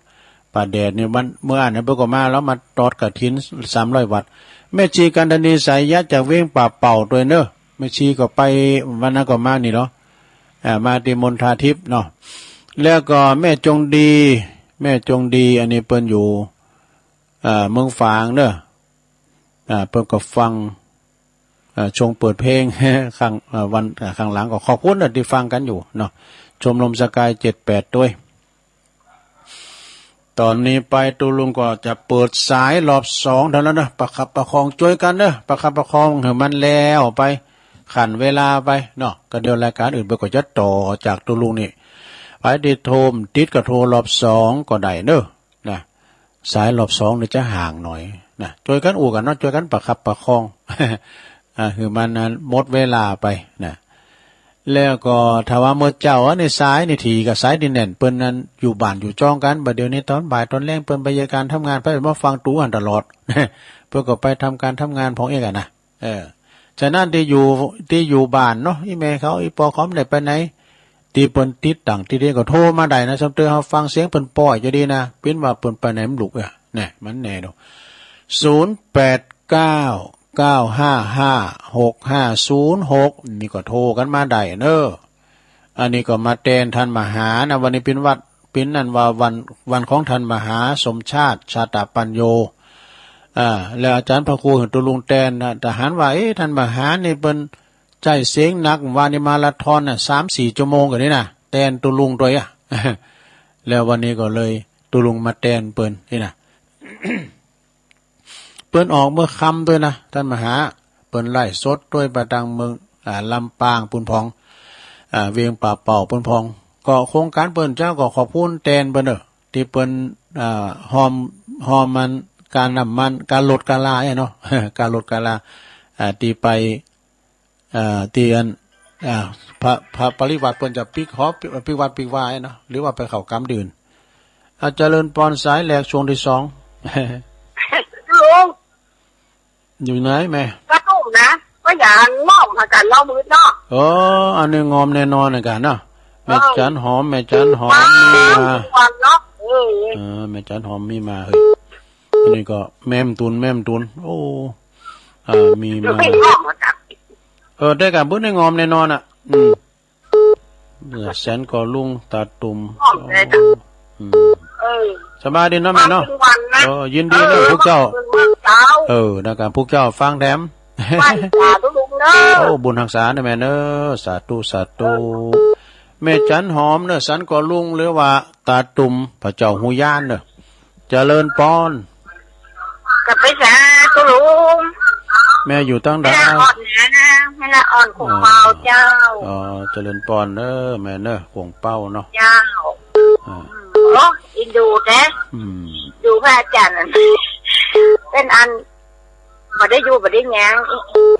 ป้าแดดนี่วัน เมื่ออันนั้นเปิ้นก็มา แล้วมาตอดกฐินสามร้อยวัตต์ แม่ชีกันธนีสายยัดจากเวียงป่าเป่าตวยเนอะ แม่ชีก็ไปวันนั้นก็มานี่เนาะ อ่า มาที่มณฑาทิพย์เนาะ แล้วก็แม่จงดี แม่จงดี อันนี้เปิ้นอยู่ อ่า เมืองฝางเนอะ อ่า เปิ้นก็ฟัง อ่า ช่วงเปิดเพลง ข้าง อ่า วัน อ่า ข้างหลังก็ขอบคุณนะที่ฟังกันอยู่เนาะ ชมรมสกายเจ็ดแปดด้วย ตอนนี้ไปตุ๊ลุงก็จะเปิดสายรอบสองเท่านั้นนะ ประคับประคองช่วยกันเนอะ ประคับประคองให้มันแล้วไป ขันเวลาไปเนาะ ก็เดี๋ยวรายการอื่นไปก็จะต่อจากตุ๊ลุงนี่ ไปที่โทรติดก็โทรรอบสองก็ได้เนอะ นะ สายรอบสองนี่จะห่างหน่อยนะ ช่วยกันอู้กันเนาะ ช่วยกันประคับประคอง อ่า คือมันนั้นหมดเวลาไปนะ แล้วก็ถ้าว่าเมื่อเจ๊าอันนี้สายนี่ถี่กับสายที่แน่น เปิ้นนั้นอยู่บ้านอยู่จ้องกัน บัดเดี๋ยวนี้ตอนบ่ายตอนแลงเปิ้นไปเฮ็ดการทำงาน ไปมาฟังตุ๊หั้นตลอด เปิ้นก็ไปทำการทำงานของเอกอะนะ เออ ฉะนั้นที่อยู่ ที่อยู่บ้านเนาะ อีแม่เขา อีปอเขาบ่ได้ไปไหน ที่เปิ้นติดต่างที่เดียวก็โทรมาได้นะ สำเติมเฮาฟังเสียงเปิ้นป้อยจะดีนะ เปิ้นว่าเปิ้นไปไหนมันลุกอะ เนี่ย มันแน่เนาะ ศูนย์แปดเก้า เก้าห้าห้า หกห้าศูนย์หก นี่ก็โทรกันมาได้เนอะ อันนี้ก็มาแตนท่านมหานะ วันนี้เป็นวัด เป็นนั่นว่าวัน วันของท่านมหาสมชาติ ชาตปัญโญ อ่า แล้วอาจารย์พระครูหื้อตุ๊ลุงแตนนะ แต่หันว่า เอ๊ะ ต้านมหานี่เปิ้นใจ๊เสียงหนัก วานี้มาราธอนน่ะ สามสี่ชั่วโมงกว่านี้นะ แตนตุ๊ลุงตัวยอะ แล้ววันนี้ก็เลยตุ๊ลุงมาแตนเปิ้นนี่นะ เปิ้นออกเมื่อค่ำตัวยนะ ต้านมหา เปิ้นไลฟ์สดตัวยไปตางเมือง อ่า ลำปางปู้นพ่อง อ่า เวียงป่าเป้าปู้นพ่อง ก็โครงก๋านเปิ้นเจ้าก็ขอบคุณแตนเปิ้นเด้อ ตี้เปิ้น อ่า ฮอม ฮอมมัน ก๋าน้ำมัน ก๋าลดก๋าลาเนาะ ก๋าลดก๋าลา อ่า ตี้ไป อ่า ตี้อัน อ่า พระ พระปริวาสเปิ้นจะปิ๊กฮอป ปิ๊กวัดปิ๊กวาเนาะ หรือว่าไปเข้าก๋ามดื่น อ่า เจริญปอนสายแหลกช่วงที่สอง ลุง อยู่ไหนแม่ กระตุ้มนะ ก็อย่าอันมองหากันเนาะ มืดเนาะ โอ้ อันนี้งอมแน่นอนนะกันเนาะ แม่จันหอม แม่จันหอมมีมา วันเนาะ เออ เออ แม่จันหอมมีมา เฮ้ย อันนี้ก็แม่มตุน แม่มตุน โอ้ อ่า มีมา ไม่งอมหากัน เออ ได้กัน บุญได้งอมแน่นอนอ่ะ อืม เมื่อแสนก่อลุงตาตุ่ม อ๋อ แม่นจ้ะ อืม เออ สบายดีเนาะแม่เนาะ มาเป็นวันนะ เออ ยินดีเนาะ เออ พวกเจ้า มาเป็นวันเสาร์ เออ นะครับ พวกเจ้าฟังแถม ไหว้สาธุลุงเนาะ โอ้ บุญฮักษาเนาะแม่เนาะ สาธุ สาธุ เออ แม่จันหอมเนาะ สันก่อลุง หรือว่าตาตุ่ม พระเจ้าฮู้ย่านเนาะ เจริญปอน กลับไปสาธุลุง แม่อยู่ตั้งใด แม่ละอ่อนนะ แม่ละอ่อนขวงเปาเจ้า อ๋อ เจริญปอนเด้อแม่เด้อ ขวงเปาเนาะ เจ้า อ่า โอ้ อินดูแท้ อืม ดูพระอาจารย์นั่น เป็นอัน บ่ได้อยู่บ่ได้หยัง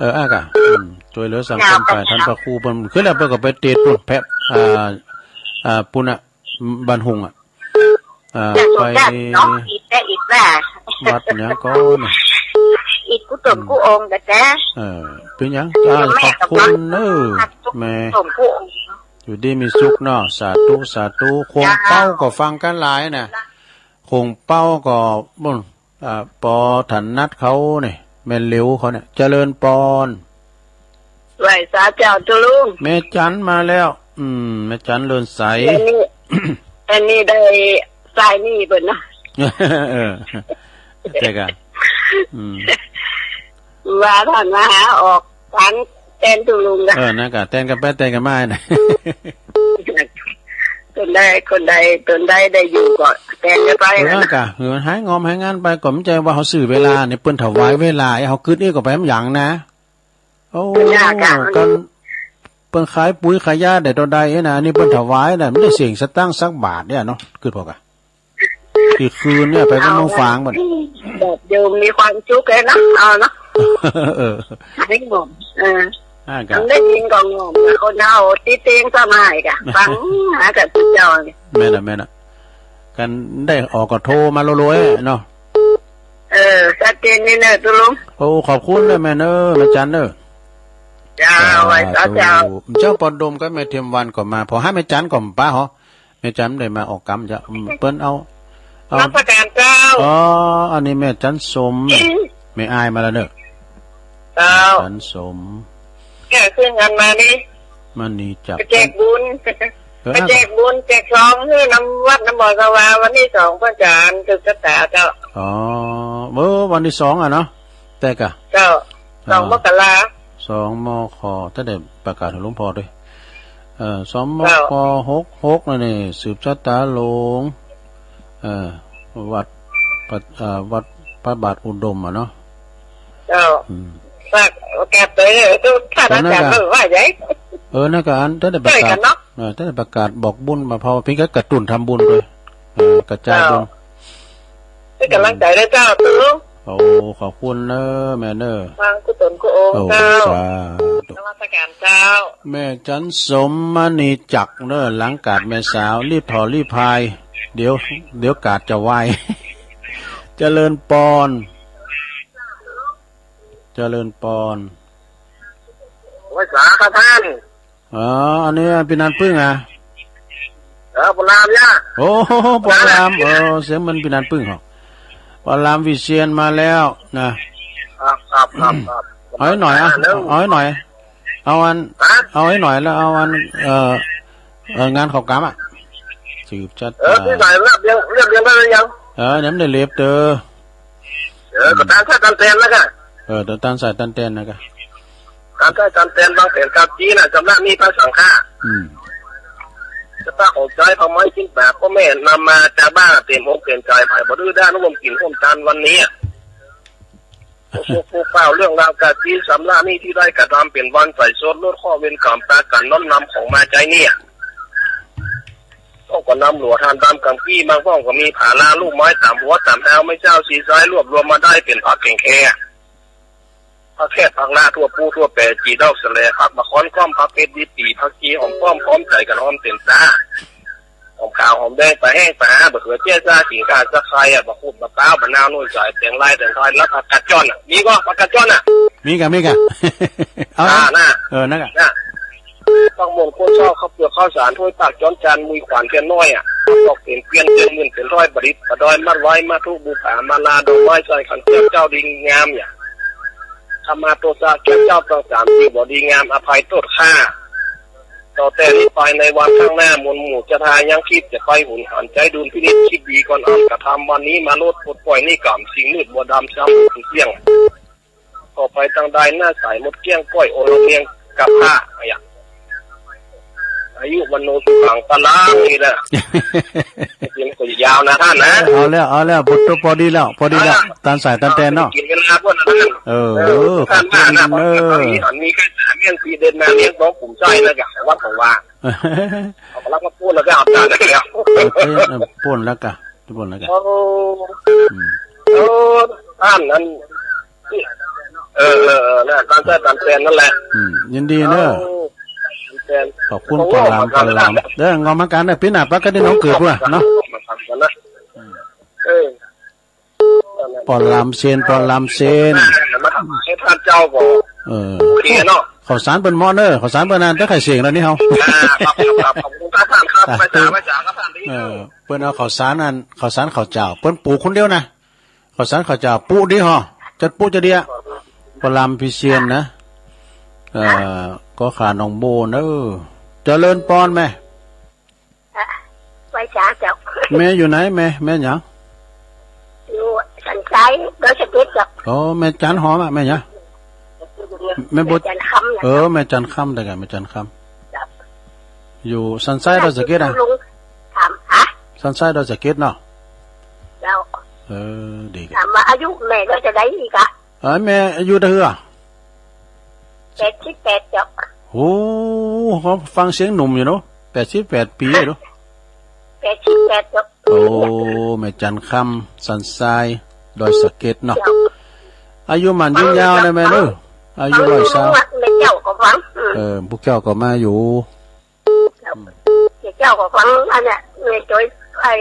เออ อ่ะกะ อืม ช่วยเหลือสังคมไป ท่านพระครูเปิ้น คือแล้วเปิ้นก็ไปเตดปุ้น แพะ อ่า อ่า ปุ้นน่ะ บ้านหุงอ่ะ อ่า ไป วัดหยังก่อนน่ะ อิดกู้ตนกู้องค์กะแต๊ เออ เป็นหยัง อ่า ขอบคุณเด้อ แม่ อยู่ดีมีสุขเนาะ สาธุ สาธุ ขวงเปาก็ฟังกันหลายน่ะ ขวงเปาก็บุ้น อ่า ปอถนัดเขาเนี่ย แม่เหลียวเขาเนี่ย เจริญปอน ไหว้สาเจ้าตุลุง แม่จันมาแล้ว อืม แม่จันเลินใส อันนี้ อันนี้ได้สายนี่เปิ้นนะ เออ ใช่กะ อืม ว่าท่านมาหาออกทางแตนตุลุงนะ เออ นั่นกะ แตนกันไป แตนกันมานะ คนใด คนใด คนใดได้อยู่ก็แตนกันไป เออ นะ กะ เออ หายงอมหายงานไป ก็ไม่ใช่ว่าเขาซื้อเวลาเนี่ย เปิ้นถวายเวลา ให้เขากึ๊ดนี่ก็ไปมันหยังนะ โอ้ ยากอะ กันเปิ้นขายปุ๋ยขายยาได้เท่าใดนะ อันนี้เปิ้นถวายนะ ไม่ได้เสียงสตางค์สักบาทเนี่ยเนาะ กึ๊ดพอกะ กี่คืนเนี่ยไปก็เมืองฝางบัดนี้ แบบเดิมมีความสุขเลยนะ เอาเนาะ เออ ไม่งง เออ อ่ากะ มันได้ยินก็งงนะ คนเอาติดเตียงสมัยกะ ฟังหากับเจ้าเนี่ย แม่นน่ะ แม่นน่ะ กันได้ออกก็โทรมาโลๆเนาะ เออ ชัดเจนนี่เนอะตุลุง โอ้ ขอบคุณเด้อแม่เนอะ แม่จันเนอะ เจ้า ไหว้สาเจ้า สาธุ เจ้าปอดมกับแม่เทียมวันก็มา พอหาแม่จันก็บ่ปะหอ แม่จันได้มาออกกำจ้ะ อืม เปิ้นเอา เอา นมัสการเจ้า อ๋อ อันนี้แม่จันสม แม่อ้ายมาแล้วเนอะ เจ้า แม่จันสม แก่ขึ้นกันมานี่ มันนี่จับ ไปแจกบุญ เออ ไปแจกบุญ แจกซอง คือนำวัดนำบ่อสวา วันที่สอง พระอาจารย์สืบชะตาเจ้า อ๋อ เออ วันที่สองอะเนาะ แต่กะ เจ้า สอง อ่า มกรา สอง มค ถ้าได้ประกาศให้หลวงพ่อด้วย เอ่อ สอง มค เจ้า หกหก นั่นนี่ สืบชะตาหลวง เอ่อ วัดพระ เอ่อ วัดพระบาทอุดมอะเนาะ เจ้า อืม ฝากโอกาสไปเลย ถ้าอาจารย์ว่าไง เออ นั่นก็อัน ถ้าได้ประกาศ ช่วยกันเนาะ เออ ถ้าได้ประกาศบอกบุญมา เพราะว่าเพิ่นก็กระตุ้นทำบุญด้วย เออ กระจายบุญ เจ้า เป็นกำลังใจด้วยเจ้า ตุ๊ลุง โอ้ ขอบคุณเนอะแม่เนอะ วางกุศลกุศล โอ้ เจ้า สาธุ นมัสการเจ้า แม่จันสมมณีจักรเนอะ หลังกาดแม่สาว รีบถอดรีบพาย เดี๋ยว เดี๋ยวกาดจะไหว เจริญปอน เจริญปอน ไหว้สาครับท่าน อ๋อ อันนี้พี่นันปึ้งอะ เออ ปอนรามเนี่ย โอ้ ปอนราม เออ เสียงเหมือนพี่นันปึ้งเหรอ ปอนรามวิเชียรมาแล้วนะ ครับ ครับ ครับ ครับ เอาให้หน่อยอะ เร็ว เอาให้หน่อย เอาอัน ฮะ เอาให้หน่อยแล้วเอาอัน เอ่อ เอ่อ งานเขากำอะ สืบชะตา เออ พี่หน่อยเรียบเรียง เรียบเรียงได้หรือยัง เออ เนี่ยมันได้เล็บเตอ เออ ก็ตามสายตามแตนนะกะ เออ ตามสายตามแตนนะกะ ตามสายตามแตน วางแผนกาบตี้นะ สำหรับนี่พระสังฆะ อืม จะปะของใจพระไม้กินแบบพ่อแม่นำมาจากบ้านเต็มอกเต็มใจ ไผบ่ดื้อด้านร่วมกินร่วมทานวันนี้อะ ผู้ผู้ผู้เฝ้าเรื่องราวกาบตี้สำหรับนี่ที่ได้กระทำเป็นวันใส่สดลดข้อเวรกรรม ประกันน้อมนำของมาใจเนี่ย ก็ก็นำหลวงทานตามกำกี้ บางห้องก็มีผาลาลูกไม้ตามหัวตามแถว ไม้เจ้าสีซ้ายรวบรวมมาได้เป็นผักแข่งแค่ ผักแค่ผักหน้าทั่วปูทั่วแปร จีดอกสะแล ผักมะขอนก้อม ผักเผ็ดดีปี ผักชีหอมป้อม พร้อมใจกันหอมเต็มตา หอมขาวหอมแดง ปลาแห้งปลาหา บะเขือเจ้ซา ขิงข่า สะไคร้อะ บะขุด บะพร้าว บะนาว นุ่นสาย แตงลาย แตงไทย และผักกาดจ้อนอะ มีก็ผักกาดจ้อนอะ มีกะ มีกะ เอา อ่า นะ นะ เออ นะกะ นะ ต้องมงคลเช้าข้าวเปลือกข้าวสาร ถ้วยปากช้อนจาน มุยขวานเทียนน้อยอะ ตอกเปลี่ยนเกวียน เกวียนหมื่นเป็นร้อย ประดิษฐ์ประดอย มัดไว้ มาทุบูผา มาลาดอกไม้ ใส่ขันแก้วเจ้าดีงามอย่า ธรรมาโตสะแก้วเจ้าต้องสาม ที่บ่ดีงาม อภัยโทษข้า ต่อแต่นี้ไปในวันข้างหน้า มวลหมู่จะทายังคิดจะไปหุนหัน ใจดุลพินิจคิดดีก่อนอันกระทำ วันนี้มาลดปลดปล่อยหนี้กรรม สิ่งมืดมัวดำช้ำเสี้ยง ก็ไปทางใดหน้าใสหมดเกลี้ยง ก้อยโอรเมียงกับพระอะ อายุวันโนสุขังพลังนี่แหละ เสียงก็ยาวนะท่านนะ เอาแล้ว เอาแล้ว บทพอดีแล้ว พอดีแล้ว อ่า ตามสายตามแตนเนาะ กินเวลาพวกนั้น เออ เออ ท่านว่านะ ขอบคุณ เออ ตอนนี้อันนี้ก็เรื่องที่เดินมาเรื่องของกลุ่มจ้อยนะ กับวัดของว่า เอามารับมาพูดแล้วก็เอาจานแล้ว เออ เออ พูดแล้วกะ พูดแล้วกะ โอ้ อืม โอ้ ท่านนั้น เออ เออ เออ นะ ตามใจตามแผนนั่นแหละ อืม ยินดีเนอะ เอา ตามแผน ขอบคุณ ขอบคุณ ปอหลาม ปอหลาม เด้อ งอมเหมือนกันนะ ปีหน้าปะก็ได้น้องเกิดว่ะเนาะ มาทำกันนะ อืม เออ ปอหลามเซน ปอหลามเซน มาทำให้ท่านเจ้าก่อน เออ โอเคเนาะ ข้าวสารเปิ้นเหมาะเนอะ ข้าวสารเปิ้นนั่น แต่ไข่เสียงแล้วนี่เฮา อ่า ครับ ครับ ครับ ขอบคุณท่านครับ ไปจ๋า ไปจ๋าครับท่าน เออ เปิ้นเอาข้าวสารนั่น ข้าวสารข้าวเจ้า เปิ้นปลูกคนเดียวนะ ข้าวสารข้าวเจ้า ปลูกดีฮอ จัดปลูกจะดีอะ ปอหลามพิเชียนนะ เอ่อ ก็ขาน้องโบเนอะ เจริญปอนแม่ อ่ะ ไหว้สาเจ้า แม่อยู่ไหนแม่ แม่หยัง อยู่สันทราย ดอยสะเก็ดเจ้า อ๋อ แม่จันหอมอะ แม่หยัง แม่บุตร แม่จันคำนะ เออ แม่จันคำ แต่กัน แม่จันคำ เจ้า อยู่สันทรายดอยสะเก็ดอะ ลุงถาม ฮะ สันทรายดอยสะเก็ดเนาะ เจ้า เออ ดีครับ ถามว่าอายุแม่ก็จะได้อีกอะ เอ้ย แม่อายุเท่าไหร่ แปดสิบแปดเจ้า โอ้ เขาฟังเสียงหนุ่มอยู่เนาะ แปดสิบแปดปีเนาะ แปดสิบแปดเจ้า โอ้ แม่จันคำ สันทราย ดอยสะเก็ดเนาะ เจ้า อายุหมั่นยืนยาวนะแม่เนอะ อายุร้อยซาว แม่เจ้าก็ฟัง อืม เออ พวกเจ้าก็มาอยู่ เจ้า อืม เจ้าก็ฟังอันเนี้ย แม่จ้อย ไอ้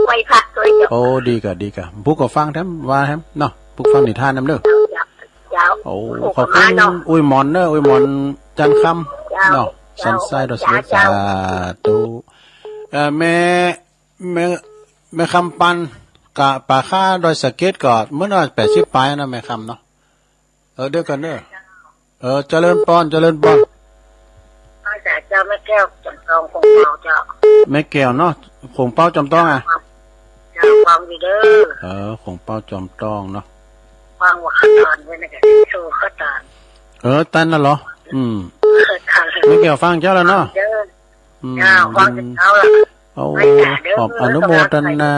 ไหว้พระจ้อยเจ้า โอ้ ดีกะ ดีกะ พวกก็ฟังแถม ว่าแถมเนาะ พวกฟังนิทานนำเด้อ เจ้า เจ้า โอ้ พวกก็ ขอบคุณ มาเนาะ อุ้ยหมอนเนอะ อุ้ยหมอนจันคำ เจ้า เนาะ เจ้า สันทรายดอยสะเก็ด เจ้า สาธุ เอ่อ แม่ แม่ แม่คำปัน กะป่าข้าดอยสะเก็ดก็เหมือนว่าแปดสิบปลายนะแม่คำเนาะ เออ เดี๋ยวกันเด้อ เออ เจริญปอน เจริญปอน อาจารย์เจ้า แม่แก้ว จอมทอง ของเราเจ้า แม่แก้วเนาะ ของเปาจอมทองอะ เจ้า ฟังอยู่เด้อ เออ ของเปาจอมทองเนาะ ฟังว่าข้าตอนเว้ยนะ แกสู้ข้าตอน เออ ตันน่ะเหรอ อืม เออ ค่ะ แม่แก้วฟังเจ้าแล้วเนาะ เด้อ อืม เจ้า ฟังเจ้าละ โอ้ ไม่จ่าเด้อ ขอบอนุโมทนา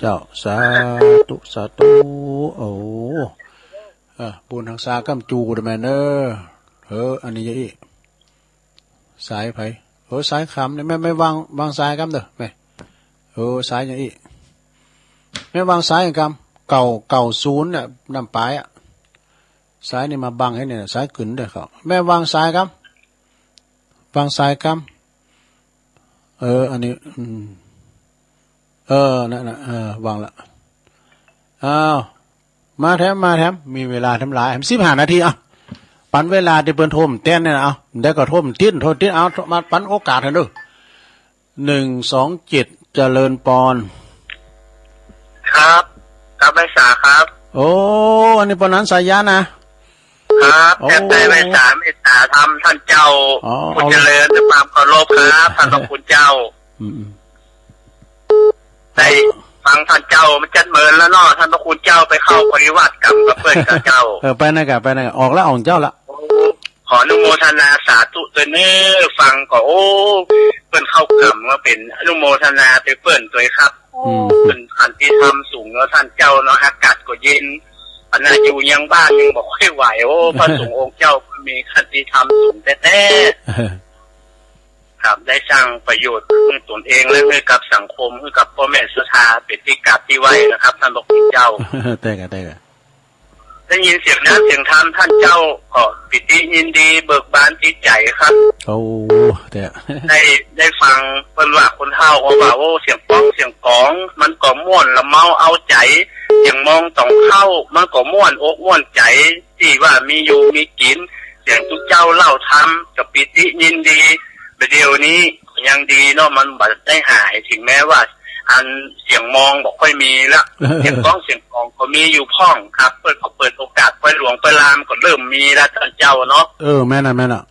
เจ้า สาธุ สาธุ โอ้ เออ บุญหักษากำจูดแม่เนอะ เออ อันนี้ยะอี้ สายไผ เออ สายคำนี่แม่ แม่วาง วางสายกำเด้อแม่ เออ สายยะอี้ แม่วางสายกำ เก้า เก้าศูนย์เนี่ย นำปลายอะ สายนี่มาบังให้เนี่ย สายขึ้นเด้อเขา แม่วางสายกำ วางสายกำ เออ อันนี้ อืม เออ นั่นน่ะ เออ วางละ อ้าว มาแถม มาแถม มีเวลาแถมหลาย สิบห้านาที อ่ะ ปันเวลาตี้เปิ้นโทรมาแตนเนี่ยนะ เอา เดี๋ยวก็โทรมาติด โทรติด เอา มาปันโอกาสให้เด้อ หนึ่งสองเจ็ด เจริญปอน ครับ ครับ แม่สาครับ โอ้ อันนี้ปอหลามสายันนะ ครับ โอ้ แทบได้ไหว้สาเมตตาธรรมท่านเจ้า อ๋อ ผู้เจริญด้วยความเคารพครับ ท่านพระคุณเจ้า อืม ได้ ฟังท่านเจ้ามันจัดเมินแล้วเนาะ ท่านพระคุณเจ้าไปเข้าปฏิบัติกรรมกับเพื่อนกับเจ้า เออ ไปนะกะ ไปนะกะ ออกแล้ว ออกเจ้าละ ขออนุโมทนาสาธุด้วยเนอ ฟังก็ โอ้ เปิ้นเข้ากรรมก็เป็นอนุโมทนาไปเปิ้นด้วยครับ อืม เปิ้นขันติธรรมสูงเนาะท่านเจ้าเนาะ อากาศก็เย็น อันน่าอยู่ยังบ้านยังบ่ค่อยไหว โอ้ พระสงฆ์องค์เจ้ามีขันติธรรมสูงแท้ๆ ครับ ได้สร้างประโยชน์ให้ตนเองและให้กับสังคม ให้กับพ่อแม่ศรัทธา เป็นที่กราบที่ไหว้นะครับ ท่านพระคุณเจ้า ได้ครับ ได้ครับ ได้ยินเสียงน้ำเสียงธรรมท่านเจ้าก็ปิติยินดีเบิกบานจิตใจครับ โอ้ แต่ ได้ ได้ฟังเปิ้นว่าคนเฒ่าเขาว่า โอ้ เสียงป๊องเสียงกลอง มันก็ม่วนละเมาเอาใจ เสียงมองต้องเข้า มันก็ม่วนอกม่วนใจ ที่ว่ามีอยู่มีกิน เสียงทุกเจ้าเล่าธรรมก็ปิติยินดี เดี๋ยวนี้ยังดีเนาะ มันบ่ได้หาย ถึงแม้ว่า อันเสียงมองบ่ค่อยมีละ เสียงกลองเสียงกลองก็มีอยู่พ่องครับ เปิ้นก็เปิดโอกาส ปอยหลวงปอยลามก็เริ่มมีละท่านเจ้าเนาะ เออ แม่นน่ะ แม่นน่ะ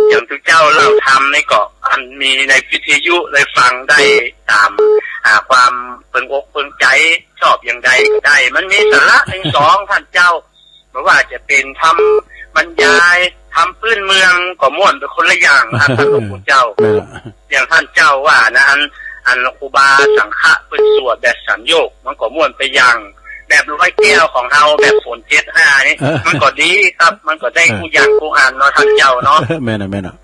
เสียงทุกเจ้าเล่าธรรมนี่ก็ อันมีในวิทยุได้ฟังได้ตาม อ่า ความเปิงอกเปิงใจ ชอบอย่างใดก็ได้ มันมีสาระทั้งสองท่านเจ้า บ่ว่าจะเป็นธรรมบรรยาย ธรรมพื้นเมืองก็ม่วนไปคนละอย่างครับ ท่านพระคุณเจ้า แม่นละ อย่างท่านเจ้าว่านะ อัน อันครูบาสังฆะเปิ้นสวดแบบสัญโยค มันก็ม่วนไปอย่าง แบบร้อยแก้วของเฮา แบบฝนเจ็ดห้านี่ เออ มันก็ดีครับ มันก็ได้ เออ กู้อย่างกู้อันเนาะท่านเจ้าเนาะ แม่นละ แม่นละ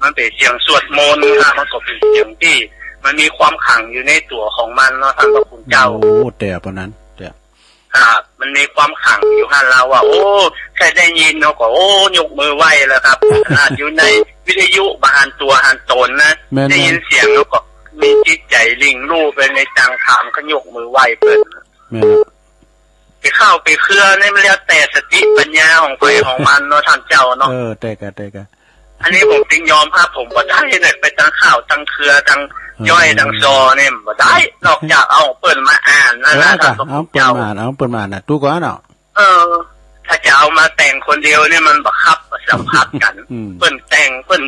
มันเป็นเสียงสวดมนต์นะ มันก็เป็นเสียงที่มันมีความขลังอยู่ในตัวของมันเนาะ ท่านพระคุณเจ้า โอ้ แต่ปานนั้น แต่ ครับ มันมีความขลังอยู่หั่นละว่า โอ้ แค่ได้ยินเฮาก็ โอ้ ยกมือไหว้แล้วครับ ขนาดอยู่ในวิทยุบ่หันตั๋วหันตนนะ แม่นๆ ได้ยินเสียงเฮาก็มีจิตใจริ่งลู่ไปในจังธรรม ก็ยกมือไหว้เปิ้น แม่น ไปเข้าไปเครือนี่มันแล้วแต่สติปัญญาของใผของมันเนาะท่านเจ้าเนาะ เออ แต่กะ แต่กะ อันนี้ผมจึงยอมรับ ผมบ่ได้เนี่ย ไปตั้งเข้าตั้งเครือ ตั้งย่อย เออ ตั้งซอเนี่ยบ่ได้ นอกจากเอาเปิ้นมาอ่านนะ เออ นะ ท่านพระคุณเจ้า เอาเปิ้นมาอ่าน เอาเปิ้นมาอ่านนะ ถูกกว่าเนาะ เออ ถ้าจะเอามาแต่งคนเดียวเนี่ยมันบ่ครับสัมผัสกัน อืม เปิ้นแต่ง เปิ้น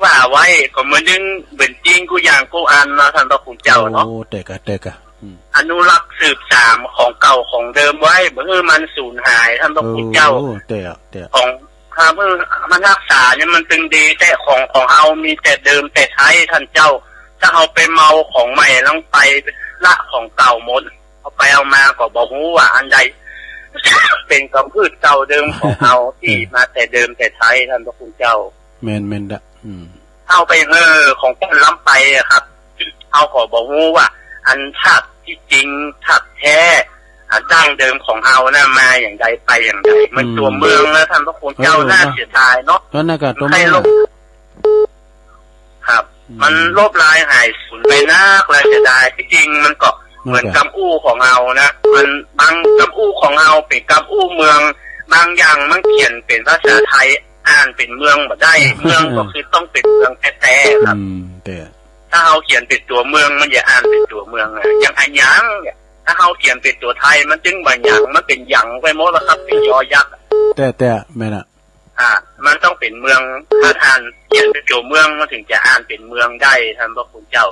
ว่าไว้ ก็เหมือนยังเป็นจริงกู้อย่างกู้อันเนาะ ท่านพระคุณเจ้าเนาะ โอ้ แต่กะ แต่กะ อืม อนุรักษ์สืบสานของเก่าของเดิมไว้ บ่ให้มันสูญหาย ท่านพระคุณเจ้า โอ้ แต่ แต่ ของ ถ้าเมื่อมันรักษาเนี่ยมันจึงดี แต่ของของเฮามีแต่เดิมแต่ไท้ท่านเจ้า ถ้าเฮาไปเมาของใหม่แล้วไปละของเก่าหมด เอาไปเอามาก็บ่ฮู้ว่าอันใด เป็นกำพืชเก่าเดิมของเฮา ที่มาแต่เดิมแต่ไท้ท่านพระคุณเจ้า แม่น แม่นละ อืม เอาไปเฮอของเปิ้นล้ำไปอะครับ เฮาก็บ่ฮู้ว่าอันธาตุที่จริง ธาตุแท้ อ่า ดั้งเดิมของเฮานะ มาอย่างใดไปอย่างใด เหมือน อืม ตัวเมืองนะท่านพระคุณเจ้า เออ น่าเสียดายเนาะ ก็นั่นก็ตัวเมือง ใครลง ครับ อืม มันลบลายหายสูญไปนักแล้วเสียดาย ที่จริงมันก็เหมือน นั่นก็ กำอู้ของเฮานะ มันบางกำอู้ของเฮาเป็นกำอู้เมือง บางอย่างมันเขียนเป็นภาษาไทย อ่านเป็นเมืองบ่ได้ เมืองก็คือต้องเป็นเมืองแท้ๆครับ อืม แต่ ถ้าเฮาเขียนเป็นตัวเมือง มันจะอ่านเป็นตัวเมืองอะ อย่างอะหยังเนี่ย ถ้าเฮาเขียนเป็นตัวไทย มันจึงบ่หยัง มันเป็นหยังไปหมดแล้วครับ เป็นยอยักษ์อะ แต่ แต่ แม่นอะ อ่า มันต้องเป็นเมือง ถ้าท่านเขียนเป็นตัวเมือง มันถึงจะอ่านเป็นเมืองได้ ท่านพระคุณเจ้า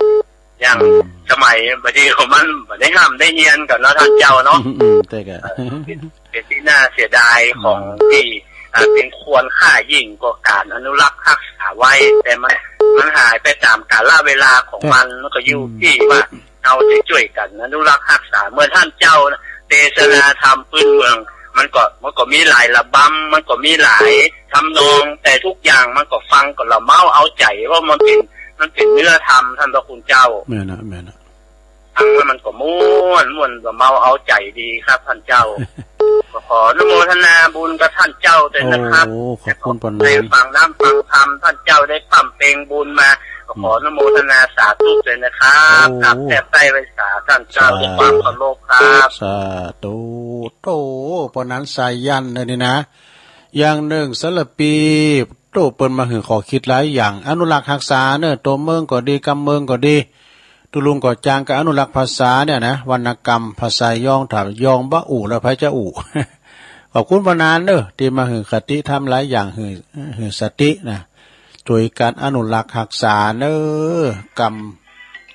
อย่าง อืม สมัยบัดนี้ของมันบ่ได้ร่ำได้เฮียนกันเนาะท่านเจ้าเนาะ อืม อืม แต่ก็ เอ่อ เป็น เป็นที่น่าเสียดายของ อืม ที่ อ่า เป็นควรค่ายิ่งกว่าการอนุรักษ์รักษาไว้ แต่มัน มันหายไปตามกาลเวลาของมัน ครับ มันก็อยู่ อืม ที่ว่า เฮาจะช่วยกันอนุรักษ์รักษา เมื่อท่านเจ้าเทศนาธรรมพื้นเมือง มันก็ มันก็มีหลายระบำ มันก็มีหลายทำนอง แต่ทุกอย่างมันก็ฟังก็ละเมาเอาใจ ว่ามันเป็น มันเป็นเนื้อธรรม ท่านพระคุณเจ้า แม่นนะ แม่นนะ ฟังแล้วมันก็ม่วน ม่วนละเมาเอาใจดีครับท่านเจ้า ก็ขออนุโมทนาบุญกับท่านเจ้าด้วยนะครับ โอ้ ขอบคุณปานนั้น ได้ฟังน้ำฟังธรรม ท่านเจ้าได้พร่ำเพลงบุญมา ก็ขออนุโมทนาสาธุด้วยนะครับ โอ้ กราบแทบใต้ไหว้สาท่านเจ้า สาธุ ด้วยความเคารพครับ สาธุ โต ปานนั้นสายันเลยนี่นะ อย่างหนึ่งสารปี โต เปิ้นมาหื้อข้อคิดหลายอย่าง อนุรักษ์รักษาเนอะ ตัวเมืองก็ดี กำเมืองก็ดี ตุ๊ลุงก่อจางก็อนุรักษ์ภาษาเนี่ยนะ วรรณกรรมภาษายอง ถ้ายองบ่อู้แล้วไผจะอู้ ขอบคุณปานนั้นเนอะ ที่มาหื้อคติธรรมหลายอย่าง หื้อ หื้อสตินะ ช่วยกันอนุรักษ์รักษาเนอะ กรรม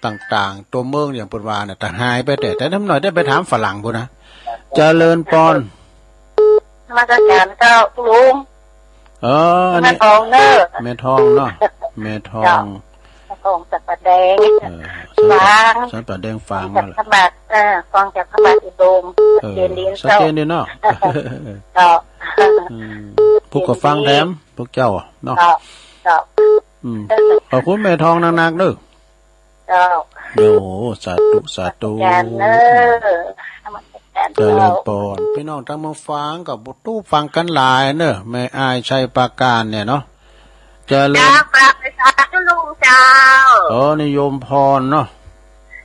ต่างๆ ตัวเมืองอย่างเปิ้นว่าน่ะ ต่างหายไปแต่ แต่น้ำหน่อยได้ไปถามฝรั่งพู้นนะ เจริญปอน นมัสการเจ้าลุง เออ อันนี้ แม่ทองเนอะ แม่ทองเนาะ แม่ทอง เจ้า แม่ทองสันป่าแดง เออ ฝาง สันป่าแดงฝาง ฟังจาก นั่นแหละ พระบาท เออ ฟังจากพระบาทอุดม เออ เจริญ เจ้า เจริญดีเนาะ เจ้า อืม ผู้ก็ฟังแถม พวกเจ้าอะเนาะ เจ้า เจ้า อืม ขอบคุณแม่ทองนักๆ เด้อ เจ้า โอ้ สาธุ สาธุ นมัสการเนอะ นมัสการ เจริญ เจ้า ปอน พี่น้องทางเมืองฝางก็บ่ตู้ฟังกันหลายเนอะ แม่อ้ายชัยปราการเนี่ยเนาะ เจริญ เจ้า กราบไหว้สาธุลุงเจ้า อ๋อ นี่โยมพรเนาะ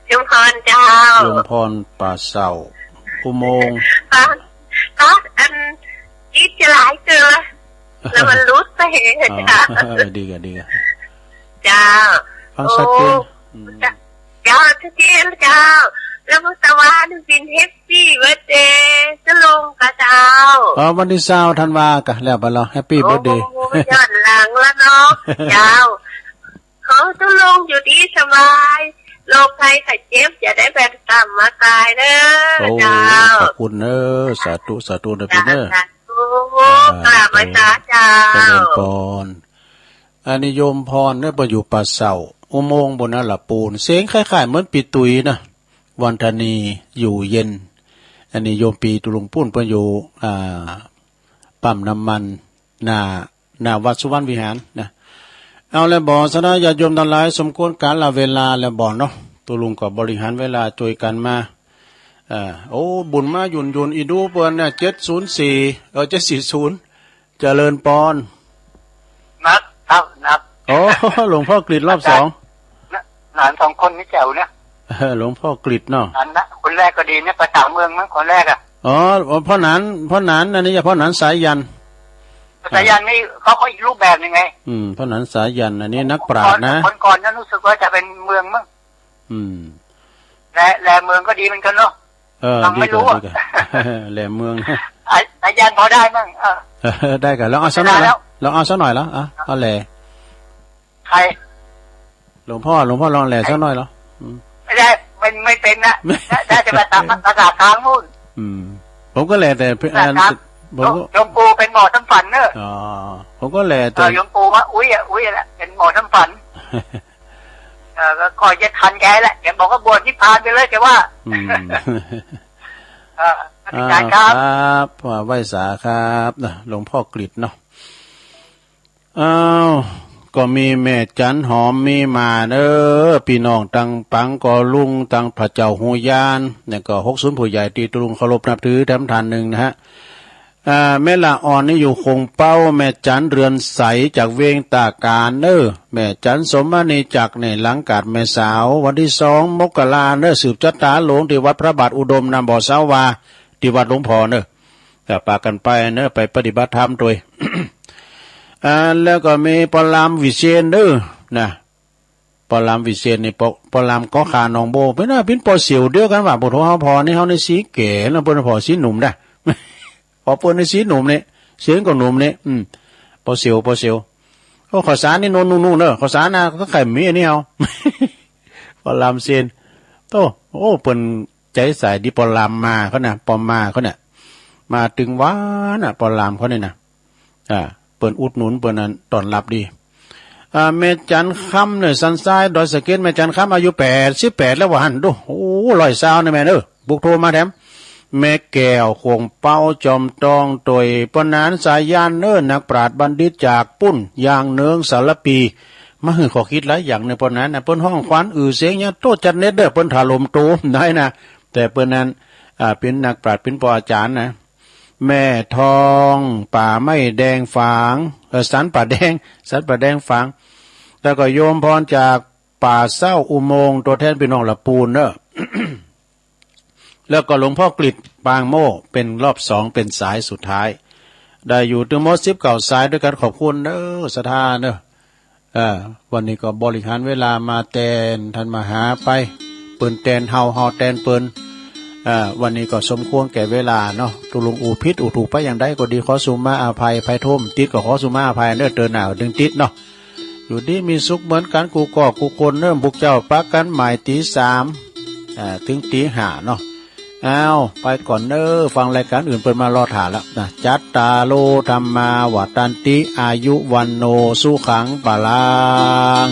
โยมพรเจ้า โยมพรป่าเศร้า อุโมงค์ ครับ ครับ อัน คิดจะหลายเกิน แล้วมันหลุดไปเอง อ๋อ เจ้า ดีกะ ดีกะ เจ้า ฟังชัดเจน โอ้ อืม เจ้า เจ้า ชัดเจนเจ้า แล้วเมื่อวานนี่เป็น Happy Birthday เจ้าลุงกะเจ้า อ๋อ วันที่ซาวธันวากะ แล้วไปแล้ว Happy Birthday โอ้ ย้อนหลังแล้วเนาะ เจ้า ขอเจ้าลุงอยู่ดีสบาย โรคภัยไข้เจ็บอย่าได้แบกกรรมมาตายเด้อ โอ้ เจ้า ขอบคุณเนอะ สาธุ สาธุเนอะ เจ้า พี่เนอะ สาธุ อ่า กราบไหว้สาเจ้า เจริญปอน อันนี้โยมพรเนี่ยไปอยู่ป่าเศร้า อุโมงค์บนนั้นละปูน เสียงคล้ายๆ เหมือนปีตุยนะ วันธนี อยู่เย็น อันนี้โยมปีตุลุงปูนเปิ้นอยู่ อ่า ปั๊มน้ำมัน หน้า หน้าวัดสุวรรณวิหารนะ เอาแล้วบ่ สาธุญาติโยมทั้งหลาย สมควรกาลเวลาแล้วบ่เนาะ ตุลุงก็บริหารเวลาช่วยกันมา อ่า โอ้ บุญมาหยุ่นๆ อีดูเปิ้นเนี่ย เจ็ดศูนย์สี่ เออ เจ็ดสี่ศูนย์ เจริญปอน นับ นับ นับ โอ้ หลวงพ่อกฤษรอบสอง อาจารย์ นะ หลานสองคนนี่แจ๋วเนี่ย เออ หลวงพ่อกฤษเนาะ หลานนะ คนแรกก็ดีเนี่ย ภาษาเมืองมั้ง คนแรกอะ อ๋อ พ่อหนาน พ่อหนาน อันนี้พ่อหนานสายัน สายันนี่เขาก็อีกรูปแบบหนึ่งไง อืม พ่อหนานสายัน อันนี้นักปราชญ์นะ คนก่อนนั้นรู้สึกว่าจะเป็นเมืองมั้ง อืม แล แลเมืองก็ดีเหมือนกันเนาะ เออ ฟังไม่รู้อะ ดีกว่า ดีกว่า แลเมือง อา- อาจารย์พอได้มั้ง เออ ได้กัน ลองเอาสักหน่อยละ ไม่ได้แล้ว ลองเอาสักหน่อยละ อ่ะ เอาแล ใคร หลวงพ่อ หลวงพ่อลองแลสักหน่อยละ อืม ไม่ได้ ไม่- ไม่เป็นนะ น่า- น่าจะมาตามภาษากลางนู่น อืม ผมก็แลแต่ ภาษากลาง อ่า ผมก็ หลวงปู่เป็นหมอทำฝันเนอะ อ๋อ ผมก็แลแต่ เออ หลวงปู่ว่าอุ๊ยอะ อุ๊ยอะแหละ เป็นหมอทำฝัน เออ ก็คอยจะทันแกแหละ แกบอกว่าบวชนิพพานไปเลย แกว่า อืม เออ อาจารย์ครับ ครับ ว่าไหว้สาครับ นะ หลวงพ่อกฤษเนาะ อ้าว ก็มีแม่จันหอม มีมาเด้อ พี่น้องตังปังก็ลุง ตังพระเจ้าฮู้ญาณ แล้วก็หกศูนย์ผู้ใหญ่ที่ลุงเคารพนับถือแถมท่านหนึ่งนะฮะ อ่า แม่ละอ่อนนี่อยู่โคงเป้า แม่จันเรือนใสจากเวียงตากาญเนอ แม่จันสมมณีจากในหลังกาดแม่สาว วันที่สองมกราเนอ สืบชะตาหลวงที่วัดพระบาทอุดมนำบ่อสาวา ที่วัดหลวงพ่อเนอ เออ ปากันไปเนอ ไปปฏิบัติธรรมโดย อ่า แล้วก็มีปอลามวิเชียรเนอ นะ ปอลามวิเชียรนี่ ปอ- ปอลามก็ขาหนองโบ เปิ้นน่ะ เปิ้นปอเสี่ยวเดียวกันว่า บ่โทรเฮาพอนี่ เฮานี่สีแก่แล้ว เปิ้นพอสีหนุ่มนะ พอเปิ้นนี่สีหนุ่มนี่ เสียงก็หนุ่มนี่ อืม ปอเสี่ยว ปอเสี่ยว โอ้ ข้าวสารนี่โน่นนู่นๆ เนอะ ข้าวสารนะ ก็ไข่มีอันนี้เอา ปอลามเซียน โต้ โอ้ เปิ้นใจใสดี ปอลามมาเขาน่ะ ปอมาเขาน่ะ มาตึงหวาน่ะ ปอลามเขานี่นะ อ่า เปิ้นอุดหนุน เปิ้นนั้นต้อนรับดี อ่า แม่จันคำเนี่ย สันทราย ดอยสะเก็ด แม่จันคำอายุแปดสิบแปดแล้วว่าหั่น ดู โอ้ ร้อยซาวนี่แม่เอ้อ บุกโทรมาแถม แม่แก้ว ขวงเปา จอมตอง ตวย ปอหนาน สายันเอ้อ นักปราชญ์บัณฑิตจากปุ้น อย่างเนืองสารปี มาหื้อข้อคิดหลายอย่างในปอหนานนะ เปิ้นฮ้องขวัญ อือเสียงหยัง โต้จัดเน็ตเด้อ เปิ้นถล่มโตได้นะ แต่เปิ้นนั้น อ่า เปิ้นนักปราชญ์ เปิ้นปออาจารย์นะ แม่ทอง ป่าไม้แดงฝาง เอ่อ สันป่าแดง สันป่าแดงฝาง แล้วก็โยมพรจากป่าเศร้าอุโมงค์ ตัวแทนพี่น้องละปูนเนอะ แล้วก็หลวงพ่อกฤษปางโม่ เป็นรอบสอง เป็นสายสุดท้าย ได้อยู่ตึงหมดสิบเก้าสายด้วยกัน ขอบคุณเนอะ ศรัทธาเนอะ เอ่อ วันนี้ก็บริหารเวลามาแตนท่านมหาไป เปิ้นแตนเฮา เฮาแตนเปิ้น เอ่อ วันนี้ก็สมควรแก่เวลาเนาะ ตุลุงอู้ผิดอู้ถูกไปอย่างใดก็ดี ขอสุมาอภัย ไผโทรมาติดก็ขอสุมาอภัยเนอะ เติมหน้าดึงติดเนาะ อยู่ดีมีสุขเหมือนกันกู้ก้อกู้คนเนอะ พวกเจ้าปะกันใหม่ตีสาม อ่า ถึงตีห้าเนาะ อ้าว ไปก่อนเนอะ ฟังรายการอื่นเปิ้นมารอถ่าแล้วนะ จัตตาโร ธัมมา วัฑฒันติ อายุ วัณโณ สุขัง พลัง